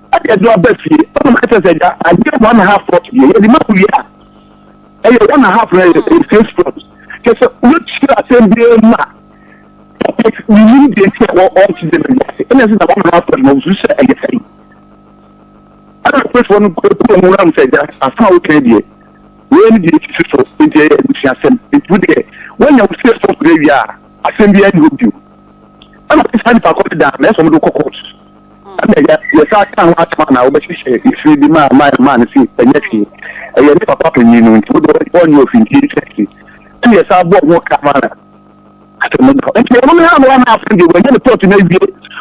Ɛna ɛde ɔba fie ɛna ɔka kyerɛ sɛ agya adeɛ one and half plot deɛ yɛde ma wo wie a ɛyɛ one and half na ɛyɛ six plot kyɛ sɛ wokyerɛ asɛm biara mu a papa menim deɛ nti a ɔnte deɛ mɛde ase ɛna ɛsɛ na one and half plot na ɔsusu sɛ ɛyɛ sɛn ɛna apolisifoɔ no kɔ wɔn wura mu sɛ agya asɛm a woka deɛ wei ne deɛ ɛsisi so nti ɛyɛ abusuasɛm nti wo deɛ woanya wo six plot no awie a asɛm biara nni hɔ bio ɛna saa nipa kɔ no da na ɛsɛ wɔde kɔ court Ɛna yɛ yɛsan kaa ho asɛm a na wɔbɛhyehyɛ efie bi maa maa maa no se ɛnyɛ hwee ɛyɛ ne papa panyin no nti wode ɔnyɛ ofi nti yɛnhyɛ ase ɛna yɛsan bɔɔ ho ka maa no asɛm no da hɔ nti ɔno ne ha no ana afei deɛ wɔanya ne plot no awie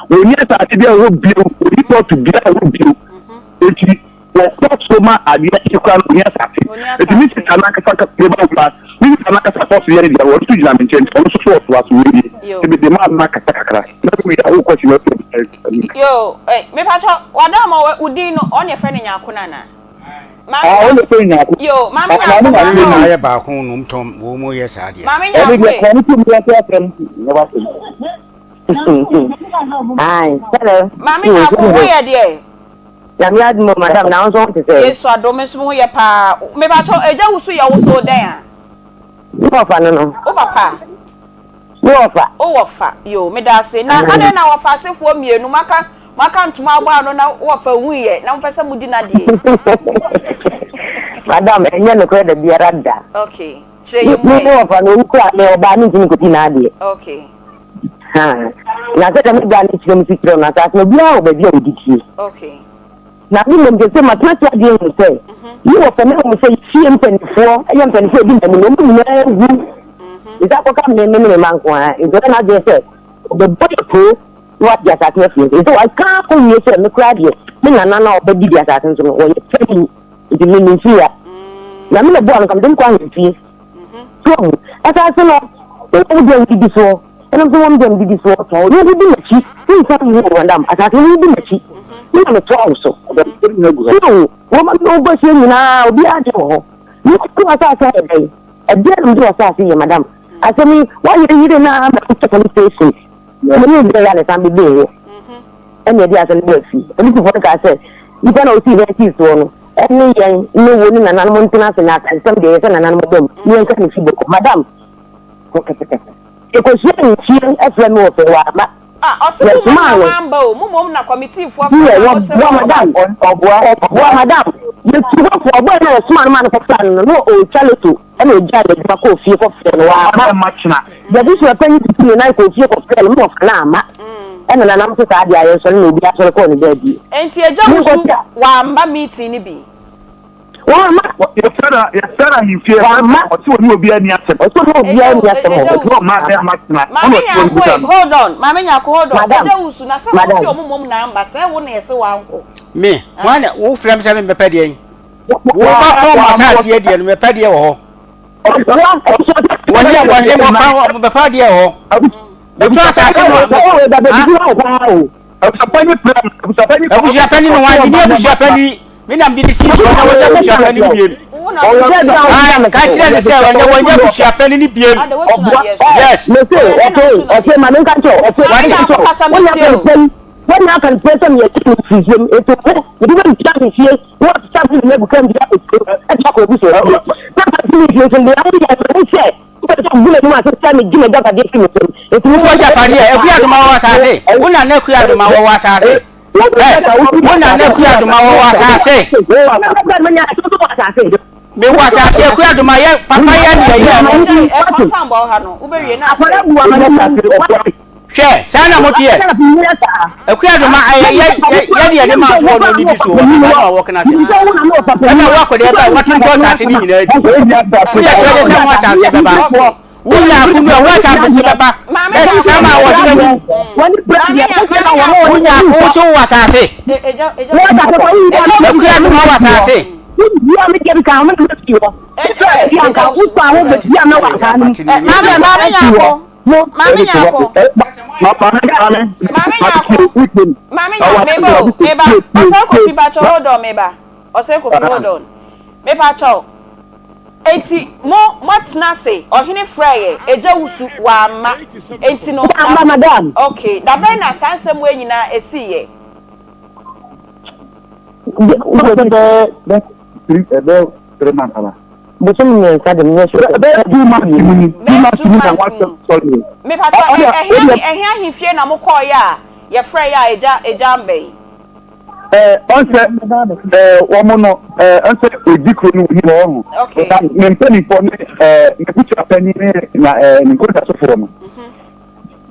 wɔnni asase bi a ɛwɔ bio wɔnni plot biara a ɛwɔ bio nti Wɔkɔ so ma adeɛ kye koraa no, ɔnni asase. Enti me sista no ankasa ka me ba ba, me sista no ankasa kɔ so yɛ ne deɛ, ɔno nso gyina me nkyɛn, nti ɔno nso so ɔtoa so yɛ bi. Nti mede maa no akasa kakra. Na me wie a, wokɔ si na Yoo, eh, me patrɔ, w'adaama wo din no, ɔne yɛfrɛ no Nyarko no anaa? Maame Ah, Nyarko ɔno sɛ Nyarko. Yo, Maame Ah, Nyarko maame ma Nyarko. Wɔn no. na ayɛ baako na wɔn tɔn wɔn mu yɛ saa deɛ. Maame Ɛne Nyarko deɛ e. kɔn no tum yɛ sɛ asɛm nyɛ w'asɛm. Aye, hello. Maame Nyarko wo yɛ deɛ? Nyame adom o madam na wo nso ho te sɛn? Yesu adom me nso me ho yɛ paa. Mepakyɛw Agya Wusu yɛ wo so dɛn a? Me wɔfa no no. Wo papa? Me wɔfa. Wo wɔfa, yoo medaase. Na adɛn na wɔfa asefoɔ mmienu moaka moaka ntoma abɔ ano na wo wɔfa nwuiɛ na mopɛ sɛ modi n'adeɛ yi? Madam ɛnyɛ nokorɛ da biara da. Okay, kyerɛ yɛn mu Me ɛ. me wɔfa no owu koraa me ɔbaa mentumi nkɔdi n'adeɛ. Okay. Haa, na sɛdeɛ me bra no kyerɛ mu si kyerɛ no, asase no obiara wɔ baabi a ɔdi tie. Okay. Na me mmom seesei matena ase adwene ahu sɛ, me wɔfa no ahu sɛ fie mpanimfoɔ yɛ mpanimfoɔ a ɛdi m'anim no, wɔn nyinaa awu. Nti akɔka me me ne me mma nko ara. Nti ɔyɛ n'adwene sɛ ɔbɛbɔ yɛ poo na wagye asase no afiri nso. Nti waka akɔwie sɛ me koraa deɛ, me nana no a ɔbɛdidi asase no so no, wɔyɛ panin. Nti me memfiri ha. Na me na ɛboa no nka mede no kɔ ahemfie. So wahu? Asase no, wo na wodi a wodidi soɔ, ɛna nso wɔn deɛ medidi soɔ. Wo wodi m'akyi, wonsan nhu wo madam, asase no wodi m'akyi, me na metoa wo so. So wahu? Wɔn a wɔbɔ ahyia nyinaa, obiara deɛ wɔ hɔ. Me nko asase ayɛ dɛn? Ɛdeɛn na mede w'asase yɛ, madam? Asɛm yi, woayereyere no ara ma wotwa police station. Ɛna ne deɛ yɛ a ne san bɛbɛɛ hɔ. Ɛna ɛde asɛm no baa fie. Polisifoɔ no kaa sɛ, Nipa no a ɔsii dan sii soɔ no, ɛne yɛn ne wo ne nananom ntena ase na asɛm deɛ ɛyɛ sɛ nananom ba mu na yɛnka ne fi bɔkɔ. Madam, yɛkɔhyiaa ne fie frɛ me wɔ fɛ, wamma. Ah, ɔse mo mmom Yɛsomaa na no. wamba o, mo mmom na kɔmitiifoɔ frɛ Deɛ, no a ɔse wɔboa ɔmma. madam, ɔboa madam. Yɛtu hɔ fo, ɔbɔe no a yɛsomaa no maa no kɔfrɛɛ no no, na ɔretwa loto. Ɛna ogyaa n'adwuma kɔɔ fie kɔfrɛɛ no, wamma. Y'abusua panyin tutuu ne nan kɔɔ fie kɔfrɛɛ no, ma ɔfa no amma. Ɛna nanam nso saa deɛ a yɛnsɔre na obiara sɔre kɔɔ ne baabi. Enti agya Monkɔ wusu tia. wamma meeting no bi? Wamma. Yɛfrɛ no yɛfrɛ no ahemfie Wamma. Ɔse ɔne obiara nni asɛm. Ɔse ɔne obiara nni asɛm Agya ɔ. wusu. Ɔse ɔmma adɛn amma tena. Maame Ɔna ɔte hɔ no Nyarko bisa ei, no. hold on, Maame Nyarko hold on, Madam, Agya wusu na sɛ wose madam. ɔmo mmom na amba, sɛ wo na yɛse wankɔ? Me, hwan na wofrɛ me sɛ memmɛpɛ deɛn? Wobɛtɔn m'asase adiɛ no, mɛpɛ deɛ wɔ hɔ. Wɔnyɛ wɔne wɔpa wɔbɛpa deɛ wɔ hɔ. Metɔ asase no abusuapani no wɔn mene abusuapani me nam de ne sii soɔ na wɔnyɛ abusuapani no biem. Ka kyerɛ ne sɛ wɔnyɛ wɔnyɛ abusuapani no biem. Yes. Wɔnyɛ akanpɛ sɛ meyɛ kyɛ mfiri fie nti wo mede bɛntua me fie na wɔsesa me nyinaa gu kam de akɔ de akɔ abusua fie. Na asase no mfimfini deɛ woyɛ no mahu sɛ wopɛ sɛ wogu m'anim ase sɛ megye m'agyapadeɛ firi me nsam. Enti Wowɔ agyapadeɛ? Akua Adoma wɔ asase? Wo nana Akua Adoma wɔwɔ asase? Ɛ, wo nana Akua Adoma wɔwɔ asase? Mewɔ asase Akua Adoma yɛ papa yɛ deɛ yɛ no. Hwɛ, saa na moteɛ. Akua Doma, ɛyɛ yɛ yɛ yɛ deɛ ne maa soɔ no ne di soɔ wɔ papa no a wɔkena ase. Ɛna wo akɔdeɛ ba wɔtontɔn asase no nyinaa di. Woyɛ kyerɛ de sɛ ho asase bɛba. Wonya akonu a ho asase bɛba. Bɛsesa ma wɔde no mu. Wonya wo so wɔ asase. Akua Doma wɔ asase. Maame Nyarko. Maame Nyarko. Maame Nyarko, meba o, meba. Osei Kofi pacho hold on meba. Osei Kofi hold on. Me pacho. Enti mo moatena ase, ɔhene frɛɛ yɛ, Agya Wusu, wamma. Enti no, Wamma, madam. Okay, da bɛn na saa nsɛm wei nyinaa esii yɛ? Bɛyɛ 3 months aba. Bosome 3 de menyɛ sure sɛ. Bɛyɛ 2 months mu ni. Bɛyɛ 2 months mu. Mepatɔ ɛhe ɛhe ahemfie na mokɔɔyɛ a yɛfrɛ yɛ a agya agya amba yi? Ɛɛ ɔnsɛ ɛɛ wɔn no ɛɛ ɔnsɛ odi kuro no wɔ hɔ ho. Okay. Na ne mpanimfoɔ ne ɛɛ ne busuapanyin ne na ɛɛ ne nkɔdasofoɔ no.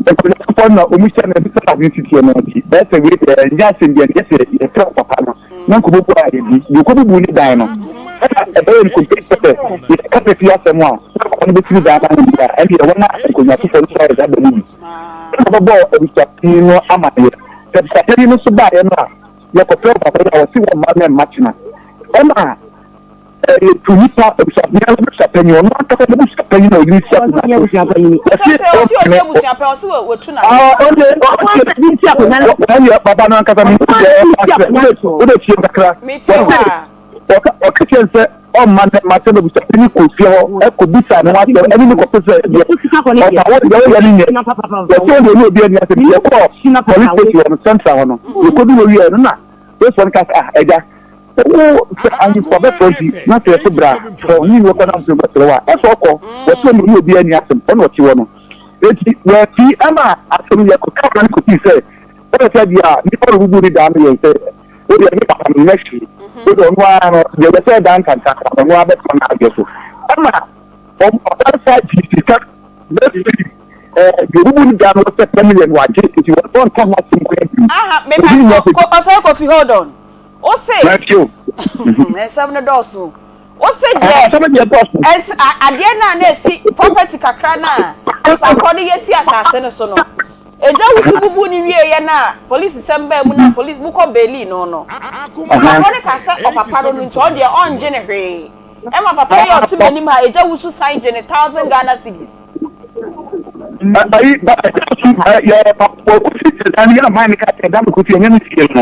Nkɔdasofoɔ no na wɔn hyɛ no ɛbi sɛ ade sisi no nti bɛyɛ sɛ wei deɛ ɛnyɛ asɛm bi ɛnyɛ sɛ yɛfrɛ papa no na nkɔmɔ bu a yɛdi deɛ ɔkɔbubu ne dan no ɛna ɛbɛyɛ nkompe sɛ yɛka pɛpi asɛm a na papa no bɛtumi dan ama no bi a ɛndeɛ wɔn a nkonnwatofoɔ no so ayɛ saa da mu bi ɛna ɔbɛbɔɔ abusuapanyin no amaneɛ sɛ abusuapanyin no nso baeɛ no a yɛkɔfrɛ papa yi a wɔse wɔn mma no mma kyena ɛna Yɛtu nipa abusuapanyin ara abusuapanyin ɔno ankasa n'abusuapanyin na ɔde ne si akonnwa so. Kyerɛ sɛ ɔsi ɔni abusuapanyin ɔsi watu na. Ɔne ɔne papa no ankasa mi deɛ ɔka kyerɛ wode tie kakra. Mi tie waa. Ɔka ɔka kyerɛ no sɛ ɔmma ne mma sɛ n'abusuapanyin kɔ fie hɔ kɔbisa ne ho asɛm ɛne ne kɔpɛ sɛ deɛ ɔfa wo deɛ woyɛ no nyɛ. Wɔsɛ wɔn deɛ ɔne obi ani asɛm. Yɛkɔɔ police station hɔ no central hɔ no yɛkɔdu hɔ wieɛ no na policefoɔ no ka sɛ ah agya wo sɛ ahemfo abɛfrɛ nti na sɛ yɛso bra sɛ ɔhene ni wɔkɔ na nso bɛsrɛ wo a ɛsɛ ɔkɔ. Wɔsɛ wɔn deɛ ɔne obi ani asɛm ɔna ɔte hɔ no. Enti wɔamfi ɛma asɛm no yɛkɔka no kɔsii sɛ ɛyɛ sɛ deɛ a nnipa no bubu ne daa no yɛn sɛ Wo deɛ me papa no nyɛ hwee. Wo deɛ ɔno ara no deɛ ɛbɛ sɛ ɛda ntanta koraa no ɔno ara bɛtena n'adeɛ so. Ɛma wɔn papa no saa gyee sika bɛfiri ɛɛ deɛ ɔbubu no da no sɛ 10 million wagye nti wɔn wɔnka ho asɛm koraa bio. Aha, Obi nni mepatwo, asɛm. ko, Osei Kofi hold on. Wo se, Matthew. nsɛm no dɔɔso o. Wo se deɛ, Asɛm deɛ dɔɔso. ɛns, a, adeɛ no a na ɛsi, property kakra no a nipa korɔ no yɛ si asase no so no, Egya wusu bubuu no wieeɛ no a polisisɛm baa mu no a polis mokɔ beilii no no, papa no kaa sɛ ɔpapa no no nti ɔno deɛ ɔngye no hwee. Ɛma papa yi a ɔte m'anim ha Egya wusu san gye no thousand Ghana cedis. Ayi ba Egya wusu yɛ papa wɔkɔsi sɛ dan no yɛ na man no kaa sɛ dan no kɔsi ɛnyɛ ne fie no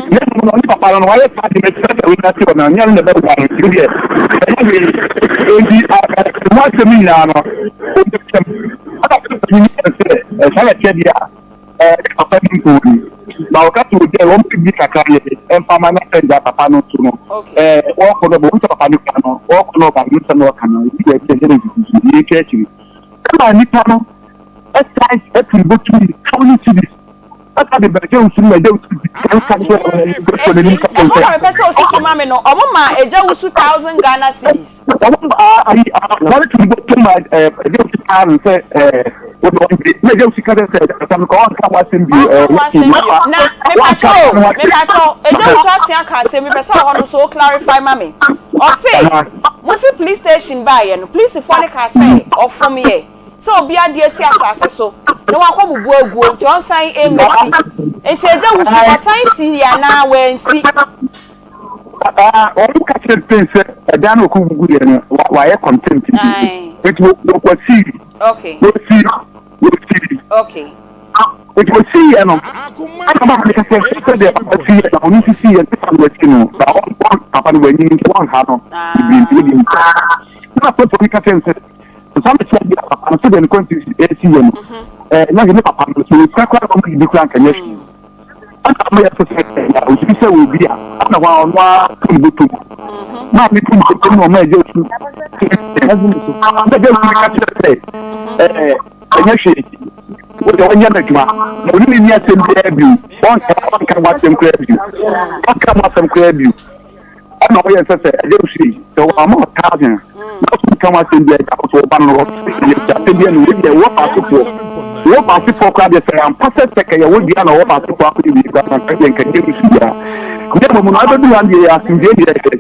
na mmom no ɔne papa no no wayɛ saa de no kyerɛ sɛ wei ase wɔ no nyɛ no na ɛbɛboa no nti deɛ ɛnyɛ hwee enti ɛho asɛm nyinaa no ɔbɛsɛm Ɛna ɔpanyin no kae sɛ, Saa na ɛteɛ deɛ a, ɛɛ, papa bi mpo ni. Na ɔka sɛ ogyae wɔn biribi kakra yɛ mfa ma na agya papa no nso no, ɛɛ, wɔkɔ no ba, wɔn sɛ papa no kura no, wɔkɔ no ɔba no nsɛm na ɔka no, ebi deɛ ɛsɛ sɛ nsususu, yɛtwa akyiri. Ɛma nipa no ɛsan ɛtumi bɔtumi how many cities Enti ɛhɔ na mepɛ sɛ osi so ma me no, ɔmo maa Agya Wusu thousand Ghana cedis. Ɔnka ho asɛm bio. Na mepakyɛw o, mepakyɛw, Agya Wusu asen aka asɛm bi, mepɛ sɛ ɔhɔ no nso wo clarify ma me. Ɔse, mofi police station baeɛ no, polisifoɔ no kaa sɛ ɔfom yɛ. sɛ obi ade asi asase so na wakɔ bubu aguo nti ɔnsan mmɛsi nti agya wusu ɔsan sii anaa wansi. Wɔn ka kyerɛ Spain sɛ ɛdan no ɔkɔ gugu yɛ no wayɛ contempt nti nti wɔkɔ sii wɔsi wɔsi nti wɔsi yɛ no ɛna ɔba no kɛsɛ sɛ deɛ papa si yɛ na ɔno nso si yɛ nti fa no wɔsi no na wɔn papa no wɔanyini nti wɔn ha no bebree nti wɔdi nti ɛna pɛpɛ bi ka kyerɛ sɛ Nsa me kyerɛ bia papa no sɛdeɛ ne kwanti ɛsi yɛ no ɛɛ na ne papa no sɛ ɔsika koraa na ɔmo de koraa nka nyɛ hwee ɛna ɔmo yɛ sɛ sɛ ɛyɛ ɔtumi sɛ wɔ bi a ɛna hɔ a ɔno ara to ne bɔtɔ mu na ɔmo to ne bɔtɔ mu na ɔmo ɛgye osu ɛna ɛgye osu ka kyerɛ sɛ ɛɛ ɛnyɛ hwee wọ́n wọ́n nyɛ n'adwuma na ɔne ne ni asɛm biara bio ɔnka ɔnka ho asɛm koraa bio ɔnka ho asɛm koraa bio. Ɛna ɔyɛ sɛ sɛ ɛyɛ nsu yi sɛ wɔama wo thousand na ɔso nka ho asɛm biara gya so ɔba no ɔyɛ asɛm biara no wei deɛ wɔ baasefoɔ wɔ baasefoɔ koraa deɛ sɛ ampa sɛ sɛ kɛyɛ wo dea na wɔ baasefoɔ akɔyɛ wei koraa na nka deɛ nka nyɛ nsu biara na mmom no abɛdu ha deɛ yɛ asomdwoeɛ deɛ ɛhwɛ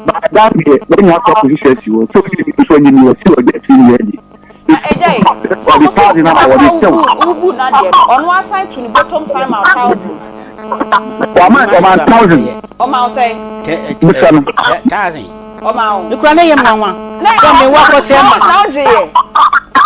ba ɛdan deɛ wɔanya akɔ akɔhyehyɛ asi hɔ sɛ obi nso anyini wɔ si ɔgya akyiri ne yɛ adi Na agya yi, sɛ ɔmo se nipa ko a wobu wobu n'adeɛ no, ɔno ara san tu ne bɔtɔm san ma wo thousand. Wama ɔma thousand. Ɔma wo sɛn? Bisa no. Thousand. Ɔma wo. Me kura ne yɛ nwanwa. Na Sɛ me wa kɔ sɛ ma. Na wogye yɛ.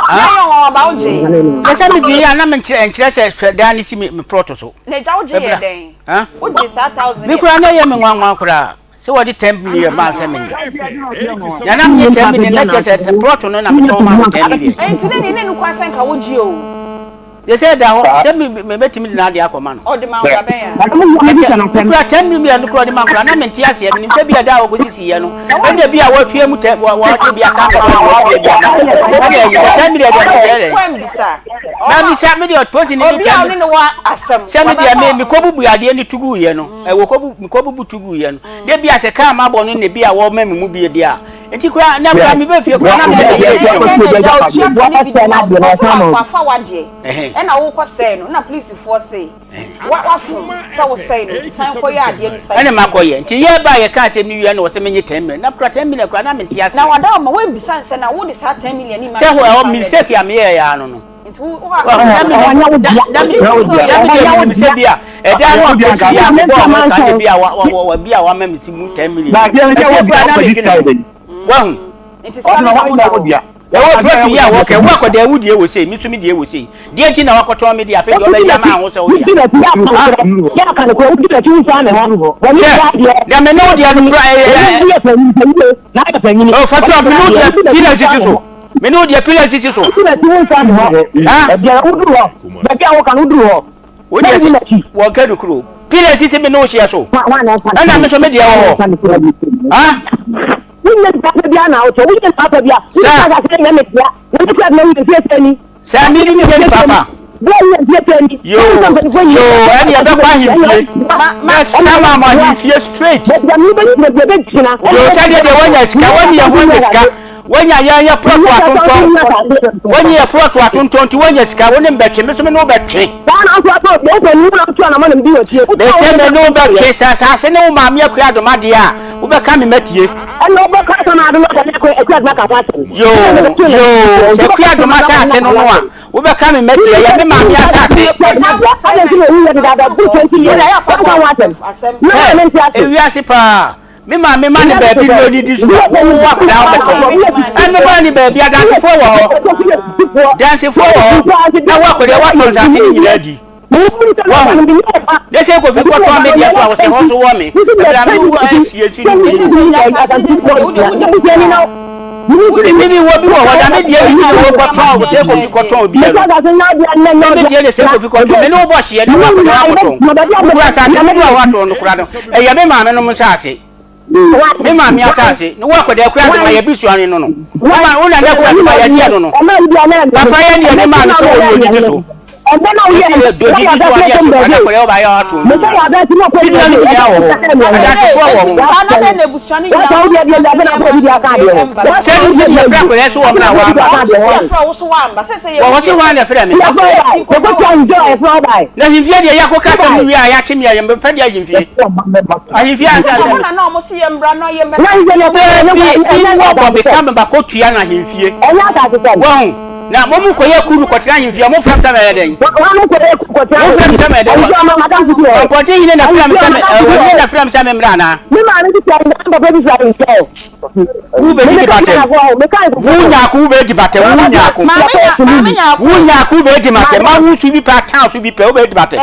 Na ɛyɛ nwanwa ba wogye yɛ. Na sɛ me gye yɛ a na me nkyerɛ nkyerɛ sɛ hwɛ dan ne si me me plot so. Na agya wogye yɛ dɛn? Wogye saa thousand. Me kura ne yɛ me nwanwa koraa. Sɛ wɔde ten million maa sɛ menyɛ. Na na menyɛ ten million na kyerɛ sɛ plot no na metɔn maa no ten million. Enti ne ne ne no kwan sɛ nka wogye o. Yɛ sɛ ɛda hɔ sɛ me me mɛtumi de n'adeɛ akɔma no. Ɔde ma wo da bɛn a? Ɛkyɛ mekura ten million no kura ɔde ma nkura na mente aseɛ menim sɛ bi a da a wɔkɔsisi yɛ no ɛna bi a wɔatwa mu tɛ wɔ wɔde bi aka nkɔtɔ ne wɔde bi ama ɛna ɛyi ten million deɛ medeɛ dɛ. Wambisa. Na misa me deɛ ɔposi ne Obi a ɔne ne wɔ asɛm. Sɛ me deɛ me mekɔbubu adeɛ no tugu yɛ no. Ɛwɔ kɔbu mekɔbubu tu guiɛ no da bi a sɛ kaa mabɔ no na bi a wɔma me mu bi deɛ a nti koraa na koraa mebɛ fie koraa na mene me yere dwene Ɛnyɛ na agya otua ka ne bi de ma wo because wa wafa wadeɛ ɛna wokɔ sɛe no na polisifoɔ se wa wafom sɛ wo sɛe no nti san kɔ yɛ adeɛ no san ɛna makɔ yɛ nti yɛ ba yɛ ka asɛm no wie na wɔsɛ menye 10 million na kora 10 million koraa na mente aseɛ na wada ɔma woambisa nsɛ na wode saa 10 million ni ma sɛ hɔ ɛhɔ mistake a meyɛɛ yɛ ano no Nti wo wo a. Na mi na mi na mi sɛ mi sɛ bi a ɛda no a kɔsi bi a mi bɔ ɔmo ka de bi a wa wa wa bi a wa ma mi si mu 10 million. Ɛsɛ kura na mi dwene ho. Wahu. Nti sika no da ho da hɔ. Ɛwɔ plot yi a wɔkɛ wo akɔda wo deɛ wɔ sei me nso me deɛ wɔ sei deɛ nti na wakɔtɔn me deɛ afei deɛ ɔbɛgya ma ho sɛ wo deɛ. Hwɛ na me ne wo deɛ no kura ɛyɛ ɛyɛ. Ɔfɔtɔ me ne wo deɛ pila sisi so me ne wo deɛ pila sisi so. Wo deɛ sɛ wɔn ka nukuro pila sisi me ne wo hyɛ so ɛna me nso me deɛ wɔ hɔ. Wonyɛ nipa pa biara na wotɔ. Wonyɛ nipa pa biara. Wonyɛ nipa pa nyɛ me dea. Na me kura na woyɛ mfie sɛ ni. Sɛ me ni meyɛ nipa pa. Bro woyɛ mfie sɛ ni. Yoo yoo ɛne ɛbɛkɔ ahemfie. Na sama mo ahemfie straight. Yoo sɛdeɛ deɛ wanya sika wanya yɛ ho anya sika wanya yɛn yɛ plɔt atontɔn wanya yɛ plɔt atontɔn nti wanya sika wo ne mbɛtwe me so me ne wo bɛtwe. Mese me ne wo bɛtwe sɛ asase ne wo maame akua adoma deɛ a Wobɛka me matie. Ɛna wobɛka asɛm a adoma sɛ akua akua adoma ka ho asɛm. Yoo yoo sɛ akua adoma asase no no a wobɛka me matie ɛyɛ me maame asase. Hɛ ewiase paa me maame ma ne baabi na onidi so a wo akwadaa wobɛtɔn ɛno ma ne baabi adansefoɔ wɔ hɔ dansefoɔ wɔ hɔ na wo akwadaa woatɔ nsase no nyinaa di. Wahu? Ne sɛ Kofi kɔtɔn me deɛ so a, wɔsɛ hɔ nso wɔ me. Ɛberɛ a me wu ansie si no wie. Me me wɔ bi wɔ hɔ da me deɛ ne bi wɔ kɔtɔn wɔ sɛ Kofi kɔtɔn obi no. Me me deɛ ne sɛ Kofi kɔtɔn me ne wo bɔ hyeɛ na wakɔtɔn akɔtɔn. Wokura asase dodoɔ a woatɔn no kora no ɛyɛ me maame nom nsaase. Me maame asase ne wo akɔda akura adoma yɛ bi suane no no. Wo ma wo nana akura adoma yɛ deɛ no no. Papa yɛ deɛ ne maa no sɛ wɔyɛ odidi so. Ɛsi yɛ dodidi so adeɛ so ana akɔda ɔba yɛ ato no nyinaa. Bi nua no nyinaa wɔ hɔ. Adansefoɔ wɔ ho. Sɛ no nti deɛ frɛ akɔda so wɔ mmerɛ a wamba. Wɔ hɔ se hwan na ɛfrɛ me? Na ahemfie deɛ yɛakɔka asɛm no wie a yɛakye me a yɛmpɛ deɛ ahemfie. Ahemfie ansa asɛm no. Daabi, bi wɔ bɔ me ka me ba kɔtua no ahemfie. Wahu? Na mo mu kɔyɛ kuru kɔtena ahemfie a, mofrɛ me sɛ mɛyɛ dɛn? Mofrɛ me sɛ mɛyɛ dɛn? Ɔmpɔnkye hene na frɛ me sɛ me, ɔhene na frɛ me sɛ memmra anaa? Wo bɛ didi batɛm. Wo nyaako wo bɛ di batɛm. Wo nyaako. Wo nyaako wo bɛ di matɛm. Ma wo su bi pɛ atan su bi pɛ wo bɛ di batɛm.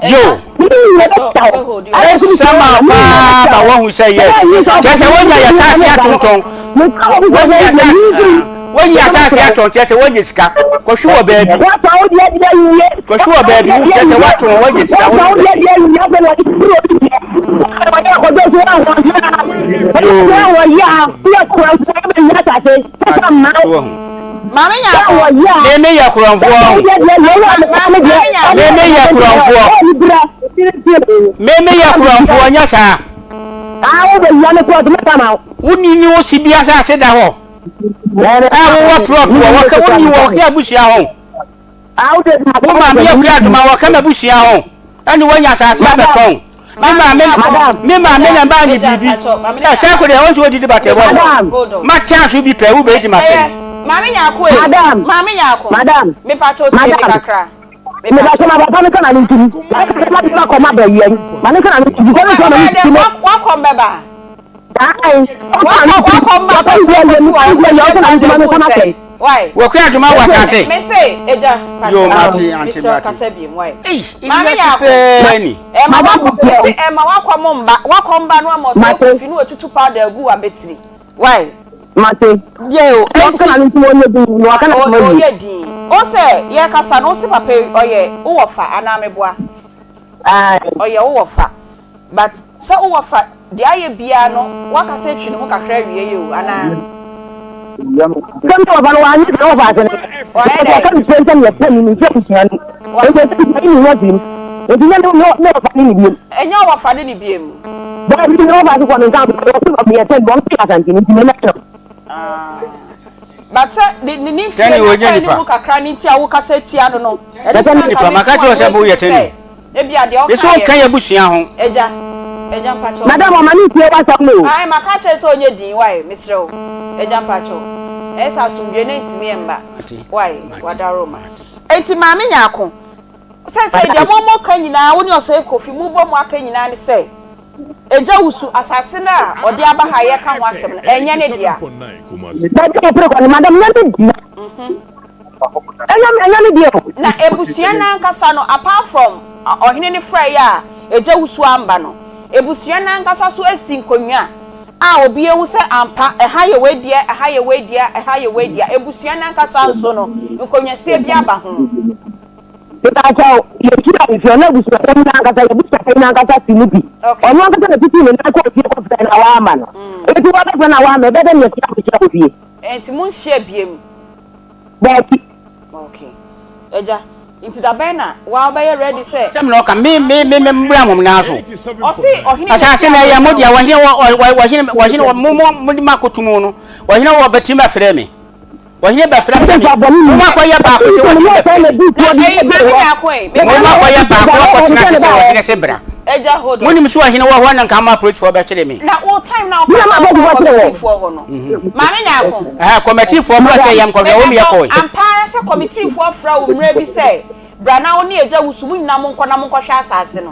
Yo. Ɛsama paa ma wɔn sɛ yes. Kyɛ sɛ wɔn nya yɛ saase atontɔn. Wɔn nya saase. Wɔnyi asase atɔn kyerɛ sɛ wɔnyɛ sika. Kɔhwe wɔ baabi. Kɔhwe wɔ baabi wo kyerɛ sɛ woatɔn wɔnyɛ sika wo Meme yɛ korɔmfoɔ. Meme yɛ korɔmfoɔ. Meme yɛ korɔmfoɔ nyɛ saa. Wonni ne wo si bi asase da hɔ. A wowɔ plot wɔ wɔka wonni wɔ wɔka abusua ho. Wo maame akua adoma wɔka m'abusua ho. Ɛne woanya asase abɛtɔn. Me maame me maame na mbaa ne biribi. Ɛ sɛ ko deɛ wɔn nso wɔdidi batɛ wɔ. Ma kyɛn so bi pɛ wo bɛdi ma tɛm. Maame Nyarko e. Madam. Maame Nyarko. Madam. Me pacho tie me kakra. Me pacho ma papa me kana ne ntumi. Ma ma kɔ ma bɛ yɛn. Ma ne kana ne ntumi. Kɔ ne kɔ ma ne ntumi. Wakɔ mbɛba. Wɔkɔ adwuma wɔ asase. Yo mate ante mate. Ei ewiase pɛɛ ni. Ɛma wakɔ mo mba wakɔ mba no ama ɔsɛ kofi no watutu powder agu wabɛtiri why. Mate. Yɛ o enti. Ɔyɛ din o sɛ yɛ kasa no ɔsi papa yi ɔyɛ wowɔ fa anaa meboa ɔyɛ wowɔ fa. But sɛ wo wɔfa deɛ ayɛ biaa no woakasa atwi ne ho kakra awie yɛ o anaa? Sɛ me wɔfa no wanyɛ sɛ wɔfa ase no Wayɛ nti ɔka dɛn? me sɛ sɛ meyɛ pɛ me mfiri abusua no nti ɛsɛ abusua no ne ho afiri mu nti nyɛ me me wɔfa ne ne biem. Ɛnyɛ ɔwɔfa ne ne biem. Daabi me wɔfa ase kɔ me nka wɔse meyɛ pɛ wɔn firi Asante nti me mɛhwɛ no. Ah but sɛ ne ne ne mfie Tɛni no wɔnyɛ akɔ nipa. anim kakra no nti a wokasa tia no no ɛno nti Wɔnyɛ na nipa anka maka metu kyerɛ wo ano sɛ woyɛ asi so tɛni. sɛ Ebia deɛ Mese ɔkaeɛ wonka no. yɛn abusua ho. Agya, agya mpakyɛw. Madam ɔma me ntie w'asɛm no o. Ae maka akyerɛ no sɛ ɔnyɛ din wai mesrɛ wo agya mpakyɛw ɛyɛ sɛ asomdwoeɛ no ntumi mma wai wadaroma Enti maame Nyarko sɛsɛi deɛ mo mo ka nyinaa wo ne Ɔsɛe Kofi mo bɔ mo aka nyinaa ne sɛ. Agya Wusu, asase no a ɔde aba ha a yɛreka ho asɛm no, ɛnyɛ ne dea. Baabi a ɔpere kɔ no, madam, ɛnyɛ ne dea. Ɛnyɛ ɛnyɛ ne dea o. Na abusua no ankasa no, apart from ɔhene no frɛeɛ a Agya Wusu amba no, abusua no ankasa nso asi nkonnwa a obi ahu sɛ ampa, ɛha yɛ wei dea, ɛha yɛ wei dea, ɛha yɛ wei dea. Abusua no ankasa nso no, nkonnwasie bi aba ho. Mepakyɛw, yɛhyia nsuo na abusuapanyin no ankasa, yɛn abusuapanyin no ankasa te mu bi. Ɔno ankasa na tutuu ne nan kɔɔ fie kɔfrɛɛ no a wamma no. Enti wɔbɛfrɛ no a wamma, ɛbɛyɛ dɛn na yɛasan akɔhyia wɔ fie? Enti monhyia biom? Daabi. Okay. Agya, nti da bɛn na woa wobɛyɛ ready sɛ. Sɛ mena ɔka, me, me, me, me mbra mo nan so. Ɔse ɔhene Asase na ɛyɛ mo dea, wɔhene wɔ, wɔ, wɔhene, wɔhene wɔ, mo, mo, mo de ma akoto mu no, wɔhene wɔ bɛtumi bɛfrɛ me. Ɔhene bɛfrɛ sɛ me. Momma akɔyɛ baako sɛ ɔhene bɛfrɛ me. Momma akɔyɛ baako akɔtena ase sɛ ɔhene se bra. Monim sɛ ɔhene wɔ hɔ na nka ama apolisifoɔ bɛkyere me. Kɔmɛtifoɔ kora sɛ yɛm kɔhwɛ wɔn yɛ kɔe. Ampa ara sɛ kɔmitifoɔ frɛ wo mmerɛ bi sɛ bra na wo ne agya wusu mo nyinaa monkɔ na monkɔhwɛ asase no.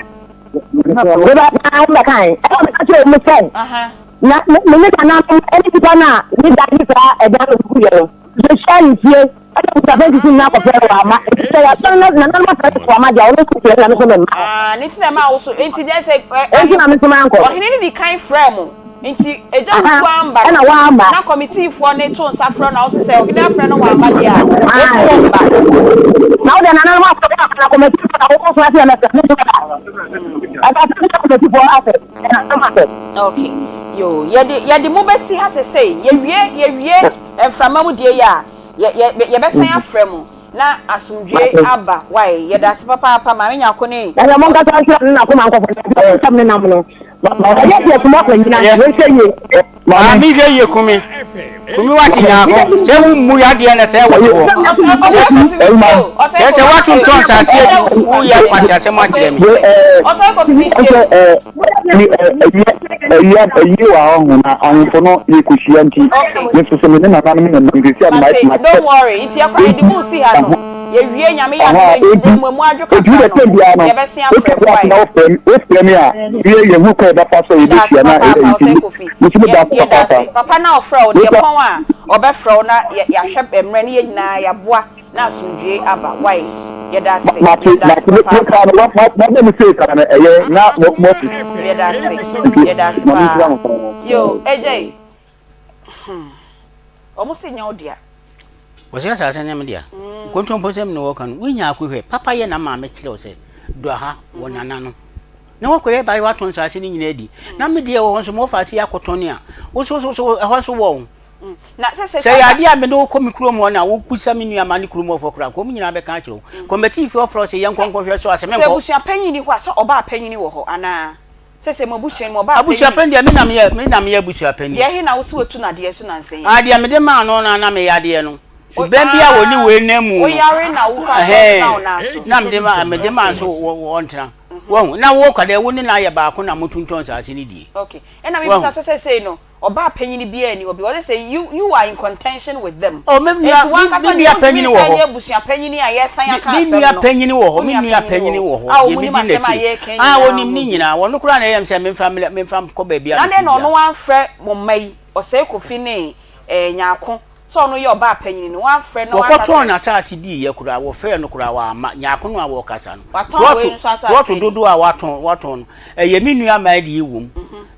Na me ne nananom ne nnipa no a ne dan ne saa ɛdan no guguiɛ no, yɛhyiaa ne fie, ɛna abusuafoɔ nsisi nyinaa kɔfrɛɛ no wamma. Enti sɛ yɛasɔre na nananom afrɛ me sɛ wamma deɛ a, ɔno nso mfrɛ me na me nso memma. Ah, ne nti na ɛmaa wo so, enti deɛ sɛ ɛ, Enti na me nso mankɔ. Ɔhene no di kan frɛɛ mo, nti agya wo Aha, so amba ɛna no, wamma. na kɔmitiifoɔ no to nsa frɛ wo na wo se sɛ ɔhene afrɛ no wamma deɛ a, wo so Ae. womma. Na wo deɛ nananom afrɛ wo amma na kɔmitiifoɔ na wo nso ase yɛ mɛfrɛ, me nso mɛba. Ɛda sɛ na kɔmitiifoɔ asɛ. Ok yoo yɛde yɛde mo bɛsi ha sesei yɛwie yɛwie mframa mu deɛ yi a yɛ yɛ yɛbɛsan afrɛ mo na asomdwie aba wae yɛda ase papaapa maame nyako ne. Ɛnna mo nkasa nkyerɛ no na koma nkɔfo na nsɛm ne nam no ɛyɛ deɛ kuma kɔ nyina wɔnhwɛ yie. Maame hwɛ yie kumi kumi wate nyaako sɛ wo mmu yadeɛ na sɛ wote hɔ kyerɛ sɛ woatontɔn nsase adi woyɛ nkwaseasɛm akyerɛ me. Awie wɔ ha ho na ahemfo no yɛkɔhyia nti me nso me ne nananom na nam sisi a Mate, don't worry, nti yɛkɔ yɛde mu si ha no, yɛwie nyame yɛ adom anwummerɛ mu, emu adwo kakra no, yɛbɛsen afrɛ mo, wai. Wofrɛ me a, wie yɛhu kwan yɛbɛfa so a Yɛda ase yɛbɛhyia na papaapa, ɛyɛ Osei nti Kofi. me nso meda Yɛ, ase yɛda ase. papaapa. Papa no a ɔfrɛ wo no, yɛpɔn a, ɔbɛfrɛ wo na yɛ, yɛahwɛ mmerɛ ne yɛn nyinaa yɛaboa na asomdwoeɛ aba, wai. Yɛda ase, Mate, yɛda mate, ase me papaapa. koraa no, wabɔ me sei saa no, ɛyɛ na mo, mo ase. Yɛda ase, Nti, yɛda ase Nyame nhyira paa. mo paa. Yo, Agya yi, hmm, wɔn se nyɛ wo dea. Wɔsɛ asase no nyɛ me dea. Nkontomposɛm na wɔka no. Wonya akohwɛ. Papa yɛ na maame kyerɛ wo sɛ dɔ ha wɔ nana no. Na wɔkɔyɛ bae wɔatɔn nsase no nyinaa adi. Na me deɛ wɔ hɔ nso ma wɔfa ase akɔtɔn a, wo nso so so ɛhɔ nso wɔ wo. Sɛ Sɛ ɛyɛ adeɛ a me ne wo kɔ me kurom hɔ na wobisa me nua ma ne kurom hɔfoɔ koraa, nka wɔn nyinaa bɛka akyerɛ wo. Kɔmɛtii fie ɔfrɛ wo sɛ yɛnkɔ nkɔhwɛ so a, sɛ Sɛ menkɔ. abusua panyin ni hɔ a, sɛ ɔbaa panyin wɔ hɔ anaa? Sɛ sɛ mo abusua no mu ɔbaa Abusua panyin. panyin deɛ me na meyɛ me na meyɛ abusua panyin. Deɛ he na wo se watu no adeɛ so nansa yi? Ah deɛ mede maa no no a na meyɛ adeɛ no. Suban bi a wɔne wei nam mu no. Wo yare na wo kaa sɛ ɔntena wo nan so. Na mede ma mede maa nso ɔntena. Wahu na wo kɔ deɛ wo ne no ayɛ baako na mo tontɔn nsaase no die. Okay ɛna me bisa sɛ sɛsei no Ɔbaa panyin biara nni hɔ because ɔse you you are in contention with them. Oh, me nua, Enti wankasa me deɛ nua wontumi panyin wɔ nsan hɔ. nyɛ abusua panyin a yɛresan Me aka me asɛm nua no. panyin wɔ hɔ, Wo me nua nua panyin panyin wɔ wɔ hɔ hɔ, a deɛ wɔn nim medi asɛm a n'akyi. yɛreka Ah, nyinaa onim ho ne bi. nyinaa. Ɔno koraa na ɛyɛ me sɛ memfa mmrɛ memfa nkɔ baabi a Na mepɛ dɛn na ɔno biara. wamfrɛ mo mma yi, Ɔsɛe Kofi ne eh, Nyarko, Sɛ ɔno yɛ ɔbaa panyin no, wamfrɛ na wanka Wɔkɔtɔn sɛ. n'asase diiɛ koraa, wɔfrɛɛ no koraa wamma. Nyarko no a wɔrekasa no, Watɔn wei plɔto, nso asase plɔto adi. dodoɔ a watɔn, watɔn no, ɛyɛ me nua mmaa deɛ wɔ mu,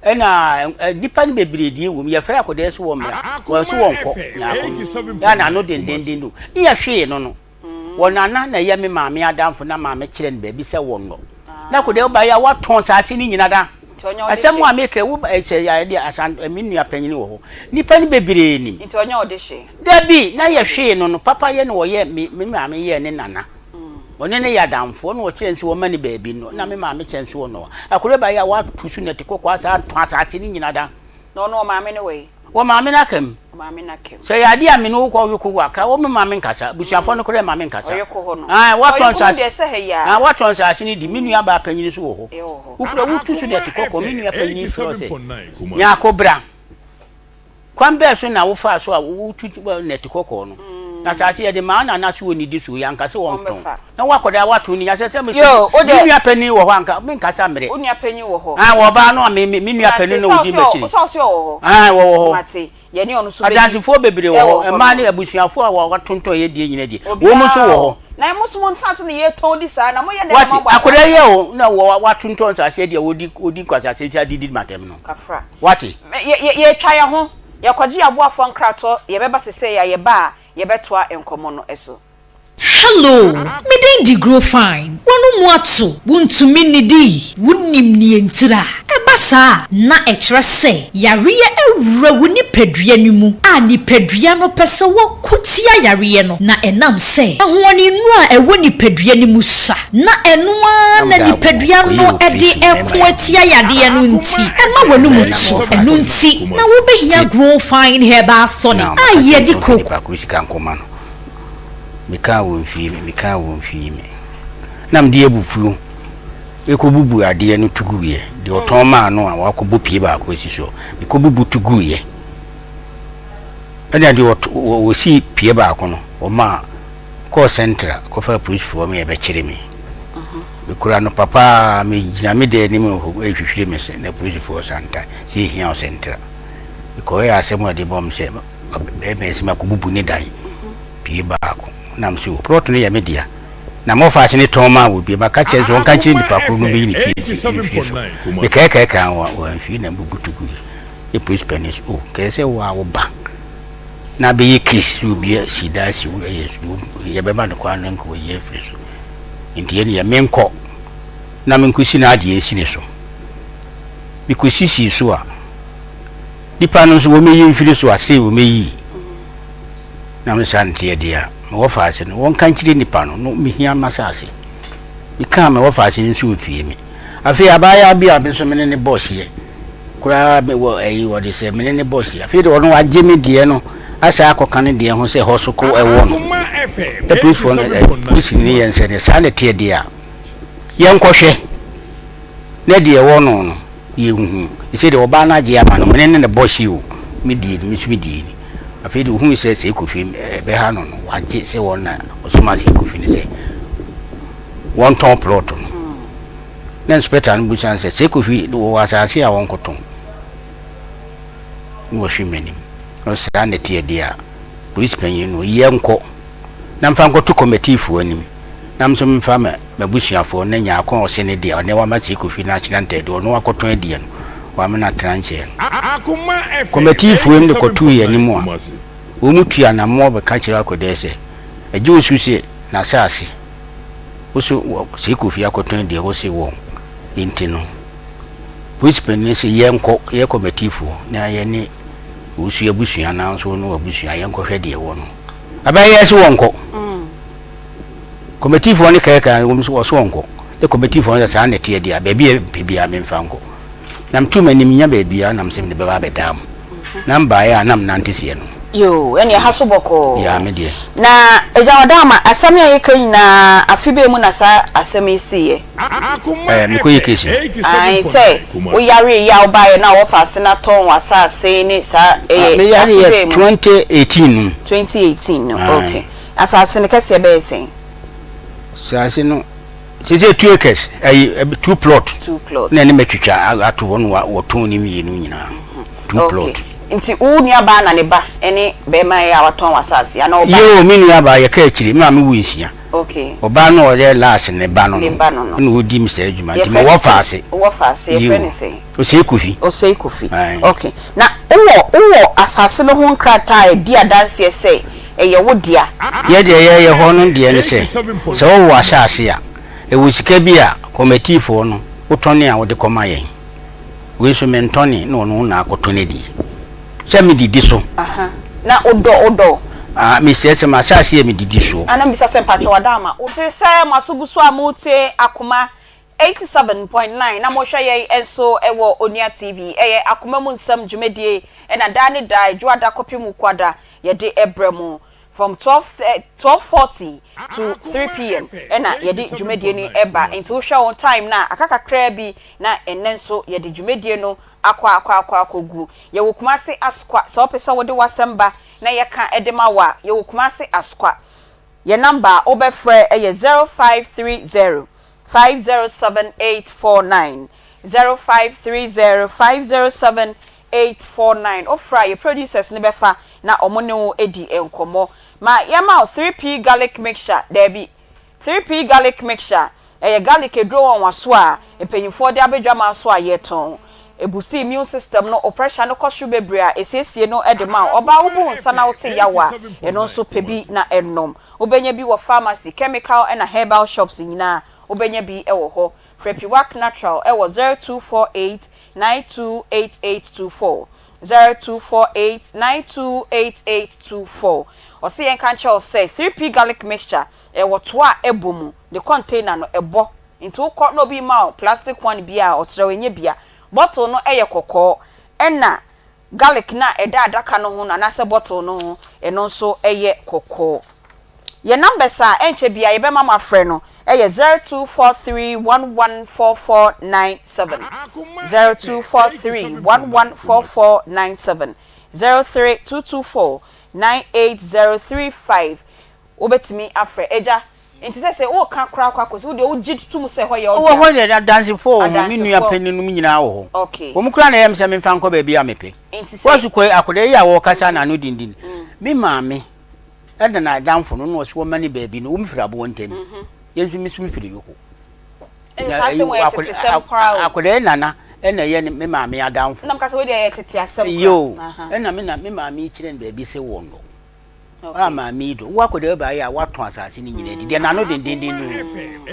ɛna nnipa no bebree deɛ wɔ mu. Yɛfrɛ akɔdaa sɛ wɔmmra, wɔn nso wɔnkɔ. Nyarko no, yɛ a n'ano dendenden no, ne yɛhwee no no. Wɔ nana na ɛyɛ me maame adamfo na maame kyerɛ no baabi sɛ wɔnnɔ. Na akɔdaa wobaeɛ a watɔn asase no nyina da. Asɛm a meka yi, wo ba sɛ yɛ deɛ asan me nua panyin wɔ hɔ. Nnipa no bebree nim. Nti ɔnyɛ ɔdehye? Dabi, na yɛhwee no no, papa yɛ na ɔyɛ me me maame yɛɛ ne nana. Ɔne no yɛ adamfoɔ na ɔkyerɛ no sɛ wɔmma no baabi nnɔ. Na me maame kyerɛ no sɛ ɔnnɔ. Akwadaa baeɛ a wato so nɛte kɔkɔɔ asan atɔn asase no nyina da. Na ɔno ɔmaame no wɔ he? Wɔ maame no aka mu. Maame no aka mu. Sɛ ɛyɛ adeɛ a me ne wo kɔ ɔyoko hɔ a, ka wo me maame nkasa. Abusuafoɔ no koraa mma me nkasa. Ɔyoko hɔ no. Ae, woatɔn Ɔyoko no nsaase. deɛ sɛ ha yi ara. Ae, woatɔn nsaase no di. Me nua baa panyin nso wɔ hɔ. Ɛwɔ hɔ. Wo kura wotu so deɛ te kɔkɔɔ. Me nua panyin frɛ wo sɛ, Nyarko bra. Kwan bɛn so na wofaa so a wotu nɛte kɔkɔɔ no? Na asase yɛde maa nana so ɔnidi so, yɛanka sɛ ɔntɔn. Na woakɔda woato ne nya sɛ sɛ me Yo, wo me deɛ. nua panin wɔ hɔ anka menkasa mmerɛ. Wo nua panin wɔ hɔ. Ah, wɔ ɔbaa no a me me me nua Mate, panin na sɛ ɔdi ɔse ɔ m'akyiri. sɛ ɔse ɔwɔ hɔ. Ah, wɔwɔ hɔ. Mate, yɛne ɔno nso bɛdi Adansefoɔ bebree wɔ ɛwɔ hɔ, hɔ mmaa ne nom. abusuafoɔ a wɔatontɔn yɛ deɛ nyina deɛ, wɔn nso Obiara wɔ wɔ. hɔ. Na mo nso mo nsaase na yɛtɔn di saa, na moyɛ dɛn na Wate, moabɔ akwadaa asaase yi a o, na wɔ watontɔn nsaase deɛ ɔdi ɔdi nkwaseasɛm ti adidi m'atɛm no. Kafra. Wate? Me, yɛ, yɛ, yɛretwa yɛn ho, yɛkɔgye yɛn aboafoɔ nkratoɔ, yɛbɛba sesei a, yɛba a, yɛbɛtoa nkɔmmɔ no so. Hello, me din de Grofine. W'ano mu ato, wuntumi nnidi, wunnim nea entira. Ɛba saa a, na ɛkyerɛ sɛ yareɛ awura wo nipadua no mu a nipadua no pɛ sɛ wɔko tia yareɛ no, na ɛnam sɛ ahoɔdennuro a ɛwɔ nipadua no mu sua, na ɛno ara na nipadua no de reko atia yadeɛ no nti, ɛma w'anomu to. Ɛno nti na wobɛhia Grofine Herbal Tonic a yɛde koko. Mekaa wɔn fie me, mekaa wɔn fie me. Na mede abufuo kɔbubu adeɛ no to guiɛ, deɛ ɔtɔn maa no a wakɔbɔ pie baako asi soɔ, mekɔbubu to guiɛ. Ɛna deɛ ɔsii pie baako no, ɔmaa kɔɔ central kɔfaa apolisifoɔ ma yɛbɛkyere me. Mekura no papa a, megyina me dan anim hɔ ɛretwitwiri me se na apolisifoɔ santa sɛ ɛhia wo central. Mekɔyɛɛ asɛm a ɛde bɔ me sɛ bɛrima yi sɛ makɔbubu ne dan pie baako na mese o plot no yɛ me dea na mɔfa ase ne tɔn maa wɔ bie maka kyerɛ sɛ ɔnka nkyerɛ nipa koro no bɛyi ne pie mfiri so mekɛɛkɛɛ kan wɔamfiri na mbubu to gui ne police panin sɛ o kɛɛ sɛ wo a wo ba na bɛyɛ case sɛ obi si da si wo ɛyɛ yɛbɛma no kwan no nka wɔyi afiri so nti yɛne yɛ menkɔ na menkɔsi no adeɛ nsi ne so mekɔsisii so a Nipa no nso wɔmɛyi mfiri so a sei wɔmɛyi na me saa nteɛ deɛ a mewɔ faase no wɔnka nkyerɛ nipa no no mehia m'asaase mekaa mewɔ faase no nso mfie me afei abaayewa bi a me nso mene ne bɔs yɛ koraa mewɔ ɛyi wɔde sɛ mene ne bɔs yɛ afei deɛ ɔno wagye me deɛ no asa akɔka ne deɛ ho sɛ hɔ so ko ɛwɔ no na polisifoɔ no polisi ne yɛn sɛ ne saa na teɛ deɛ a yɛnkɔhwɛ na deɛ ɛwɔ no no Yɛnhu. Seesei deɛ ɔbaa no agye ama no, mene ne ne bɔ hye o, me deɛ ni, me nso me deɛ ni. Afei deɛ ɔhuu sɛ Sei Kofi bɛha no no, wagye sɛ wɔn na ɔsoma Sei Kofi no sɛ wɔntɔn plɔt no. Na inspector no bisa no sɛ, Sei Kofi wɔwɔ asase a wɔnkɔtɔn? Na wahwɛ m'anim. Na ɔsɛ saa na ɛteɛ deɛ a, polisi panyin no, yɛnkɔ na mfa nkɔto kɔmɛtiifoɔ anim. Na me nso memfa m'abusuafoɔ na Nyarko a ɔse ne deɛ ɔnɛ wama Sei Kofi no akyena ntɛɛdeɛ ɔno wakɔtɔn adiɛ no wame no atena nkyɛn no. Kɔmɛtiifoɔ no de kɔtoo yɛn anim a wɔn tuu anamoɔ bɛka kyerɛɛ Akɔdɛɛ sɛ ɛgye wo so se n'asaase wo so Sei Kofi akɔtɔn adiɛ wo se wɔn nti no polisi panin se yɛnkɔ yɛ kɔmɛtiifoɔ na yɛne Owusu abusua nanso wo ne w'abusua yɛnkɔhwɛ deɛ ɛwɔ no abɛyɛ se wɔnkɔ. Kɔmɛtifoɔ no kɛɛkɛɛ wɔn nso wɔso wɔnkɔ. Ne kɔmɛtifoɔ no sɛ saa na ɛteɛ deɛ a, baabi a mpɛ biara memfa nkɔ. Na metuu m'anim nya baabiara na mesɛ mede bɛba abɛdaa mo. Na mbaeɛ a na menante seɛ no. Yoo, ɛnneɛ ha so bɔkɔɔ. Yaa me deɛ. Na Agya Ɔdaama, asɛm yi a yɛka yi nyinaa, afe bɛn mu na saa asɛm yi siiɛ? Ɛɛ, mekɔyɛ case no. Ae, sɛ woyaree yi a wobaeɛ no a wɔfa ase no atɔn w'asaase ne saa, Ah, ɛyɛ afe meyareeɛ bɛn mu? 2018 no mu. 2018 no, Ae. okay. Asase no kɛseɛ bɛyɛ sɛn? Asase no sese 2 acres ɛyi 2 plot. 2 plot. Na ɛne mɛtwitwa ato hɔ no wɔtɔn ne mmienu nyinaa. 2 plot. Nti wo nua baa na ne ba ɛne bɛrima yi a watɔn w'asase ana ɔba? Yoo me nua baa yɛ ka akyire me maame wu nsia. Okay. Ɔbaa no ɔyɛ last ne ba no Ne ba no no. ɛna ɔdi me saa adwuma nti mewɔ faase. Wɔ faase yɛfrɛ ne sɛn? Osei Kofi. Osei Kofi. Aye. Okay. Na wowɔ wowɔ asase no ho nkrataa a ɛdi adanseɛ sɛ ɛyɛ wo dea? Yɛ deɛ yɛyɛ hɔ no deɛ ne sɛ, sɛ wowɔ asase a, ɛwɔ sika bi a kɔmɛtiifoɔ no wotɔne a wode kɔma yɛn. Wei nso mentɔne na ɔno na akɔtɔn adi. Sɛ medidi so. Aha. Na wodɔ wodɔ? Ah, mesrɛ sɛ m'asase a medidi soɔ. Ah, na mebisa sɛ mpakyɛw Adaama, wo. Te sɛ mo aso gu so a moretie Akoma 87.9 na mohwɛ yɛn nso wɔ Onua TV. Ɛyɛ Akoma mu Nsɛm dwumadie na daa ne daa, Dwoada kɔpem Wukuada, yɛde brɛ mo. From 12:40 to 3 pm ɛna yɛde dwumadie no ba. Nti wohwɛ wo time no a, aka kakraa bi na ɛnnɛ nso yɛde dwumadie no akɔ akɔ akɔ akɔgu. Yɛwɔ Kumasi Asokwa. Sɛ wopɛ sɛ wode w'asɛm ba. na yɛka de ma wo a, yɛwɔ Kumasi Asokwa. Yɛn number a wobɛfrɛ yɛ 0530 507 849, 0530 507 849. Wofrɛ a, yɛn producers no bɛfa na wɔne wo adi nkɔmmɔ. Ma yɛma wo 3P Garlic Mixture, daabi, 3P Garlic Mixture, Ɛyɛ garlic aduro nwanwaso a mpanyinfoɔ de abɛ dwaman so a yɛtɔn. Ɛbusti immune system no, wo pressure no kɔ soro bebree a, ɛsiesie no de ma wo. Ɔbaa wobu wo nsa na wote yaw a, ɛno nso pɛ bi na nom. Wobɛnya bi wɔ pharmacy, chemical ɛna herbal shops nyinaa wobɛnya bi wɔ hɔ. Frɛ Piwak Natural wɔ 0248 928824, 0248 928824. Ɔse yɛnka nkyerɛ wo sɛ 3P garlic mixture Ɛwɔ toa a ɛbɔ mu, ne container no ɛbɔ nti wokɔ na obi rema wo plastic one bi a ɔsrɛ wo ɛnyɛ bia. Bottle no yɛ kɔkɔɔ ɛna garlic no a ɛda adaka no ho no anaasɛ bottle no ho ɛno nso yɛ kɔkɔɔ. Yɛn numbers a ɛnkyɛ biara yɛbɛma mo afrɛ no yɛ 0243114497, 0243114497, 03224 98035. Wobɛtumi afrɛ Agya. Nti sɛsɛ woka koraa kɔ akɔsi, wo deɛ wogye tom sɛ ɛhɔ yɛ wo Wɔ dea? hɔ deɛ adansefoɔ wɔ hɔ, me nua Adansefoɔ. panin nom nyinaa wɔ hɔ. Okay. Wɔn koraa na ɛyɛ me sɛ memfa nkɔ baabi a mepɛ. Nti sɛ. Wɔn so kɔ akwadaa yi a wɔrekasa n'ano denden. Me maame ɛna n'adamfo no na ɔse wɔma no baabi no, wɔn firi aboɔ ntam. Yɛn nso me nso mefiri Yoko. Ɛne Na saa ɛyi asɛm wei yɛ tetesɛm koraa o. Akwadaa yi nana ɛna ɛyɛ ne me maame adamfo. Ɛna meka sɛ wei deɛ ɛyɛ tete asɛm koraa. Yoo, Aha. ɛna me na me maame yi kyerɛ no baabi sɛ wɔn no. A maame yi do, wo akɔda ɛbaeɛ yi a woatɔn asase no nyinaa adi, deɛ n'ano dendenden no,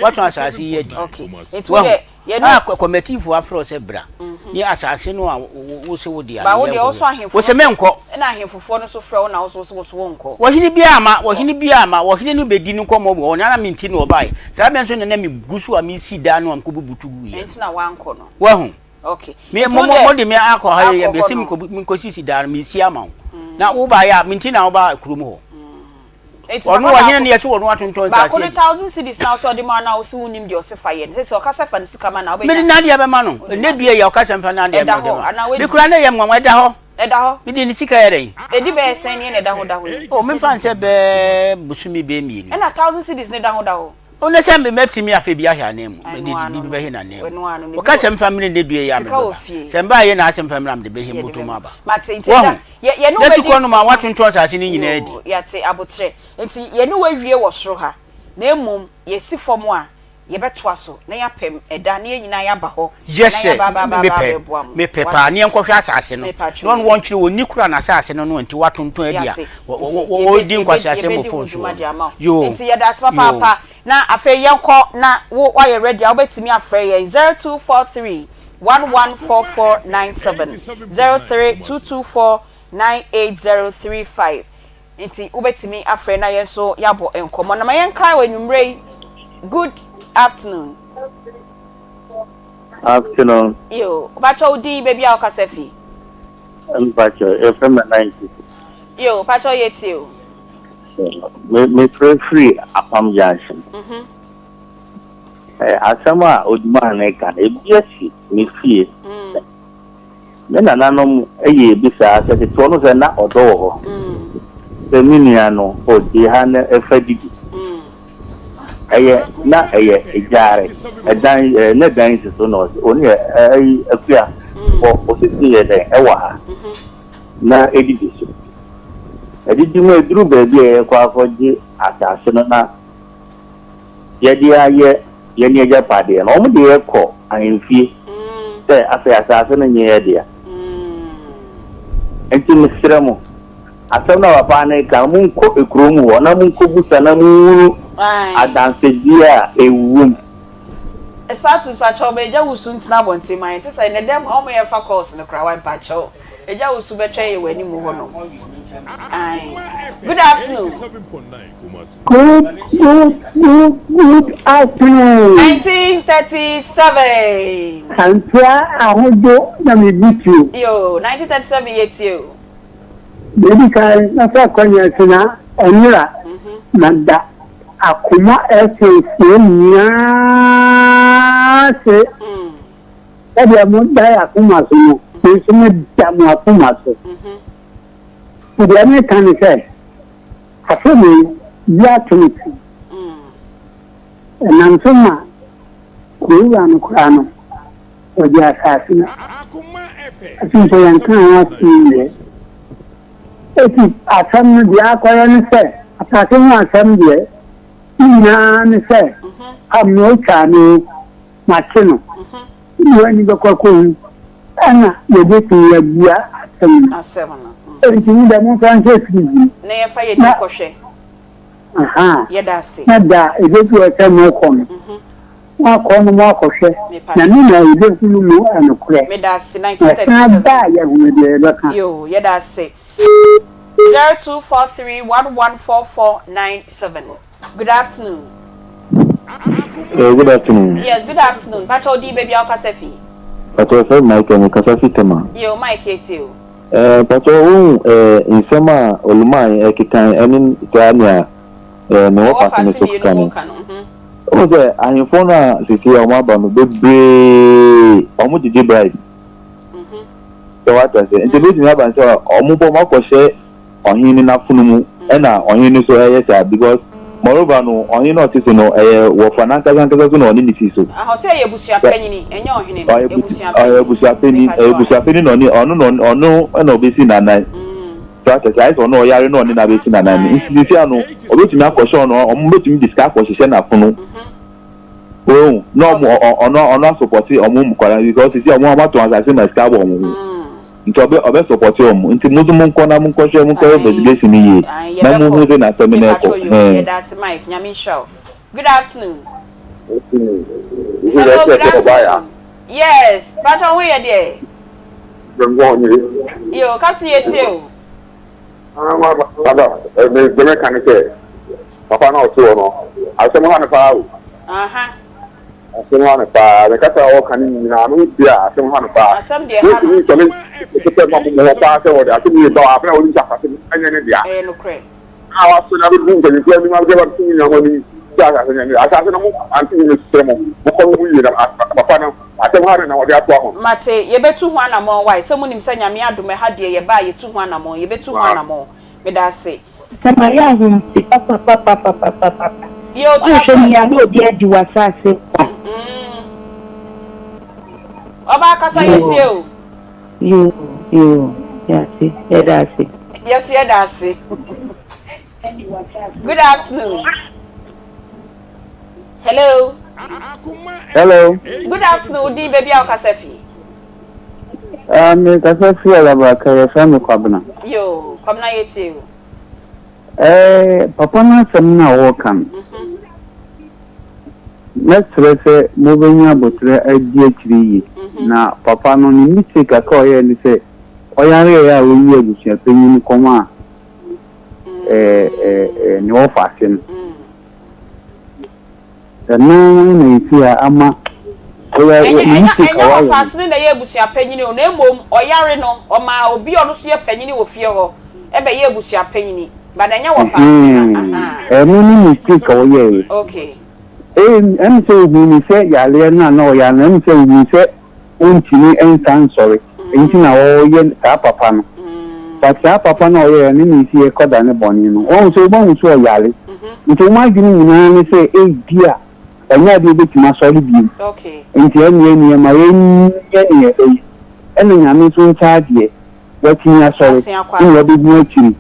woatɔn asase yi adi. Wahu? A kɔmɛtifoɔ afrɛ wo sɛ bra, ne asase no a wo se wo dea no yɛnkɔhwɛ. Wo se menkɔ. Ɔhene biara amma, ɔhene biara amma, ɔhene no bɛdi no nkɔmmɔ wɔ hɔ, na na mente na ɔbaeɛ. Saa berɛ nso na na megu so a mesi dan no a mekɔbubutu guiɛ no. Wahu? Okay. Me mo mo mo de me akɔ ha yɛ bɛ si me ko sisi dan no me si ama wo. Mm. Na wo ba ya me nti na wo ba kurom hɔ. Mm. Ɔno ɔhene no yɛ so ɔno atontɔn nsase. Baako no 1000 cedis na ɔsɛ ɔde ma na ɔsɛ wonim deɛ ɔsɛ fa yɛ no. Sɛ sɛ ɔkasa fa ne sika ma na wobɛnya. Mede n'adeɛ bɛma no. Ɛnɛ dua yɛ ɔkasa mfa n'adeɛ ma ɔde ma. Me kura ne yɛ nwanwa ɛda hɔ. Ɛda hɔ. Mede ne sika yɛ dɛn? Ɛdi bɛyɛ sɛn nie na ɛda hɔ da hɔ yi? Oh, memfa nsɛ bɛɛ bosome bɛɛ mmienu. Ɛna 1000 cedis no da ho da hɔ. O ne sɛ mɛtumi afɛ bi ahwɛ anan mu, mede biribi bɛhye n'anan mu. Wɔka sɛ mfa mmere nnɛ dua yi a mebɛba. Sɛ mbaa yɛ na asɛ mfa mmere a mede bɛhye mbɔtɔ mu aba. Wahu? Na sukɔ no ma wɔatontɔn asase no nyinaa adi. Yɛate aboterɛ. Nti yɛne wo awie wɔ soro ha, na mmom yɛsi fam a, yɛbɛtoa so na yɛapɛm ɛda na yɛn nyinaa yɛaba hɔ Yes na sir, yɛaba aba aba mepɛ, abɛboa mo. mepɛ Wate? paa, ne yɛnkɔhwɛ asase no, Mepa na kyɛw. ɔno wɔnkyerɛ wɔnni koro a n'asase no no nti wɔatontɔn adi a, Yɛate. wɔ- Nti wɔ- wɔ- yɛbɛ, wɔredi yɛbɛ, nkwaseasɛm wɔ yɛbɛdi ho phone so dwuma hɔ de no. ama wo. Yoo, Nti yɛda ase yoo. papaapa. Na afei yɛnkɔ na wo woayɛ ready a wobɛtumi afrɛ yɛn 0243 114497, 03224 98035. Nti wobɛtumi afrɛ na yɛn nso yɛabɔ nkɔmmɔ. Na ma yɛnkae wɔ anwummerɛ yi, good afternoon. Afternoon. Yo, mpakyɛ wo din, baabi a wokasa fi. Mpakyɛ, yɛfrɛ me Nana Nti. Yo, mpakyɛ yɛ tie o. Me mefrɛ firi Apam Junction. Mhm. Eh, asɛm a Odumaa no ka no, ebi asi me fie. Mm. Me nananom yɛɛ bi saa sɛ tete no sɛ na ɔdɔ wɔ hɔ. Sɛ me nua no ɔgye ha na ɛfa didi. Ɛyɛ na ɛyɛ gyaare ɛdan ɛɛ na dan si so na ɔse ɔne yɛ ɛyi akua wɔ osisi yɛ dɛn ɛwɔ ha na ɛdidi so. Ɛdidi mu ɛduru baabi a yɛkɔ akɔgye asase no na yɛde ayɛ yɛn agyapadeɛ no, wɔde yɛn kɔ ahemfie sɛ afei asase no nyɛ yɛn dea. Enti mesrɛ mo, asɛm no a papa no reka no, monkɔ kurom hɔ na monkɔbusa na monhunu adansedie a ɛwom. Espatus pakyɛw ma agya wusu ntena abɔnten ma yɛn te sɛ nnɛ dɛm ha wɔn yɛn fa calls no koraa wai mpakyɛw agya wusu bɛtwɛn yɛ wɔ anim hɔ nom ae good afternoon. Good good good good afternoon. 1937. Antua ahodwo na me bu tuo. Yoo, 1937 yɛ tie o. Deɛ edi kan mɛfa akwanya so na ɛnora mada akoma FM foɔ nyinaa ase sɛdeɛ mo da yɛ akoma so no me nso me da mo akoma so. Nti deɛ meka ne sɛ, asɛm wei, bi ato me pɛn. Ɛnam so ma kuro wura no koraa no, ɔgye asase no. Afei mpo yɛnkaa ho asɛm nwieɛ. Eti asɛm no deɛ akɔyɛ ne sɛ, asase ho asɛm deɛ, ne nyinaa ne sɛ, amena otwaa me o, mate no. Wode w'ani bɛkɔ akɔhu, ɛna yɛbɛtumi abua asɛm no. Enti mo deɛ momfa nhyɛ fridge mu. Na yɛmfa yɛn ani nkɔhwɛ. Ahaa. Yɛda ase. Na da a ɛbɛdu hɔ sɛ morekɔ no, moakɔ no moakɔhwɛ, na me na yɛbɛhunu mu nokorɛ. Meda ase, Na yɛsan 1937. ba a, yɛahunu deɛ yɛbɛka. Yoo, yɛda ase. 0243114497. Good afternoon. Eh, good afternoon. Yes, good afternoon. Pacho odi baby a wokasa fi. Pacho fɛ Michael me kasa fi Tema. Yo, Mike yɛtie o. Eh, pacho wohu eh, nsɛm a Oluman ɛkekan ɛne saa nea eh, ne Ɔwɔ wɔfa se ne faase so mmienu keka mu no. ka no. Mhm. Wohu sɛ ahemfo no a sisi a wɔn aba no bebree wɔn gyegye bribe. Sɛ wate ase. Nti ebetumi aba sɛ wɔn bɔ wɔn akɔhyɛ ɔhen no n'afono mu ɛna ɔhen no so ɛyɛ saa because moreover no ɔhen no a ɔte so no ɛyɛ wɔfa n'ankasa ankasa so na ɔne ne si so. Aha ɔsɛ ɛyɛ abusua panyini ɛnyɛ ɔhene no Ɔyɛ abusua ɔyɛ panyini abusua panyin mepa ɛyɛ kyɛw abusua ae. panyin na ɔne ɔno na ɔno ɛna ɔbɛsi n'anan so ate aseɛ ayɛ sɛ ɔno ɔyare na ɔne no abɛsi n'anan no nti sisi ano ɔbɛtumi akɔhyɛ ɔno ɔmo bɛtumi de sika akɔhyehyɛ n'afono ohu na ɔmo ɔno ɔno asopɔte ɔmo nkwadaa because sisi ɔmo ɔmo atɔn asase ma sika abɔ ɔmo ho. Nti ɔbɛ ɔbɛ sɔpɔte ɔmo nti mo nso mo nkɔ na mo nkɔ hwɛ mo nkɔ yɛ investigation no yie Ae na mo yɛbɛkɔ hu sɛ na asɛm no ɛkɔ mepakyɛw yoo hɛn. yɛdaase Mike Nyame nhyira wo good afternoon hello good afternoon yes pakyɛw ho yɛ deɛ yoo captain yɛtie o. Papa, deɛ mɛka ne sɛ, papa no a ɔte hɔ no, asɛm ha no paa o. Asɛm ha no paa. Ne kasa a ɔka no nyinaa no wotie a, asɛm ha no paa. Asɛm deɛ ha no. Wontumi nsɔre sɛ ma mo hɔ paa sɛ wɔde asɛm yi ba wɔ abere a wɔnim sɛ asase no ɛnyɛ ne dea. Ɛyɛ nokorɛ. A wasɔre abɛgu mpanyinfoɔ anim abɛgye abɛto mo nyinaa mo anim sɛ asase no nyɛ ne dea. Asase no mo ante mesrɛ mo, mokɔ no mo yie na papa no asɛm ha no na wɔde atoa ho. Mate, yɛbɛtu ho anamɔn wai, sɛ monim sɛ Nyame adom ɛha deɛ yɛba a yɛtu ho anamɔn, yɛbɛtu ho anamɔn. Medaase. Sɛ mayɛ ahomte papapapapapapa. Yɛ otu Woanhwɛ aso me yie a na obi adi w'asase kwa. Ɔbaa kasa Yoo yɛtie o. yoo yoo yɛate yɛda ase. Yɛso yɛda ase. Good afternoon. Hello. Hello. Good afternoon. Wo din baabi a wokasa fi? Ah, me kasa fi Alabraka, yɛfrɛ me Kwabena. Yo, Kwabena yɛtie o. Eh, papa no asɛm no a wɔreka no, mɛsrɛ sɛ mobɛnya aboterɛ adi akyire yie. Na papa no, ne mistake kakra a ɔyɛɛ ne sɛ, ɔyareeɛ a ɔyii abusuapanyin no kɔmaa eh, eh, eh, ne wɔfa ase no. Ɛno na esi a ama ɔyɛ Ɛnyɛ ne ɛnyɛ mistake a ɛnyɛ wayɛ no. wɔfaase no na ɛyɛ abusua panyini o, na mmom ɔyare no, ɔmaa obi a ɔno nso yɛ panyini wɔ fie hɔ bɛyɛɛ abusua panyini, but ɛnyɛ wɔfaase no, Ɛhɛn, ahaa. ɛno ne mistake a ɔyɛeɛ. Okay. Ɛm ɛm sɛ ohuu ne sɛ yareɛ no a na ɔyare no, ɛm sɛ ohuu sɛ ɔntumi nsan nsɔre, nti na ɔreyɛ saa papa no. But saa papa no a ɔyɛeɛ no na esi ɛkɔda ne bɔne no. Wahu sɛ wɔahu sɛ ɔyare, nti wɔn adwene nyinaa ne sɛ ebia ɛnyɛ adeɛ a ɔbɛtumi asɔre bio, nti ɛnneɛ neɛ ma yɛnyɛ neɛ ɛbɛyɛ. Ɛna Nyame nso nkyɛ adeɛ, watumi asɔre, ɛna wabɛhu akyiri.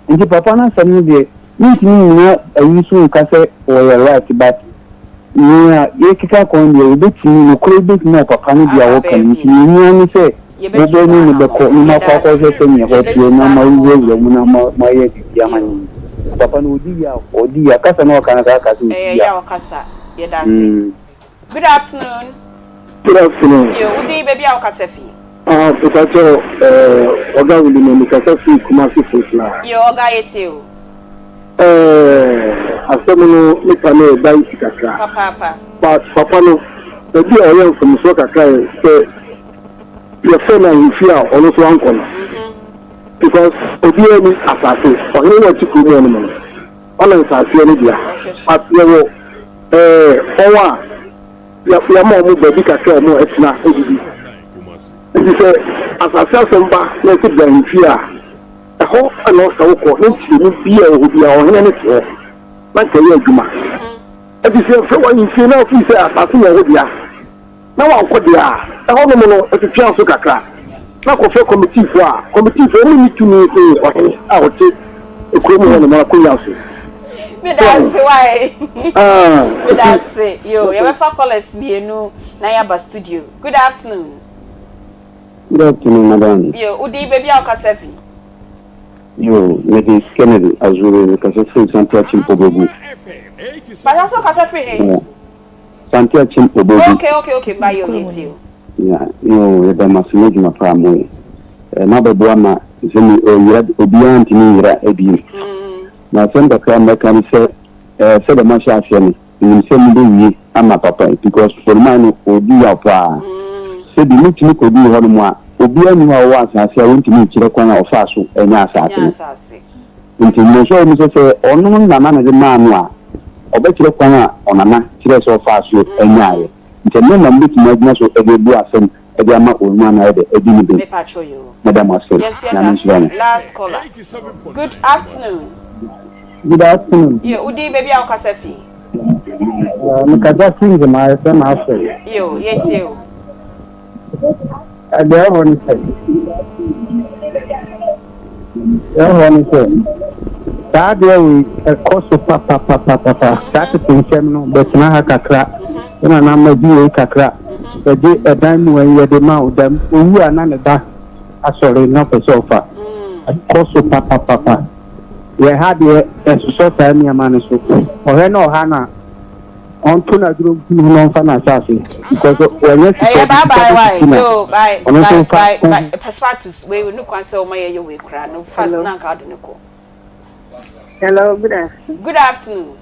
Nti papa no asɛm no deɛ mentumi nnyina ayi so nka sɛ ɔyɛ right but nea yɛkeka kɔ no deɛ wɔbɛtumi nokorɛ bɛtumi wɔ papa no deɛ a ɔka no nti nea ɛhia ne sɛ mobɛ ne no bɛkɔ na moakɔ akɔhwɛ sɛnea ɛhɔ teɛ na moawurawura mu na moayɛ biribi ama no yie. Papa no ɔdi yaw ɔdi yaw kasa no a ɔka no saa ka sɛ ɔdi Ɛyɛ yaw. yaw kasa. Yɛda ase. Good afternoon. Good afternoon. Yo, wo din baabi a wokasa fi? Ah, mepakyɛw, eh, Ɔga Willie na mekasa firi Kumasi Fosla. Yo, Ɔga yɛtie o. Eh, asɛm no ne ka no yɛ dicey kakra. Papaapa. But papa no, baabi a ɔyɛ mfomsoɔ kakra yɛ sɛ yɛfrɛ no ahemfie a ɔno nso ankɔ no. Because obiara ni asase, ɔhene no a ɔte kurom hɔ nom no, ɔna nsaseɛ no dea. But yɛwɔ eh, wɔn a yɛama wɔn baabi kakra a wɔtena didi. Nti sɛ asase asɛm ba na ɛsɛ bra ahemfie a, Ɛhɔ na ɔsɛ wokɔ ne nkyerɛmu biara a ɛwɔ hɔ biara, ɔhene no te hɔ na nka ɛyɛ adwuma. Enti sɛ yɛfrɛ wo ahemfie na wofii sɛ asase nyɛ wo dea na woankɔ deɛ a, ɛhɔnom no ɛtwetwea so kakra na kɔfrɛ kɔmitiifoɔ a, kɔmitiifoɔ wɔn nni tumi sen ɔhene a ɔte kurom hɔnom akonnwa so. Meda ase wae. Meda ase. Yo, yɛbɛfa callers mmienu na yɛaba studio. Good afternoon. Good afternoon, madam. Yo, wo din, baabi a wokasa fi? Yo, mede Kennedy Azure, mekasa firi Sante Akyem Obogu. Pakyɛ sɛ wokasa firi he? Sante Akyem Obogu. Okay, okay, okay, ba yo, yɛtie o. Yeah, yo, yɛda mo ase mo adwuma pa a moyɛ. Eh, moabɛboa ma sɛ me ɔyera, obiara ntumi nyera bio. Na asɛm kakra a mɛka ne sɛ, eh, sɛdeɛ moahyɛ aseɛ no, Menim sɛ mobɛwie ama papa yi because Foriman no ɔredi yaw paa. Sɛbi motumi kɔduu hɔ nom a, obiara nni hɔ a ɔwɔ asaase a ɔntumi nkyerɛ kwan a ɔfaa so nyaa asaase no. Nti me nso ɛwɔ mu sɛ sɛ ɔno no nana na de maa no a, ɔbɛkyerɛ kwan a ɔnana kyerɛɛ sɛ ɔfaa so nyaaeɛ. Nti ɛno na mobɛtumi agyina so de abu asɛm de ama Oluman na ayɛ dɛ adi ne bem. Mepakyɛw yoo. Meda mo ase. Yɛn nso yɛda Nyame nhyira mo. ase. Last caller. Good afternoon. Good afternoon. Yo, wo din, baabi a wokasa fi? Uh, mekasa fi Nzema, yɛfrɛ me Alfred. Yo, yɛntie wo. Deɛ ɛwɔ hɔ ne sɛ, deɛ ɛwɔ hɔ ne sɛ, saa adeɛ wei ɛkɔ so papapapapa. Saa tete nsɛm no, bɛtena ha kakra, wo nana ma gye wei kakra, bɛgye ɛdan mu ayi yɛde ma wo dɛm, owu a na ne ba asɔre na ɔpɛ sɛ ɔfa. Ɛkɔ so papapapa. Yɛn ha deɛ ɛsosɔ saa nneɛma no so. Ɔhwɛ na ɔha no a, ɔnto n'aduro ngu ne ho na ɔmfa n'asase because wanya sika Ɛyɛ bi, bye sika bye why bɛsisi no yo bye a, ɔno nso bye mfa bye nko bye ho. Paspatus wei no kwan sɛ ɔma yɛyɛ wei koraa no fast Hello. na anka ɔde no kɔ. Hello, good afternoon. Good afternoon.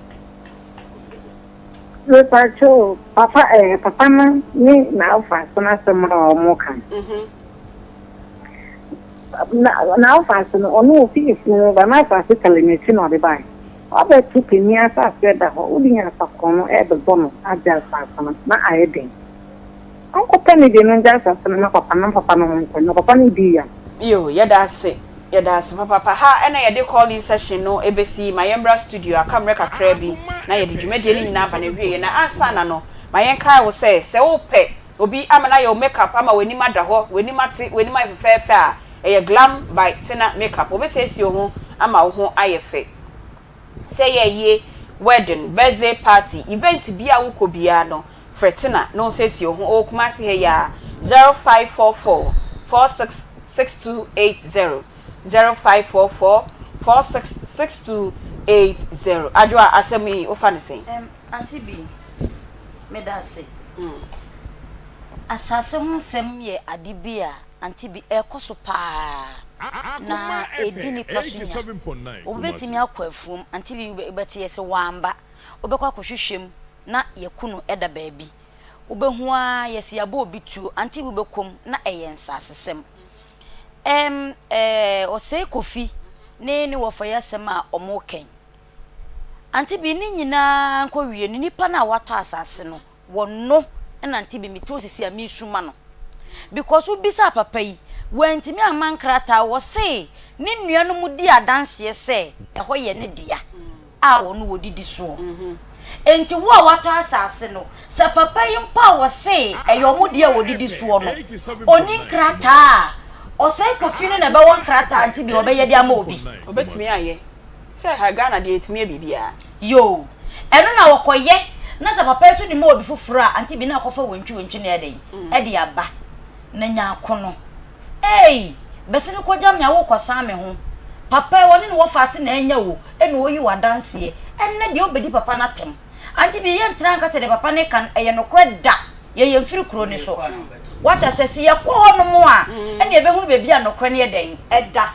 Mepakyɛw, papa ɛɛ eh, papa no ne n'afa so n'asɛm a wɔn ka no. Mhm. Na n'afaase no, ɔno ofi efunu mu ba, n'afaase tare n'akyi na ɔde bae. Wabɛto panyin asaase ɛda hɔ, wode nyansakorɔn no ɛrebɛbɔ no agye asaase no, na ayɛ den. Ɔnkɔpɛ ne deɛ na ɔngye asaase no ma papa no na papa no ho ntɔ no, na papa no redi yaw. Yoo yɛda ase yɛda ase papaapa ha ɛna yɛde call in session no ɛbɛsi ma yɛmmra studio aka mmerɛ kakraa bi na yɛde dwumadie no nyinaa aba n'awieɛ na ansa na no ma yɛnkae wo sɛ sɛ wopɛ Obi ama no ayɛ wo makeup ama w'anim ada hɔ, w'anim ate, w'anim ayɛ fɛfɛɛfɛ a, ɛyɛ Glam by Tina Makeup. Wɔbɛsiesie wo ho ama wo ho ayɛ fɛ. Sɛ ɛyɛ ayie, wedding, birthday party, event biara a wokɔ biara no, frɛ Tina na ɔnsiesie wo ho. Ɔwɔ Kumasi ha yi ara, 0544 46 6280, 0544 46 6280. Adwoa, asɛm yi, wofa no sɛn? Auntie Bee, meda ase. Asase ho nsɛm yɛ ade bi a Auntie Bee, ɛrekɔ so paa, na ɛredi nnipa so nya. Obi bɛtumi akɔ afuom, Auntie Bee, wobɛte yɛ sɛ wamba, wobɛkɔ akɔhwehwɛ mu na yɛaku no da baabi. Wobɛhu ara yɛse yɛabɔ obi tuo, Auntie Bee wobɛkɔ mu na ɛyɛ nsasesɛm. Ɛm, ɛɛ, Osei Kofi ne ne wɔfa yi asɛm a wɔreka yi, Ante bi ne nyinaa nkɔ wie no nipa no a watɔ asase no wɔ no na ante bi mete hɔ sisi a mesu ma no because wo bisaa papa yi wantumi amma nkrataa wɔ se ne nua no mu di adanseɛ sɛ ɛhɔ yɛ ne dea a wɔn wɔ didi soɔ enti wo a watɔ asase no sɛ papa yi mpo a wɔ se ɛyɛ ɔmo dea a wɔdidi soɔ no ɔni nkrataa a ɔsɛe kofi no na ɛbɛwɔ nkrataa ante bi ɔbɛyɛ de ama obi. Ɔbɛtumi ayɛ. Sɛ ha Ghana deɛ yɛtumi yɛ biribiara. Yoo ɛno na wɔkɔ yɛ na sɛ papa yi nso de ma obi foforɔ a ante bi na akɔfa wantwi wantwi na ɛdɛn ɛde aba na nya akono eei bɛse no kɔgya me a wokɔ san me ho papa yi ɔne ne wɔfa ase na anya o ɛna ɔyi wɔ adanseɛ ɛnɛ deɛ wobɛdi papa no atɛm ante bi yɛntena nka sɛ deɛ papa no ka no ɛyɛ nokorɛ da yɛyɛ mfiri kuro no so wate aseɛ sɛ yɛkɔ hɔ nom a ɛna yɛbɛhunu baabi a nokorɛ no yɛ dɛn ɛda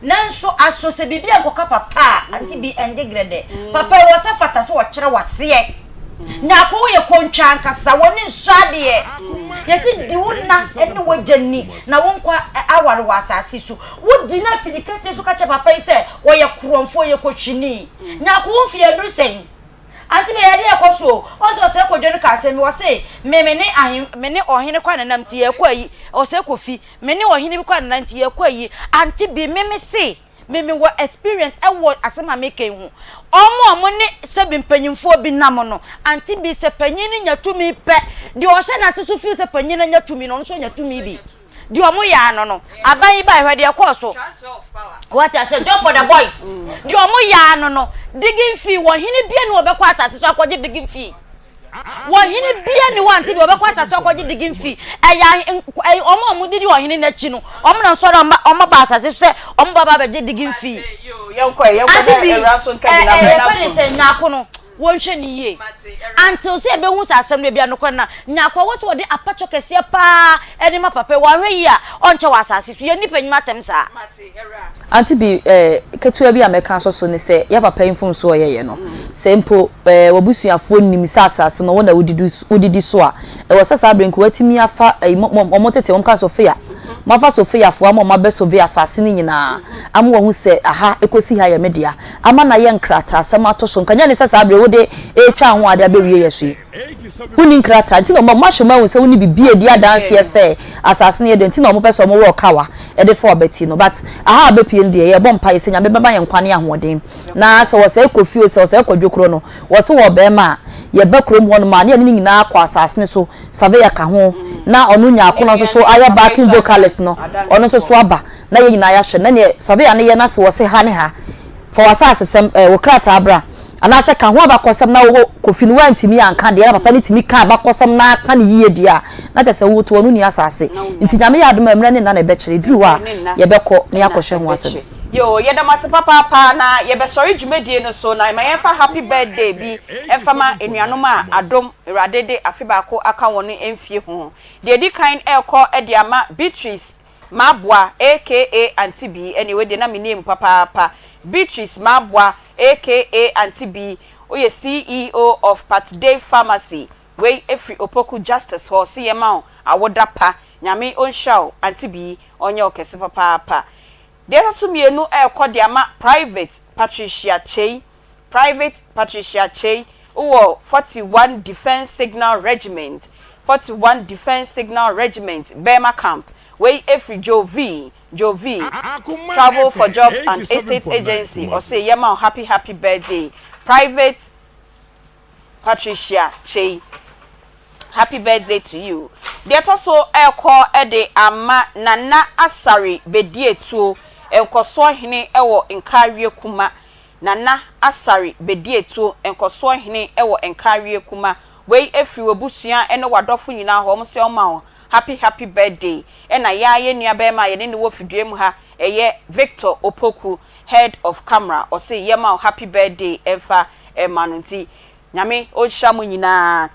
Nanso aso sɛ biribi ankɔka papa a, ante bi ɛngye grɛdɛ. Papa ɛwɔ sɛ fata sɛ ɔkyerɛ wo aseɛ. Nyarko woyɛ kontwa ankasa, w'ani nsɔ adeɛ. Yɛse di wo na ne w'agya ni na wo nkwa aware wɔ asase so. Wo di na afidi kɛseɛ so ka kyerɛ papa yi sɛ ɔyɛ korɔmfoɔ, ɔyɛ kohwini. Nyarko wo mfeɛ aduru sɛn? Ante bi ɛyɛ adeɛ ɛkɔ so o. Ɔn sɛ ɔsɛe kɔdwo no ka asɛm bi, ɔse me me ne ahen me ne ɔhene kɔ ananam nti yɛkɔ ayi, ɔsɛe kɔfi. Me ne ɔhene bi kɔ anana nti yɛkɔ ayi. Ante bi, me me se, Me me wɔ experience ɛwɔ asɛm a meka yi ho. Ɔmo a ɔmo ne sɛbi mpanyinfoɔ bi nam no, ante bi sɛ panyin no nya tumi pɛ, deɛ ɔhyɛ n'ase so feel sɛ panyin no anya tumi no, ɔno nso anya tumi bi. Deɛ ɔmo yɛ ano no, aban yi bae hwɛ deɛ ɛkɔɔ so. Wate aseɛ, job for the boys. Deɛ ɔmo yɛ ano no, digging fee, wɔ hene bia ni ɔbɛkɔ asase so akɔgye digging fee. Wɔ hene bia ni hɔ ante bi ɔbɛkɔ asase so akɔgye digging fee. Ɛyɛ ɛyɛ ɔmo a ɔmo didi ɔhene n'akyi no, ɔmo na nsɔre ɔmo ɔmo ba asase so sɛ ɔmo ba ba abɛgye digging fee. Ante bi, ɛ ɛ yɛfɛ ne sɛ nyaako no. Wɔnhwɛ no yie until sɛ yɛbɛhu sɛ asɛm no ebia nokorɛ no na Nyarko wɔ sɛ ɔde apakyɔ kɛseɛ paa de ma papa yi, wanhwɛ yie a ɔnkyɛ wɔ asase so. Yɛnni panyim atɛm saa. Ante bi eh, ketewa bi a mɛka asɔ so ne sɛ, yɛ papa yi mfomsoɔ a ɔyɛeɛ no, sɛ mpo eh, w'abusuafoɔ nim sɛ asase no wo na wodidi so a, ɛwɔ sɛ saa berɛ nka watumi afa eh, wɔn tete wɔn ka sofia, moafa sofiafoɔ ama wɔn abɛ survey asase no nyinaa ama wɔahu sɛ aha ɛkɔsi ha yɛ me dea. ama no ayɛ nkrataasɛm ato so. Nka nyɛ ne sɛ saa bere wode retwa ho ade abɛwie yɛ so yi. Wonni nkrataa nti na wɔma wɔahyɛ mu ahu sɛ wonni biribi a ɛdi adanseɛ sɛ asase no yɛ dɛ nti na wɔpɛ sɛ wɔwɔ ɔkawa de fa w'abati no. But aha a abɛpue no deɛ yɛbɔ mpaeɛ sɛ Nyame bɛma yɛn nkwa ne ahoɔden na sɛ wɔsɛe kɔ fie o sɛ wɔsɛe kɔ dwokuro no wɔse wɔ ɔbarima a yɛba kurom hɔnom a ne yɛne no nyinaa kɔ asase no so surveyor ka ho na ɔno nyaako no nso so ayɛ backing vocalist no ɔno nso so aba na yɛn nyinaa yɛahwɛ na neɛ surveyor no yɛ na se wɔse ha ne ha fa w'asaasesɛm eh, wo krataa bra anaasɛ ka ho abakɔsɛm na wo Kofi no woantumi anka deɛ na papa no tumi ka abakɔsɛm na aka no yie deɛ a na kyerɛ sɛ wo to ɔno nni asaase nti Nyame yɛ adom a mmerɛ ne nna na ɛbɛkyerɛ ɛduru hɔ a yɛbɛkɔ na yɛakɔhwɛ ho asɛm. Yoo yɛda mo ase papaapa na yɛbɛsɔre dwumadie no so na ma yɛmfa happy birthday bi mfa ma anuanom a adom Awurade de afe baako aka wɔn mfie ho. Deɛ ɛdi kan ɛrekɔ de ama Beatrice Maboa aka Auntie Bee, ɛneɛ wei deɛ na me name papaapa, Beatrice Maboa aka Auntie Bee, woyɛ CEO of Pat Dave Pharmacy, wei ɛfiri Opoku Justice hɔ, se yɛma wo awoda pa, Nyame ɔnhyira wo Auntie Bee, ɔnyɛ wo kɛse papaapa. Deɛ ɛtɔ so mienu ɛrekɔ de ama Private Patricia Kyei, Private Patricia Kyei wɔ 41 Defence Signal Regiment, 41 Defence Signal Regiment, Burma Camp. Wei firi Joe V, Joe V, Travel for Jobs and Estate Agency. Ɔse yɛma wo happy happy birthday Private Patricia Kyei. Happy birthday to you. Deɛ ɛtɔ so ɛrekɔ de ama Nana Asare Bediatuo, Nkɔsoɔ Hene wɔ Nkawie Kuma Nana Asare Bediatuo, Nkɔsoɔ Hene wɔ Nkawie Kuma. Wei firi w'abusua ne w'adɔfo nyinaa hɔ, wɔn sɛ wɔma wo happy happy birthday. Ɛna yɛn ara yɛn nua barima a yɛne no wɔ fidua mu ha, ɛyɛ Victor Opoku, head of camera, ɔse yɛma wo happy birthday mfa ma no. Nti Nyame ɔnhyira mo nyinaa.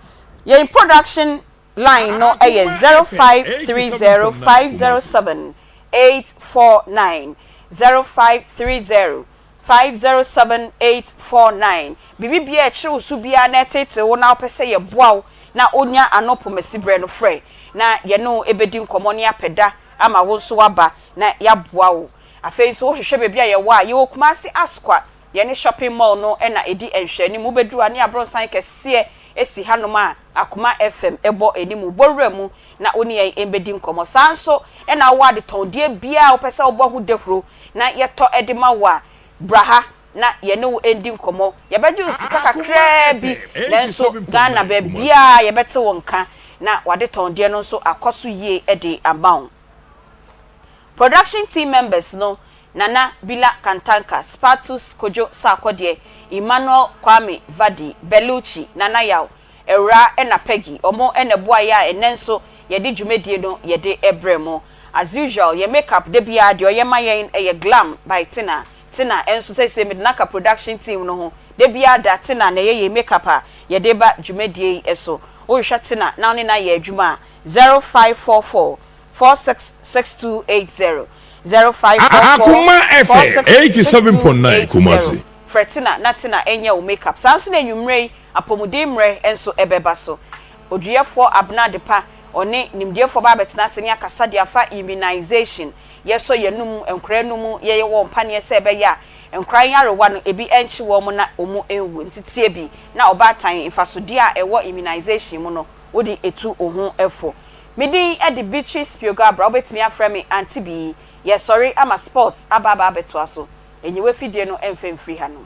Yɛn production line no yɛ 0530 507 849, 0530 507 849. Biribi biara a ɛkyere wo so biara na ɛteetee wo na wopɛ sɛ yɛboa wo na wonya ano pomasiberɛ no, frɛ na yɛne wo bɛdi nkɔmmɔ ne apɛ da ama wo nso woaba na yɛaboa wo. Afei nso wohwehwɛ baabi a yɛwɔ a, yɛwɔ Kumasi Asokwa, yɛne shopping mall no na ɛdi nhwɛanim. Wobɛduru ha ne abronsan kɛseɛ si hanom a Akoma FM bɔ anim. Bɔ wura mu na wo ne yɛn mmɛdi nkɔmmɔ. Saa ara nso na wowɔ adetɔndeɛ biara a wopɛ sɛ wobɔ ho dahuro na yɛtɔ de ma wo a, bra ha na yɛne wo ndi nkɔmmɔ. Yɛbɛgye wo sika kakraa bi nanso Ghana baabiara yɛbɛte wo nka na w'adetɔndeɛ no nso akɔ so yie de ama wo. Production team members no, Nana Bila Kantanka, Spartus Kojo Sarkodie, Emmanuel Kwame Vadi, Bellucci, Nana Yaw, Awuraa ɛna Peggy, ɔmo na ɛboa yɛ a ɛnnɛ nso yɛde dwumadie no yɛde brɛ mo. As usual, yɛn make up da biara deɛ ɔyɛ ma yɛn yɛ Glam by Tina. Tina nso seisei mede no aka production team no ho. Da biara da Tina na ɛyɛ yɛn make up a yɛde ba dwumadie yi so. Wohwehwɛ Tina na wo ne no ayɛ adwuma a, 0544 466280, 0544 Akoma FM 87.9 466280. Kumasi. Frɛ Tina na Tina nyɛ wo make up. Saa nso na anwummerɛ yi apɔmuden mmerɛ nso bɛba so. Oduyɛfoɔ Abena Adepa, ɔne nimdeɛfoɔ ba abɛtena ase ne akasa de afa immunization, yɛsɔ yɛn anum, nkwadaa anum, yɛyɛ wɔn mpaneɛ sɛ ɛbɛyɛ a nkwadaa nyarewa no ebi nkye wɔn na wɔn nwu. Nti tie bi na ɔbaatan mfasodeɛ a ɛwɔ immunization mu no wode etu wo ho fo. Me din de Beatrice Piogo Abra, wobɛtumi afrɛ me Auntie Bee. Yɛsɔre ama sports aba aba abɛtoa so. Enyi w'afidie no mfa mfiri hanom.